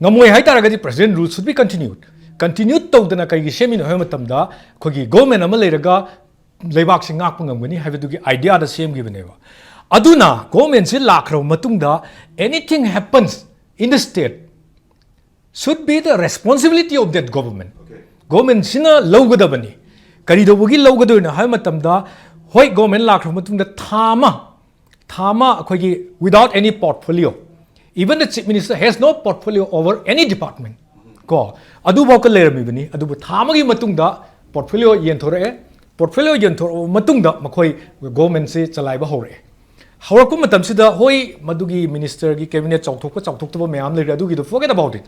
ꯉꯝꯃꯣꯏ ꯍꯥꯏ ꯇꯥꯔꯒꯗꯤ President rule should be continued꯫ Continue ꯇꯧꯗꯅ ꯀꯩꯒꯤ ꯁꯦꯝꯃꯤꯅꯣ ꯍꯥꯏꯕ ꯃꯇꯝꯗ ꯑꯩꯈꯣꯏꯒꯤ government ꯑꯃ ꯂꯩꯔꯒ ꯂꯩꯕꯥꯛꯁꯤ ꯉꯥꯛꯄ ꯉꯝꯒꯅꯤ ꯍꯥꯏꯕꯗꯨꯒꯤ ideaꯗ ꯁꯦꯝꯈꯤꯕꯅꯦꯕ꯫ ꯑꯗꯨꯅ governmentꯁꯤ ꯂꯥꯛꯈ꯭ꯔꯕ ꯃꯇꯨꯡꯗ anything happens in the state should be the responsibility of that government꯫ Governmentꯁꯤꯅ ꯂꯧꯒꯗꯕꯅꯤ꯫ ꯀꯔꯤꯗꯧꯕꯒꯤ ꯂꯧꯒꯗꯣꯏꯅꯣ ꯍꯥꯏꯕ ꯃꯇꯝꯗ, ꯍꯣꯏ, government ꯂꯥꯛꯈ꯭ꯔꯕ ꯃꯇꯨꯡꯗ ꯊꯥ ꯑꯃ, ꯊꯥ ꯑꯃ ꯑꯩꯈꯣꯏꯒꯤ without any portfolio, even the chief minister has no portfolio over any department, ꯀꯣ, ꯑꯗꯨꯐꯥꯎꯕ ꯂꯩꯔꯝꯃꯤꯕꯅꯤ꯫ ꯑꯗꯨꯕꯨ ꯊꯥ ꯑꯃꯒꯤ ꯃꯇꯨꯡꯗ portfolio ꯌꯦꯟꯊꯣꯔꯛꯑꯦ꯫ Portfolio ꯌꯦꯟꯊꯣꯔꯛꯑꯕ ꯃꯇꯨꯡꯗ ꯃꯈꯣꯏ governmentꯁꯤ ꯆꯂꯥꯏꯕ ꯍꯧꯔꯛꯑꯦ꯫ ꯍꯧꯔꯛꯄ ꯃꯇꯝꯁꯤꯗ, ꯍꯣꯏ, ꯃꯗꯨꯒꯤ ministerꯒꯤ cabinet ꯆꯥꯎꯊꯣꯛꯄ ꯆꯥꯎꯊꯣꯛꯇꯕ ꯃꯌꯥꯝ ꯂꯩꯔꯦ, ꯑꯗꯨꯒꯤꯗꯣ forget about it꯫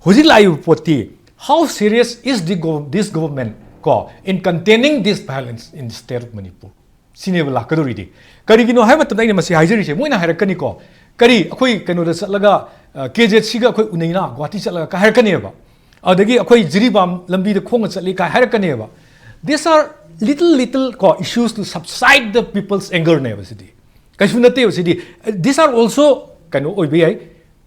ꯍꯧꯖꯤꯛ ꯂꯥꯛꯏꯕ ꯄꯣꯠꯇꯤ, how serious is the gov-, this government, ꯀꯣ, in containing this violence in the state of Manipur? ꯁꯤꯅꯦꯕ ꯂꯥꯛꯀꯗꯧꯔꯤꯗꯤ꯫ ꯀꯔꯤꯒꯤꯅꯣ ꯍꯥꯏꯕ ꯃꯇꯝꯗ ꯑꯩꯅ ꯃꯁꯤ ꯍꯥꯏꯖꯔꯤꯁꯦ, ꯃꯣꯏꯅ ꯍꯥꯏꯔꯛꯀꯅꯤꯀꯣ, ꯀꯔꯤ, ꯑꯩꯈꯣꯏ ꯀꯩꯅꯣꯗ ꯆꯠꯂꯒ, ꯑ, KZCꯒ ꯑꯩꯈꯣꯏ ꯎꯅꯩꯅ, ꯒꯨꯍꯥꯇꯤ ꯆꯠꯂꯒ ꯀꯥꯏ ꯍꯥꯏꯔꯛꯀꯅꯦꯕ꯫ ꯑꯗꯒꯤ ꯑꯩꯈꯣꯏ ꯖꯤꯔꯤꯕꯥꯝ ꯂꯝꯕꯤꯗ ꯈꯣꯡꯅ ꯆꯠꯂꯤ ꯀꯥꯏ ꯍꯥꯏꯔꯛꯀꯅꯦꯕ꯫ These are little, little ꯀꯣ, issues to subside the people's angerꯅꯦꯕ ꯁꯤꯗꯤ꯫ ꯀꯩꯁꯨ ꯅꯠꯇꯦꯕ ꯁꯤꯗꯤ꯫ These are also ꯀꯩꯅꯣ ꯑꯣꯏꯕ ꯌꯥꯏ,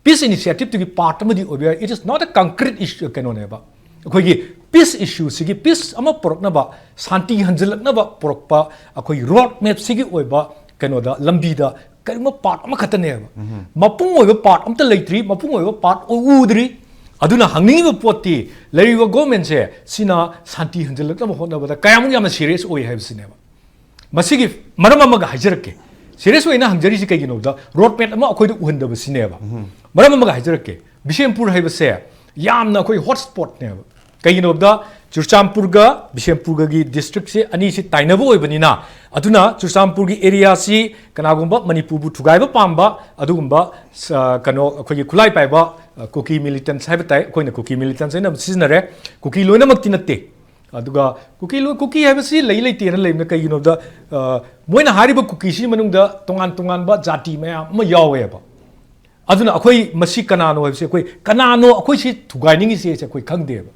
peace initiativeꯇꯨꯒꯤ part ꯑꯃꯗꯤ ꯑꯣꯏꯕ ꯌꯥꯏ꯫ It is not a concrete issue, ꯀꯩꯅꯣꯅꯦꯕ꯫ ꯑꯩꯈꯣꯏꯒꯤ peace issueꯁꯤꯒꯤ, peace ꯑꯃ ꯄꯨꯔꯛꯅꯕ, ꯁꯥꯟꯇꯤ ꯍꯟꯖꯤꯜꯂꯛꯅꯕ ꯄꯨꯔꯛꯄ ꯑꯩꯈꯣꯏꯒꯤ road mapꯁꯤꯒꯤ ꯑꯣꯏꯕ ꯀꯩꯅꯣꯗ, ꯂꯝꯕꯤꯗ ꯀꯔꯤꯒꯨꯝꯕ part ꯑꯃꯈꯛꯇꯅꯦꯕ꯫ ꯃꯄꯨꯡ ꯑꯣꯏꯕ part ꯑꯝꯇ ꯂꯩꯇ꯭ꯔꯤ, ꯃꯄꯨꯡ ꯑꯣꯏꯕ part ꯎ-, ꯎꯗ꯭ꯔꯤ꯫ ꯑꯗꯨꯅ ꯍꯪꯅꯤꯡꯉꯤꯕ ꯄꯣꯠꯇꯤ, ꯂꯩꯔꯤꯕ governmentꯁꯦ ꯁꯤꯅ ꯁꯥꯟꯇꯤ ꯍꯟꯖꯤꯜꯂꯛꯅꯕ ꯍꯣꯠꯅꯕꯗ ꯀꯌꯥꯃꯨꯛ ꯌꯥꯝꯅ serious ꯑꯣꯏ ꯍꯥꯏꯕꯁꯤꯅꯦꯕ꯫ ꯃꯁꯤꯒꯤ ꯃꯔꯝ ꯑꯃꯒ ꯍꯥꯏꯖꯔꯛꯀꯦ꯫ Serious ꯑꯣꯏꯅ ꯍꯪꯖꯔꯤꯁꯤ ꯀꯩꯒꯤꯅꯣꯗ, road map ꯑꯃ ꯑꯩꯈꯣꯏꯗ ꯎꯍꯟꯗꯕꯁꯤꯅꯦꯕ꯫ ꯃꯔꯝ ꯑꯃꯒ ꯍꯥꯏꯖꯔꯛꯀꯦ꯫ ꯕꯤꯁꯦꯝꯄꯨꯔ ꯍꯥꯏꯕꯁꯦ ꯌꯥꯝꯅ ꯑꯩꯈꯣꯏ hot spotꯅꯦꯕ꯫ ꯀꯩꯒꯤꯅꯣꯗ, ꯆꯨꯔꯆꯥꯟꯄꯨꯔꯒ ꯕꯤꯁꯦꯝꯄꯨꯔꯒꯒꯤ districtꯁꯦ ꯑꯅꯤꯁꯤ ꯇꯥꯏꯅꯕ ꯑꯣꯏꯕꯅꯤꯅ, ꯑꯗꯨꯅ ꯆꯨꯔꯆꯥꯟꯄꯨꯔꯒꯤ areaꯁꯤ ꯀꯅꯥꯒꯨꯝꯕ ꯃꯅꯤꯄꯨꯔꯕꯨ ꯊꯨꯒꯥꯏꯕ ꯄꯥꯝꯕ ꯑꯗꯨꯒꯨꯝꯕ ꯁ-, ꯀꯩꯅꯣ, ꯑꯩꯈꯣꯏꯒꯤ ꯈꯨꯠꯂꯥꯏ ꯄꯥꯏꯕ, ꯑ, ꯀꯨꯀꯤ militants ꯍꯥꯏꯕ ꯇꯥꯏ, ꯑꯩꯈꯣꯏꯅ ꯀꯨꯀꯤ militants ꯍꯥꯏꯅ ꯁꯤꯖꯤꯟꯅꯔꯦ꯫ ꯀꯨꯀꯤ ꯂꯣꯏꯅꯃꯛꯇꯤ ꯅꯠꯇꯦ꯫ ꯑꯗꯨꯒ ꯀꯨꯀꯤ ꯂꯣ-, ꯀꯨꯀꯤ ꯍꯥꯏꯕꯁꯤ ꯂꯩ ꯂꯩꯇꯦꯅ ꯂꯩꯕꯅ ꯀꯩꯒꯤꯅꯣꯗ, ꯑ, ꯃꯣꯏꯅ ꯍꯥꯏꯔꯤꯕ ꯀꯨꯀꯤꯁꯤ ꯃꯅꯨꯡꯗ ꯇꯣꯉꯥꯟ ꯇꯣꯉꯥꯟꯕ ꯖꯥꯇꯤ ꯃꯌꯥꯝ ꯑꯃ ꯌꯥꯎꯋꯦꯕ꯫ ꯑꯗꯨꯅ ꯑꯩꯈꯣꯏ ꯃꯁꯤ ꯀꯅꯥꯅꯣ ꯍꯥꯏꯕꯁꯤ ꯑꯩꯈꯣꯏ ꯀꯅꯥꯅꯣ ꯑꯩꯈꯣꯏꯁꯤ ꯊꯨꯒꯥꯏꯅꯤꯡꯉꯤꯁꯦ ꯑꯩꯈꯣꯏ ꯈꯪꯗꯦꯕ꯫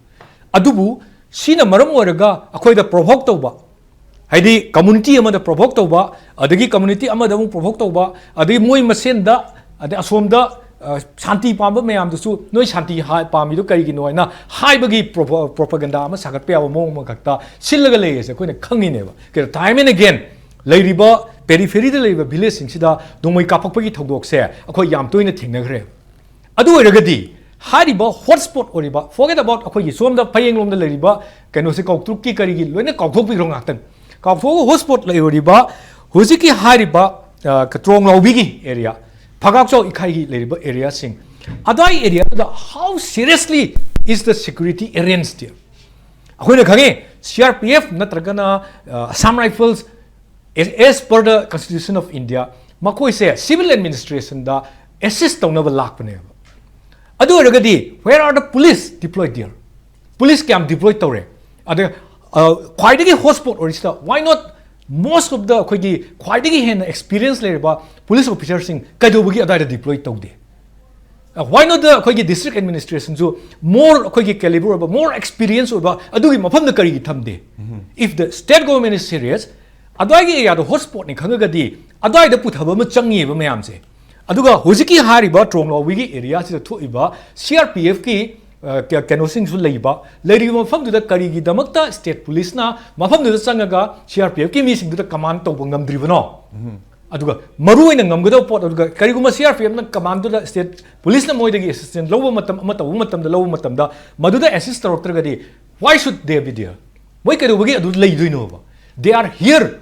ꯑꯗꯨꯕꯨ ꯁꯤꯅ ꯃꯔꯝ ꯑꯣꯏꯔꯒ ꯑꯩꯈꯣꯏꯗ provoke ꯇꯧꯕ, ꯍꯥꯏꯗꯤ community ꯑꯃꯗ provoke ꯇꯧꯕ, ꯑꯗꯒꯤ community ꯑꯃꯗ ꯑꯃꯨꯛ provoke ꯇꯧꯕ, ꯑꯗꯒꯤ ꯃꯣꯏ ꯃꯁꯦꯟꯗ, ꯑꯗꯩ ꯑꯁꯣꯝꯗ, ꯑ, ꯁꯥꯟꯇꯤ ꯄꯥꯝꯕ ꯃꯌꯥꯝꯗꯨꯁꯨ ꯅꯣꯏ ꯁꯥꯟꯇꯤ ꯍꯥ-, ꯄꯥꯝꯃꯤꯗꯣ ꯀꯔꯤꯒꯤꯅꯣ ꯍꯥꯏꯅ ꯍꯥꯏꯕꯒꯤ propaganda ꯑꯃ ꯁꯥꯒꯠꯄ ꯌꯥꯕ ꯃꯑꯣꯡ ꯑꯃꯈꯛꯇ ꯁꯤꯜꯂꯒ ꯂꯩꯔꯤꯁꯦ ꯑꯩꯈꯣꯏꯅ ꯈꯪꯉꯤꯅꯦꯕ꯫ ꯀꯩꯅꯣ, time and again ꯂꯩꯔꯤꯕ peripheryꯗ ꯂꯩꯔꯤꯕ villageꯁꯤꯡꯁꯤꯗ ꯅꯣꯡꯃꯩ ꯀꯥꯞꯄꯛꯄꯒꯤ ꯊꯧꯗꯣꯛꯁꯦ ꯑꯩꯈꯣꯏ ꯌꯥꯝ ꯇꯣꯏꯅ ꯊꯦꯡꯅꯈ꯭ꯔꯦꯕ꯫ ꯑꯗꯨ ꯑꯣꯏꯔꯒꯗꯤ ꯍꯥꯏꯔꯤꯕ hotspot ꯑꯣꯏꯔꯤꯕ, forget about ꯑꯩꯈꯣꯏꯒꯤ ꯁꯣꯝꯗ ꯐꯌꯦꯡꯂꯣꯝꯗ ꯂꯩꯔꯤꯕ ꯀꯩꯅꯣꯁꯦ, ꯀꯥꯎꯇ꯭ꯔꯨꯛꯀꯤ ꯀꯔꯤꯒꯤ ꯂꯣꯏꯅ ꯀꯥꯎꯊꯣꯛꯄꯤꯈ꯭ꯔꯣ ꯉꯥꯛꯇꯪ꯫ ꯀꯥꯎꯊꯣꯛꯑꯒ hotspot ꯂꯩꯔꯤꯕ ꯍꯧꯖꯤꯛꯀꯤ ꯍꯥꯏꯔꯤꯕ, ꯑ, ꯇ꯭ꯔꯣꯡꯂꯥꯎꯕꯤꯒꯤ area, ꯐꯒꯥꯛꯆꯥꯎ ꯏꯈꯥꯏꯒꯤ ꯂꯩꯔꯤꯕ areaꯁꯤꯡ, ꯑꯗ꯭ꯋꯥꯏ areaꯗꯨꯗ how seriously is the security arranged there? ꯑꯩꯈꯣꯏꯅ ꯈꯪꯉꯤ, C R P F ꯅꯠꯇ꯭ꯔꯒꯅ, ꯑ, Assam Rifles, as, as per the Constitution of India, ꯃꯈꯣꯏꯁꯦ civil administrationꯗ assist ꯇꯧꯅꯕ ꯂꯥꯛꯄꯅꯦꯕ꯫ ꯑꯗꯨ ꯑꯣꯏꯔꯒꯗꯤ, where are the police deployed there? Police ꯀꯌꯥꯝ deploy ꯇꯧꯔꯦ? ꯑꯗ, ꯑ, ꯈ꯭ꯋꯥꯏꯗꯒꯤ hotspot ꯑꯣꯏꯔꯤꯁꯤꯗ, why not most of the ꯑꯩꯈꯣꯏꯒꯤ ꯈ꯭ꯋꯥꯏꯗꯒꯤ ꯍꯦꯟꯅ experience ꯂꯩꯔꯕ police officerꯁꯤꯡ ꯀꯩꯗꯧꯕꯒꯤ ꯑꯗꯨꯋꯥꯏꯗ deploy ꯇꯧꯗꯦ? ꯑ, why not the ꯑꯩꯈꯣꯏꯒꯤ district administrationꯁꯨ more ꯑꯩꯈꯣꯏꯒꯤ caliber ꯑꯣꯏꯕ, more experience ꯑꯣꯏꯕ ꯑꯗꯨꯒꯤ ꯃꯐꯝꯗ ꯀꯔꯤꯒꯤ ꯊꯝꯗꯦ? If the state government is serious, ꯑꯗ꯭ꯋꯥꯏꯒꯤ areaꯗꯣ hotspotꯅꯤ ꯈꯪꯉꯒꯗꯤ ꯑꯗ꯭ꯋꯥꯏꯗ ꯄꯨꯊꯕ ꯑꯃ ꯆꯪꯉꯤꯕ ꯃꯌꯥꯝꯁꯦ꯫ ꯑꯗꯨꯒ ꯍꯧꯖꯤꯛꯀꯤ ꯍꯥꯏꯔꯤꯕ ꯇ꯭ꯔꯣꯡꯂꯥꯎꯕꯤꯒꯤ areaꯁꯤꯗ ꯊꯣꯛꯏꯕ C R P Fꯀꯤ, ꯑ, ꯀ-, ꯀꯩꯅꯣꯁꯤꯡꯁꯨ ꯂꯩꯕ, ꯂꯩꯔꯤꯕ ꯃꯐꯝꯗꯨꯗ ꯀꯔꯤꯒꯤꯗꯃꯛꯇ state policeꯅ ꯃꯐꯝꯗꯨꯗ ꯆꯪꯉꯒ C R P Fꯀꯤ ꯃꯤꯁꯤꯡꯗꯨꯗ command ꯇꯧꯕ ꯉꯝꯗ꯭ꯔꯤꯕꯅꯣ? ꯑꯗꯨꯒ ꯃꯔꯨ ꯑꯣꯏꯅ ꯉꯝꯒꯗꯕ ꯄꯣꯠ, ꯑꯗꯨꯒ ꯀꯔꯤꯒꯨꯝꯕ C R P Fꯅ commandꯗꯨꯗ state policeꯅ ꯃꯣꯏꯗꯒꯤ assistance ꯂꯧꯕ ꯃꯇꯝ, ꯑꯃ ꯇꯧꯕ ꯃꯇꯝꯗ, ꯂꯧꯕ ꯃꯇꯝꯗ ꯃꯗꯨꯗ assist ꯇꯧꯔꯛꯇ꯭ꯔꯒꯗꯤ, why should they be there? ꯃꯣꯏ ꯀꯩꯗꯧꯕꯒꯤ ꯑꯗꯨ ꯂꯩꯗꯣꯏꯅꯣꯕ? They are here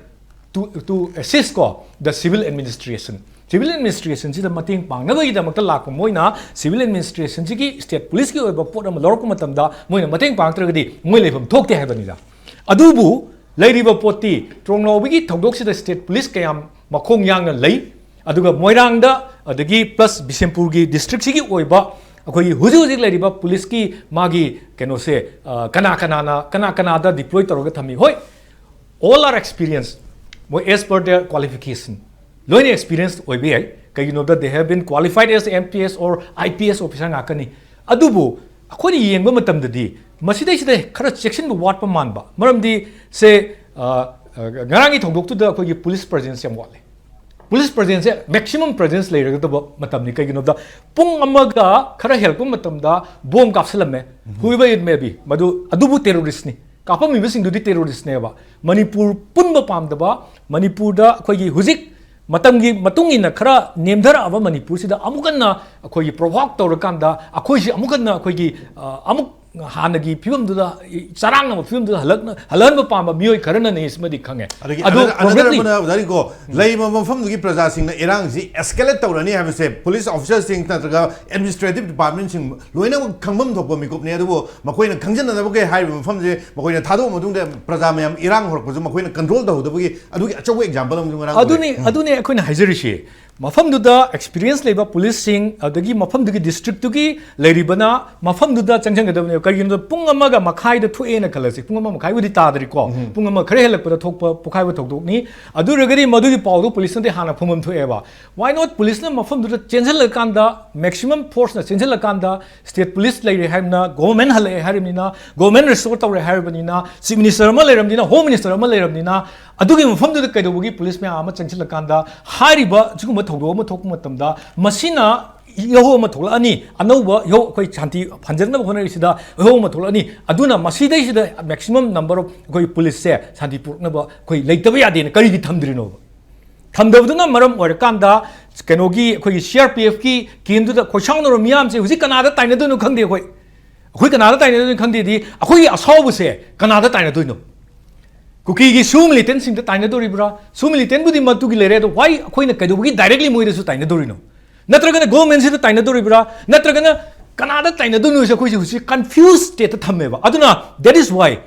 to, to assist ꯀꯣ, the civil administration. Civil administrationꯁꯤꯗ ꯃꯇꯦꯡ ꯄꯥꯡꯅꯕꯒꯤꯗꯃꯛꯇ ꯂꯥꯛꯄ ꯃꯣꯏꯅ, civil administrationꯁꯤꯒꯤ state policeꯀꯤ ꯑꯣꯏꯕ ꯄꯣꯠ ꯑꯃ ꯂꯧꯔꯛꯄ ꯃꯇꯝꯗ ꯃꯣꯏꯅ ꯃꯇꯦꯡ ꯄꯥꯡꯉꯛꯇ꯭ꯔꯒꯗꯤ ꯃꯣꯏ ꯂꯩꯐꯝ ꯊꯣꯛꯇꯦ ꯍꯥꯏꯕꯅꯤꯗ꯫ ꯑꯗꯨꯕꯨ ꯂꯩꯔꯤꯕ ꯄꯣꯠꯇꯤ ꯇ꯭ꯔꯣꯡꯂꯥꯎꯕꯤꯒꯤ ꯊꯧꯗꯣꯛꯁꯤꯗ state police ꯀꯌꯥꯝ ꯃꯈꯣꯡ ꯌꯥꯡꯅ ꯂꯩ, ꯑꯗꯨꯒ ꯃꯣꯏꯔꯥꯡꯗ, ꯑꯗꯒꯤ plus ꯕꯤꯁꯦꯝꯄꯨꯔꯒꯤ districtꯁꯤꯒꯤ ꯑꯣꯏꯕ ꯑꯩꯈꯣꯏꯒꯤ ꯍꯧꯖꯤꯛ ꯍꯧꯖꯤꯛ ꯂꯩꯔꯤꯕ ꯄꯨꯂꯤꯁꯀꯤ ꯃꯥꯒꯤ ꯀꯩꯅꯣꯁꯦ, ꯑ, ꯀꯅꯥ ꯀꯅꯥꯅ, ꯀꯅꯥ ꯀꯅꯥꯗ deploy ꯇꯧꯔꯒ ꯊꯝꯃꯤ? ꯍꯣꯏ, all are experienced, ꯃꯣꯏ as per their qualification, ꯂꯣꯏꯅ experience ꯑꯣꯏꯕ ꯌꯥꯏ꯫ ꯀꯩꯒꯤꯅꯣꯗ, they have been qualified as M P S or I P S officer ꯉꯥꯛꯀꯅꯤ꯫ ꯑꯗꯨꯕꯨ ꯑꯩꯈꯣꯏꯅ ꯌꯦꯡꯕ ꯃꯇꯝꯗꯗꯤ ꯃꯁꯤꯗꯩꯁꯤꯗ ꯈꯔ ꯆꯦꯛꯁꯤꯟꯕ ꯋꯥꯠꯄ ꯃꯥꯟꯕ꯫ ꯃꯔꯝꯗꯤ ꯁꯦ, ꯑ, ꯑ, ꯉꯔꯥꯡꯒꯤ ꯊꯧꯗꯣꯛꯇꯨꯗ ꯑꯩꯈꯣꯏꯒꯤ police presence ꯌꯥꯝ ꯋꯥꯠꯂꯦ꯫ Police presence ꯁꯦ maximum presence ꯂꯩꯔꯒꯗꯕ ꯃꯇꯝꯅꯤ꯫ ꯀꯩꯒꯤꯅꯣꯗ, ꯄꯨꯡ ꯑꯃꯒ ꯈꯔ ꯍꯦꯜꯂꯛꯄ ꯃꯇꯝꯗ bomb ꯀꯥꯞꯁꯤꯜꯂꯝꯃꯦ꯫ Whoever it may be, ꯃꯗꯨ, ꯑꯗꯨꯕꯨ terrorist ꯅꯤ꯫ ꯀꯥꯞꯄꯝꯃꯤꯕꯁꯤꯡꯗꯨꯗꯤ terrorist ꯅꯦꯕ꯫ ꯃꯅꯤꯄꯨꯔ ꯄꯨꯟꯕ ꯄꯥꯝꯗꯕ, ꯃꯅꯤꯄꯨꯔꯗ ꯑꯩꯈꯣꯏꯒꯤ ꯍꯧꯖꯤꯛ ꯃꯇꯝꯒꯤ ꯃꯇꯨꯡ ꯏꯟꯅ ꯈꯔ ꯅꯦꯝꯊꯔꯛꯑꯕ ꯃꯅꯤꯄꯨꯔꯁꯤꯗ ꯑꯃꯨꯛ ꯍꯟꯅ ꯑꯩꯈꯣꯏꯒꯤ provoke ꯇꯧꯔꯀꯥꯟꯗ, ꯑꯩꯈꯣꯏꯁꯤ ꯑꯃꯨꯛ ꯍꯟꯅ ꯑꯩꯈꯣꯏꯒꯤ, ꯑ, ꯑꯃꯨꯛ ꯍꯥꯟꯅꯒꯤ ꯐꯤꯕꯝꯗꯨꯗ, ꯆꯔꯥꯡꯅꯕ ꯐꯤꯕꯝꯗꯨꯗ ꯍꯜꯂꯛꯅ-, ꯍꯜꯍꯟꯕ ꯄꯥꯝꯕ ꯃꯤꯑꯣꯏ ꯈꯔꯅꯅꯤ ꯁꯤꯃꯗꯤ ꯈꯪꯉꯦ꯫ ꯑꯗꯒꯤ ꯑꯗꯨ another, another concretely ꯑꯃꯅ ꯑꯣꯖꯥꯅꯤꯀꯣ, ꯂꯩꯔꯤꯕ ꯃꯐꯝꯗꯨꯒꯤ ꯄ꯭ꯔꯖꯥꯁꯤꯡꯅ ꯏꯔꯥꯡꯁꯤ escalate ꯇꯧꯔꯅꯤ ꯍꯥꯏꯕꯁꯦ police officers ꯁꯤꯡ ꯅꯠꯇ꯭ꯔꯒ administrative department ꯁꯤꯡ ꯂꯣꯏꯅꯃꯛ ꯈꯪꯐꯝ ꯊꯣꯛꯄ ꯃꯤꯀꯨꯞꯅꯤ꯫ ꯑꯗꯨꯕꯨ ꯃꯈꯣꯏꯅ ꯈꯪꯖꯅꯅꯕꯒꯤ ꯍꯥꯏꯔꯤꯕ ꯃꯐꯝꯁꯦ ꯃꯈꯣꯏꯅ ꯊꯥꯗꯣꯛꯑ ꯃꯇꯨꯡꯗ ꯄ꯭ꯔꯖꯥ ꯃꯌꯥꯝ ꯏꯔꯥꯡ ꯍꯧꯔꯛꯄꯁꯨ ꯃꯈꯣꯏꯅ control ꯇꯧꯍꯧꯗꯕꯒꯤ ꯑꯗꯨꯒꯤ ꯑꯆꯧꯕ example ꯑꯃꯁꯨ ꯉꯔꯥꯡ ꯑꯗꯨꯅꯤ, ꯎꯔꯦ꯫ ꯎꯝ꯫ ꯑꯗꯨꯅꯤ ꯑꯩꯈꯣꯏꯅ ꯍꯥꯏꯖꯔꯤꯁꯤ꯫ ꯃꯐꯝꯗꯨꯗ experience ꯂꯩꯕ police ꯁꯤꯡ, ꯑꯗꯒꯤ ꯃꯐꯝꯗꯨꯒꯤ district ꯇꯨꯒꯤ ꯂꯩꯔꯤꯕꯅ ꯃꯐꯝꯗꯨꯗ ꯆꯪꯁꯤꯟꯒꯗꯕꯅꯦꯕ꯫ ꯀꯩꯒꯤꯅꯣꯗ, ꯄꯨꯡ ꯑꯃꯒ ꯃꯈꯥꯏꯗ ꯊꯣꯛꯑꯦꯅ ꯈꯜꯂꯁꯤ, ꯄꯨꯡ ꯑꯃ ꯃꯈꯥꯏꯕꯨꯗꯤ ꯇꯥꯗ꯭ꯔꯤꯀꯣ, ꯎꯝ꯫ ꯄꯨꯡ ꯑꯃ ꯈꯔ ꯍꯦꯜꯂꯛꯄꯗ ꯊꯣꯛꯄ ꯄꯣꯈꯥꯏꯕ ꯊꯧꯗꯣꯛꯅꯤ꯫ ꯑꯗꯨ ꯑꯣꯏꯔꯒꯗꯤ ꯃꯗꯨꯒꯤ ꯄꯥꯎꯗꯣ police ꯅꯗꯤ ꯍꯥꯟꯅ ꯐꯪꯐꯝ ꯊꯣꯛꯑꯦꯕ꯫ Why not police ꯅ ꯃꯐꯝꯗꯨꯗ ꯆꯦꯟꯁꯤꯜꯂꯀꯥꯟꯗ, maximum force ꯅ ꯆꯦꯟꯁꯤꯜꯂꯀꯥꯟꯗ, state police ꯂꯩꯔꯦ ꯍꯥꯏꯕꯅ, government ꯍꯜꯂꯛꯑꯦ ꯍꯥꯏꯔꯕꯅꯤꯅ, government restore ꯇꯧꯔꯦ ꯍꯥꯏꯔꯕꯅꯤꯅ, chief minister ꯑꯃ ꯂꯩꯔꯕꯅꯤꯅ, home minister ꯑꯃ ꯂꯩꯔꯕꯅꯤꯅ, ꯑꯗꯨꯒꯤ ꯃꯐꯝꯗꯨꯗ ꯀꯩꯗꯧꯕꯒꯤ police ꯃꯌꯥꯝ ꯑꯃ ꯆꯪꯁꯤꯜꯂꯀꯥꯟꯗ ꯍꯥꯏꯔꯤꯕ ꯁꯤꯒꯨꯝꯕ ꯊꯧꯗꯣꯛ ꯑꯃ ꯊꯣꯛꯄ ꯃꯇꯝꯗ ꯃꯁꯤꯅ ꯏꯍꯧ ꯑꯃ ꯊꯣꯛꯂꯛꯑꯅꯤ, ꯑꯅꯧꯕ ꯏꯍꯧ, ꯑꯩꯈꯣꯏ ꯁꯥꯟꯇꯤ ꯍꯟꯖꯤꯟꯅꯕ ꯍꯣꯠꯅꯔꯤꯁꯤꯗ ꯏꯍꯧ ꯑꯃ ꯊꯣꯛꯂꯛꯑꯅꯤ꯫ ꯑꯗꯨꯅ ꯃꯁꯤꯗꯩꯁꯤꯗ maximum number of ꯑꯩꯈꯣꯏ police ꯁꯦ ꯁꯥꯟꯇꯤ ꯄꯨꯔꯛꯅꯕ ꯑꯩꯈꯣꯏ ꯂꯩꯇꯕ ꯌꯥꯗꯦꯅ ꯀꯔꯤꯒꯤ ꯊꯝꯗ꯭ꯔꯤꯅꯣꯕ? ꯊꯝꯗꯕꯗꯨꯅ ꯃꯔꯝ ꯑꯣꯏꯔꯀꯥꯟꯗ ꯀꯩꯅꯣꯒꯤ ꯑꯩꯈꯣꯏꯒꯤ C R P F ꯀꯤ camp ꯇꯨꯗ ꯈꯣꯏꯁꯥꯎꯅꯔꯕ ꯃꯤꯌꯥꯝꯁꯦ ꯍꯧꯖꯤꯛ ꯀꯅꯥꯗ ꯇꯥꯏꯅꯗꯣꯏꯅꯣ ꯈꯪꯗꯦ꯫ ꯑꯩꯈꯣꯏ, ꯑꯩꯈꯣꯏ ꯀꯅꯥꯗ ꯇꯥꯏꯅꯗꯣꯏꯅꯣ ꯈꯪꯗꯦꯗꯤ, ꯑꯩꯈꯣꯏꯒꯤ ꯑꯁꯥꯎꯕꯁꯦ ꯀꯅꯥꯗ ꯇꯥꯏꯅꯗꯣꯏꯅꯣ? ꯀꯨꯀꯤꯒꯤ SoO militant ꯁꯤꯡꯗ ꯇꯥꯏꯅꯗꯣꯔꯤꯕ꯭ꯔꯥ? SoO militant ꯕꯨꯗꯤ ꯃꯗꯨꯒꯤ ꯂꯩꯔꯦ, ꯑꯗꯣ why ꯑꯩꯈꯣꯏꯅ ꯀꯩꯗꯧꯕꯒꯤ directly ꯃꯣꯏꯗꯁꯨ ꯇꯥꯏꯅꯗꯣꯔꯤꯅꯣ? ꯅꯠꯇ꯭ꯔꯒꯅ government ꯁꯤꯗ ꯇꯥꯏꯅꯗꯣꯔꯤꯕ꯭ꯔꯥ? ꯅꯠꯇ꯭ꯔꯒꯅ ꯀꯅꯥꯗ ꯇꯥꯏꯅꯗꯣꯏꯅꯣꯁꯦ ꯑꯩꯈꯣꯏꯁꯦ ꯍꯧꯖꯤꯛ confused state ꯇ ꯊꯝꯃꯦꯕ꯫ ꯑꯗꯨꯅ that is why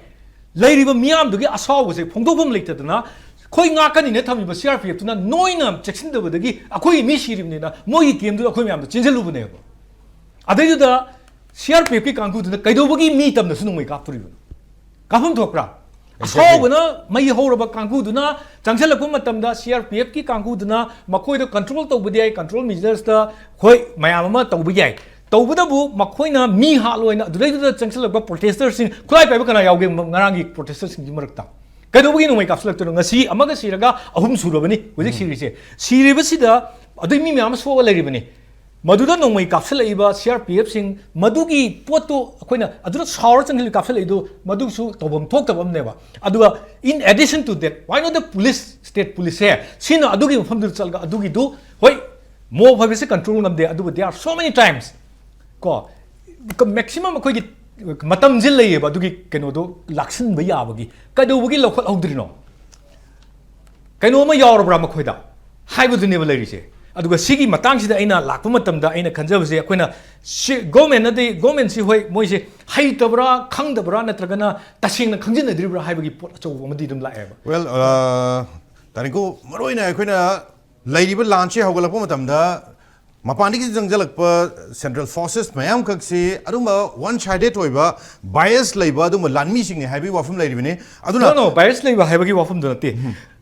ꯂꯩꯔꯤꯕ ꯃꯤꯌꯥꯝꯗꯨꯒꯤ ꯑꯁꯥꯎꯕꯁꯦ ꯐꯣꯡꯗꯣꯛꯐꯝ ꯂꯩꯇꯗꯅ ꯑꯩꯈꯣꯏ ꯉꯥꯛꯀꯅꯤꯅ ꯊꯝꯃꯤꯕ C R P F ꯇꯨꯅ ꯅꯣꯏꯅ ꯆꯦꯛꯁꯤꯟꯗꯕꯗꯒꯤ ꯑꯩꯈꯣꯏꯒꯤ ꯃꯤ ꯁꯤꯔꯤꯕꯅꯤꯅ ꯃꯣꯏꯒꯤ camp ꯇꯨꯗ ꯑꯩꯈꯣꯏ ꯃꯌꯥꯝꯗꯣ ꯆꯦꯟꯁꯤꯜꯂꯨꯕꯅꯦꯕ꯫ ꯑꯗꯩꯗꯨꯗ ꯁꯤ ꯑꯥꯔ ꯄꯤ ꯑꯦꯐꯀꯤ ꯀꯥꯡꯕꯨꯗꯨꯅ ꯀꯩꯗꯧꯕꯒꯤ ꯃꯤ ꯇꯝꯅꯁꯨ ꯅꯣꯡꯃꯩ ꯀꯥꯞꯇꯣꯔꯤꯕꯅꯣ? ꯀꯥꯞꯐꯝ ꯊꯣꯛꯄ꯭ꯔꯥ? ꯑꯁꯥꯎꯕꯅ ꯃꯩ ꯍꯧꯔꯕ ꯀꯥꯡꯕꯨꯗꯨꯅ ꯆꯪꯁꯤꯜꯂꯛꯄ ꯃꯇꯝꯗ ꯁꯤ ꯑꯥꯔ ꯄꯤ ꯑꯦꯐꯀꯤ ꯀꯥꯡꯕꯨꯗꯨꯅ ꯃꯈꯣꯏꯗ ꯀꯟꯇ꯭ꯔꯣꯜ ꯇꯧꯕꯗꯤ ꯌꯥꯏ, ꯀꯟꯇ꯭ꯔꯣꯜ ꯃꯤꯖꯔꯁꯇ ꯍꯣꯏ ꯃꯌꯥꯝ ꯑꯃ ꯇꯧꯕ ꯌꯥꯏ꯫ ꯇꯧꯕꯇꯕꯨ ꯃꯈꯣꯏꯅ ꯃꯤ ꯍꯥꯠꯂꯣꯏꯅ ꯑꯗꯨꯗꯩꯗꯨꯗ ꯆꯪꯁꯤꯜꯂꯛꯄ ꯄ꯭ꯔꯣꯇꯦꯁꯇꯔꯁꯤꯡ, ꯈꯨꯠꯂꯥꯏ ꯄꯥꯏꯕ ꯀꯅꯥ ꯌꯥꯎꯒꯦ ꯉꯔꯥꯡꯒꯤ ꯄ꯭ꯔꯣꯇꯦꯁꯇꯔꯁꯤꯡꯒꯤ ꯃꯔꯛꯇ? ꯀꯩꯗꯧꯕꯒꯤ ꯅꯣꯡꯃꯩ ꯀꯥꯞꯁꯤꯜꯂꯛꯇꯣꯏꯅꯣ? ꯉꯁꯤ ꯑꯃꯒ ꯁꯤꯔꯒ ꯑꯍꯨꯝ ꯁꯨꯔꯕꯅꯤ ꯍꯧꯖꯤꯛ ꯁꯤꯔꯤꯁꯦ꯫ ꯁꯤꯔꯤꯕꯁꯤꯗ ꯑꯗꯨꯏ ꯃꯤ ꯃꯌꯥꯝ ꯑꯃ ꯁꯣꯛꯑꯒ ꯂꯩꯔꯤꯕꯅꯤ꯫ ꯃꯗꯨꯗ ꯅꯣꯡꯃꯩ ꯀꯥꯞꯁꯤꯜꯂꯛꯏꯕ ꯁꯤ ꯑꯥꯔ ꯄꯤ ꯑꯦꯐꯁꯤꯡ, ꯃꯗꯨꯒꯤ ꯄꯣꯠꯇꯨ ꯑꯩꯈꯣꯏꯅ ꯑꯗꯨꯗ ꯁꯥꯎꯔ ꯆꯪꯁꯤꯜꯂ ꯀꯥꯞꯁꯤꯜꯂꯛꯏꯗꯨ, ꯃꯗꯨꯁꯨ ꯇꯧꯐꯝ ꯊꯣꯛꯇꯕ ꯑꯃꯅꯦꯕ꯫ ꯑꯗꯨꯒ in addition to that, why not the police, state police ꯁꯦ ꯁꯤꯅ ꯑꯗꯨꯒꯤ ꯃꯐꯝꯗꯨꯗ ꯆꯠꯂꯒ ꯑꯗꯨꯒꯤꯗꯨ, ꯍꯣꯏ, ꯃꯣꯕ ꯍꯥꯏꯕꯁꯤ ꯀꯟꯇ꯭ꯔꯣꯜ ꯉꯝꯗꯦ, ꯑꯗꯨꯕꯨ there are so many times ꯀꯣ, ꯃꯦꯛꯁꯤꯃꯝ ꯑꯩꯈꯣꯏꯒꯤ ꯃꯇꯝꯁꯤ ꯂꯩꯌꯦꯕ ꯑꯗꯨꯒꯤ ꯀꯩꯅꯣꯗꯣ ꯂꯥꯛꯁꯤꯟꯕ ꯌꯥꯕꯒꯤ꯫ ꯀꯩꯗꯧꯕꯒꯤ ꯂꯧꯈꯠꯍꯧꯗ꯭ꯔꯤꯅꯣ? ꯀꯩꯅꯣ ꯑꯃ ꯌꯥꯎꯔꯕ꯭ꯔꯥ ꯃꯈꯣꯏꯗ ꯍꯥꯏꯕꯗꯨꯅꯦꯕ ꯂꯩꯔꯤꯁꯦ꯫ ꯑꯗꯨꯒ ꯁꯤꯒꯤ ꯃꯇꯥꯡꯁꯤꯗ ꯑꯩꯅ ꯂꯥꯛꯄ ꯃꯇꯝꯗ ꯑꯩꯅ ꯈꯟꯖꯕꯁꯦ, ꯑꯩꯈꯣꯏꯅ ꯁꯤ ꯒꯣꯔꯃꯦꯟꯅꯗꯤ, ꯒꯣꯔꯃꯦꯟꯁꯤ ꯍꯣꯏ ꯃꯣꯏꯁꯦ ꯍꯩꯇꯕ꯭ꯔꯥ, ꯈꯪꯗꯕ꯭ꯔꯥ, ꯅꯠꯇ꯭ꯔꯒꯅ ꯇꯁꯦꯡꯅ ꯈꯪꯖꯤꯟꯅꯗ꯭ꯔꯤꯕ꯭ꯔꯥ ꯍꯥꯏꯕꯒꯤ ꯄꯣꯠ ꯑꯆꯧꯕ ꯑꯃꯗꯤ ꯑꯗꯨꯝ ꯂꯥꯛꯑꯦꯕ꯫ ꯋꯦꯜ, ꯇꯥꯔꯤꯡꯀꯣ, ꯃꯔꯨꯑꯣꯏꯅ ꯑꯩꯈꯣꯏꯅ ꯂꯩꯔꯤꯕ ꯂꯥꯟꯁꯤ ꯍꯧꯒꯠꯂꯛꯄ ꯃꯇꯝꯗ ꯃꯄꯥꯟꯗꯒꯤ ꯆꯪꯁꯤꯜꯂꯛꯄ ꯁꯦꯟꯇ꯭ꯔꯦꯜ ꯐꯣꯔꯁꯦꯁ ꯃꯌꯥꯝꯈꯛꯁꯤ ꯑꯗꯨꯝꯕ ꯋꯥꯟ ꯁꯥꯏꯗꯦꯠ ꯑꯣꯏꯕ, ꯕꯥꯏꯁ ꯂꯩꯕ ꯑꯗꯨꯝꯕ ꯂꯥꯟꯃꯤꯁꯤꯡꯅꯤ ꯍꯥꯏꯕꯒꯤ ꯋꯥꯐꯝ ꯂꯩꯔꯤꯕꯅꯤ꯫ ꯑꯗꯨꯅ ꯅꯣ ꯅꯣ, ꯕꯥꯏꯁ ꯂꯩꯕ ꯍꯥꯏꯕꯒꯤ ꯋꯥꯐꯝꯗꯨ ꯅꯠꯇꯦ꯫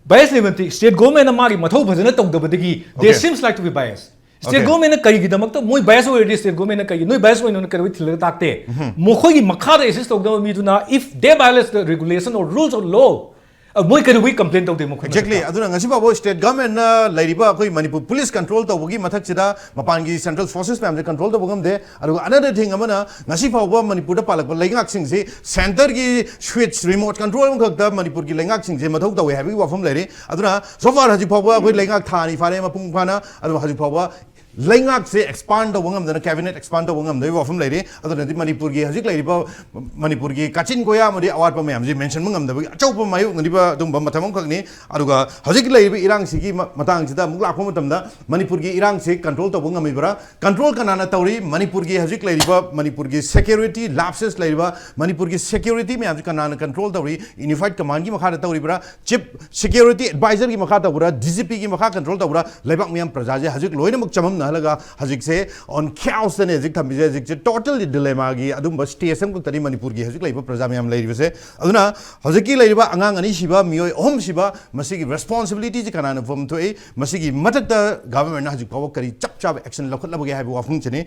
ꯕꯥꯏꯁ ꯂꯩꯕ ꯅꯠꯇꯦ, ꯁ꯭ꯇꯦꯠ ꯒꯣꯔꯃꯦꯟꯅ ꯃꯥꯒꯤ ꯃꯊꯧ ꯐꯖꯅ ꯇꯧꯗꯕꯗꯒꯤ they Okay. seems like to be biased. State Okay. ꯒꯣꯔꯃꯦꯟꯅ ꯀꯔꯤꯒꯤꯗꯃꯛꯇ ꯃꯣꯏ ꯕꯥꯏꯁ ꯑꯣꯏꯔꯗꯤ ꯁ꯭ꯇꯦꯠ ꯒꯣꯔꯃꯦꯟꯅ ꯀꯔꯤ, ꯅꯣꯏ ꯕꯥꯏꯁ ꯑꯣꯏꯅ ꯀꯩꯗꯧꯕꯩ ꯊꯤꯜꯂꯒ ꯇꯥꯛꯇꯦ? ꯃꯈꯣꯏꯒꯤ ꯃꯈꯥꯗ ꯑꯦꯁꯤꯁ ꯇꯧꯗꯕ ꯃꯤꯗꯨꯅ, if they violate the regulation or rules or law, ꯑ, ꯃꯣꯏ ꯀꯩꯗꯧꯕꯩ ꯀꯝꯄ꯭ꯂꯦꯟ ꯇꯧꯗꯦ ꯃꯈꯣꯏ ꯑꯦꯛꯖꯦꯛꯂꯤ꯫ ꯃꯊꯛꯇ? ꯑꯗꯨꯅ ꯉꯁꯤ ꯐꯥꯎꯕ ꯁ꯭ꯇꯦꯠ ꯒꯚꯔꯟꯃꯦꯟꯠꯅ ꯂꯩꯔꯤꯕ ꯑꯩꯈꯣꯏ ꯃꯅꯤꯄꯨꯔ ꯄꯨꯂꯤꯁ ꯀꯟꯇ꯭ꯔꯣꯜ ꯇꯧꯕꯒꯤ ꯃꯊꯛꯁꯤꯗ ꯃꯄꯥꯟꯒꯤ ꯁꯦꯟꯇ꯭ꯔꯦꯜ ꯐꯣꯔꯁꯦꯁ ꯃꯌꯥꯝꯁꯦ ꯀꯟꯇ꯭ꯔꯣꯜ ꯇꯧꯕ ꯉꯝꯗꯦ꯫ ꯑꯗꯨꯒ ꯑꯅꯗꯔ ꯊꯤꯡ ꯑꯃꯅ, ꯉꯁꯤ ꯐꯥꯎꯕ ꯃꯅꯤꯄꯨꯔꯗ ꯄꯥꯜꯂꯛꯄ ꯂꯩꯉꯥꯛꯁꯤꯡꯁꯤ ꯁꯦꯟꯇꯔꯒꯤ ꯁ꯭ꯋꯤꯠꯆ, ꯔꯤꯃꯣꯠ ꯀꯟꯇ꯭ꯔꯣꯜ ꯑꯃꯈꯛꯇ ꯃꯅꯤꯄꯨꯔꯒꯤ ꯂꯩꯉꯥꯛꯁꯤꯡꯁꯦ ꯃꯊꯧ ꯇꯧꯋꯦ ꯍꯥꯏꯕꯒꯤ ꯋꯥꯐꯝ ꯂꯩꯔꯤ꯫ ꯑꯗꯨꯅ so far ꯍꯧꯖꯤꯛ ꯐꯥꯎꯕ ꯑꯩꯈꯣꯏ ꯂꯩꯉꯥꯛ ꯊꯥ ꯑꯅꯤ ꯐꯥꯔꯦ ꯃꯄꯨꯡ ꯐꯥꯅ, ꯑꯗꯨꯒ ꯍꯧꯖꯤꯛ ꯐꯥꯎꯕ ꯂꯩꯉꯥꯛꯁꯦ ꯑꯦꯛꯁꯄꯥꯟ ꯇꯧꯕ ꯉꯝꯗꯅ, ꯀꯦꯕꯤꯅꯦꯠ ꯑꯦꯛꯁꯄꯥꯟ ꯇꯧꯕ ꯉꯝꯗꯕꯒꯤ ꯋꯥꯐꯝ ꯂꯩꯔꯤ꯫ ꯑꯗꯨꯅꯗꯤ ꯃꯅꯤꯄꯨꯔꯒꯤ ꯍꯧꯖꯤꯛ ꯂꯩꯔꯤꯕ, ꯃꯅꯤꯄꯨꯔꯒꯤ ꯀꯥꯆꯤꯟ ꯀꯣꯌꯥ ꯑꯃꯗꯤ ꯑꯋꯥꯠꯄ ꯃꯌꯥꯝꯁꯤ ꯃꯦꯟꯁꯟꯕ ꯉꯝꯗꯕꯒꯤ ꯑꯆꯧꯕ ꯃꯥꯌꯣꯛꯅꯔꯤꯕ ꯑꯗꯨꯒꯨꯝꯕ ꯃꯊꯧ ꯑꯃꯈꯛꯅꯤ꯫ ꯑꯗꯨꯒ ꯍꯧꯖꯤꯛ ꯂꯩꯔꯤꯕ ꯏꯔꯥꯡꯁꯤꯒꯤ ꯃ-, ꯃꯇꯥꯡꯁꯤꯗ ꯑꯃꯨꯛ ꯂꯥꯛꯄ ꯃꯇꯝꯗ, ꯃꯅꯤꯄꯨꯔꯒꯤ ꯏꯔꯥꯡꯁꯤ ꯀꯟꯇ꯭ꯔꯣꯜ ꯇꯧꯕ ꯉꯝꯃꯤꯕ꯭ꯔꯥ? ꯀꯟꯇ꯭ꯔꯣꯜ ꯀꯅꯥꯅ ꯇꯧꯔꯤ? ꯃꯅꯤꯄꯨꯔꯒꯤ ꯍꯧꯖꯤꯛ ꯂꯩꯔꯤꯕ, ꯃꯅꯤꯄꯨꯔꯒꯤ ꯁꯦꯀ꯭ꯌꯨꯔꯤꯇꯤ ꯂꯥꯞꯁꯦꯁ ꯂꯩꯔꯤꯕ, ꯃꯅꯤꯄꯨꯔꯒꯤ ꯁꯦꯀ꯭ꯌꯨꯔꯤꯇꯤ ꯃꯌꯥꯝꯁꯤ ꯀꯅꯥꯅ ꯀꯟꯇ꯭ꯔꯣꯜ ꯇꯧꯔꯤ? ꯌꯨꯅꯤꯐꯥꯏꯠ ꯀꯃꯥꯟꯒꯤ ꯃꯈꯥꯗ ꯇꯧꯔꯤꯕ꯭ꯔꯥ? ꯆꯤꯞ ꯁꯦꯀ꯭ꯌꯨꯔꯤꯇꯤ ꯑꯦꯗꯚꯥꯏꯖꯔꯒꯤ ꯃꯈꯥ ꯇꯧꯕ꯭ꯔꯥ? ꯗꯤ ꯖꯤ ꯄꯤꯒꯤ ꯃꯈꯥ ꯀꯟꯇ꯭ꯔꯣꯜ ꯇꯧꯕ꯭ꯔꯥ? ꯂꯩꯕꯥꯛ ꯃꯤꯌꯥꯝ ꯄ꯭ꯔꯖꯥꯁꯦ ꯍꯧꯖꯤꯛ ꯂꯣꯏꯅꯃꯛ ꯆꯃꯝꯅ ꯍꯜꯂꯒ ꯍꯧꯖꯤꯛꯁꯦ on chaos ꯇꯅꯦ ꯍꯧꯖꯤꯛ ꯊꯝꯕꯤꯁꯦ꯫ ꯍꯧꯖꯤꯛꯁꯦ totally dilemma ꯒꯤ ꯑꯗꯨꯝꯕ stage ꯑꯃꯈꯛꯇꯅꯤ ꯃꯅꯤꯄꯨꯔꯒꯤ ꯍꯧꯖꯤꯛ ꯂꯩꯔꯤꯕ ꯄ꯭ꯔꯖꯥ ꯃꯌꯥꯝ ꯂꯩꯔꯤꯕꯁꯦ꯫ ꯑꯗꯨꯅ ꯍꯧꯖꯤꯛꯀꯤ ꯂꯩꯔꯤꯕ ꯑꯉꯥꯡ ꯑꯅꯤ ꯁꯤꯕ, ꯃꯤꯑꯣꯏ ꯑꯍꯨꯝ ꯁꯤꯕ, ꯃꯁꯤꯒꯤ responsibility ꯁꯤ ꯀꯅꯥꯅ ꯄꯨꯐꯝ ꯊꯣꯛꯏ? ꯃꯁꯤꯒꯤ ꯃꯊꯛꯇ government ꯅ ꯍꯧꯖꯤꯛ ꯐꯥꯎꯕ ꯀꯔꯤ ꯆꯞ ꯆꯥꯕ action ꯂꯧꯈꯠꯂꯕꯒꯦ ꯍꯥꯏꯕ ꯋꯥꯐꯝꯁꯤꯅꯤ꯫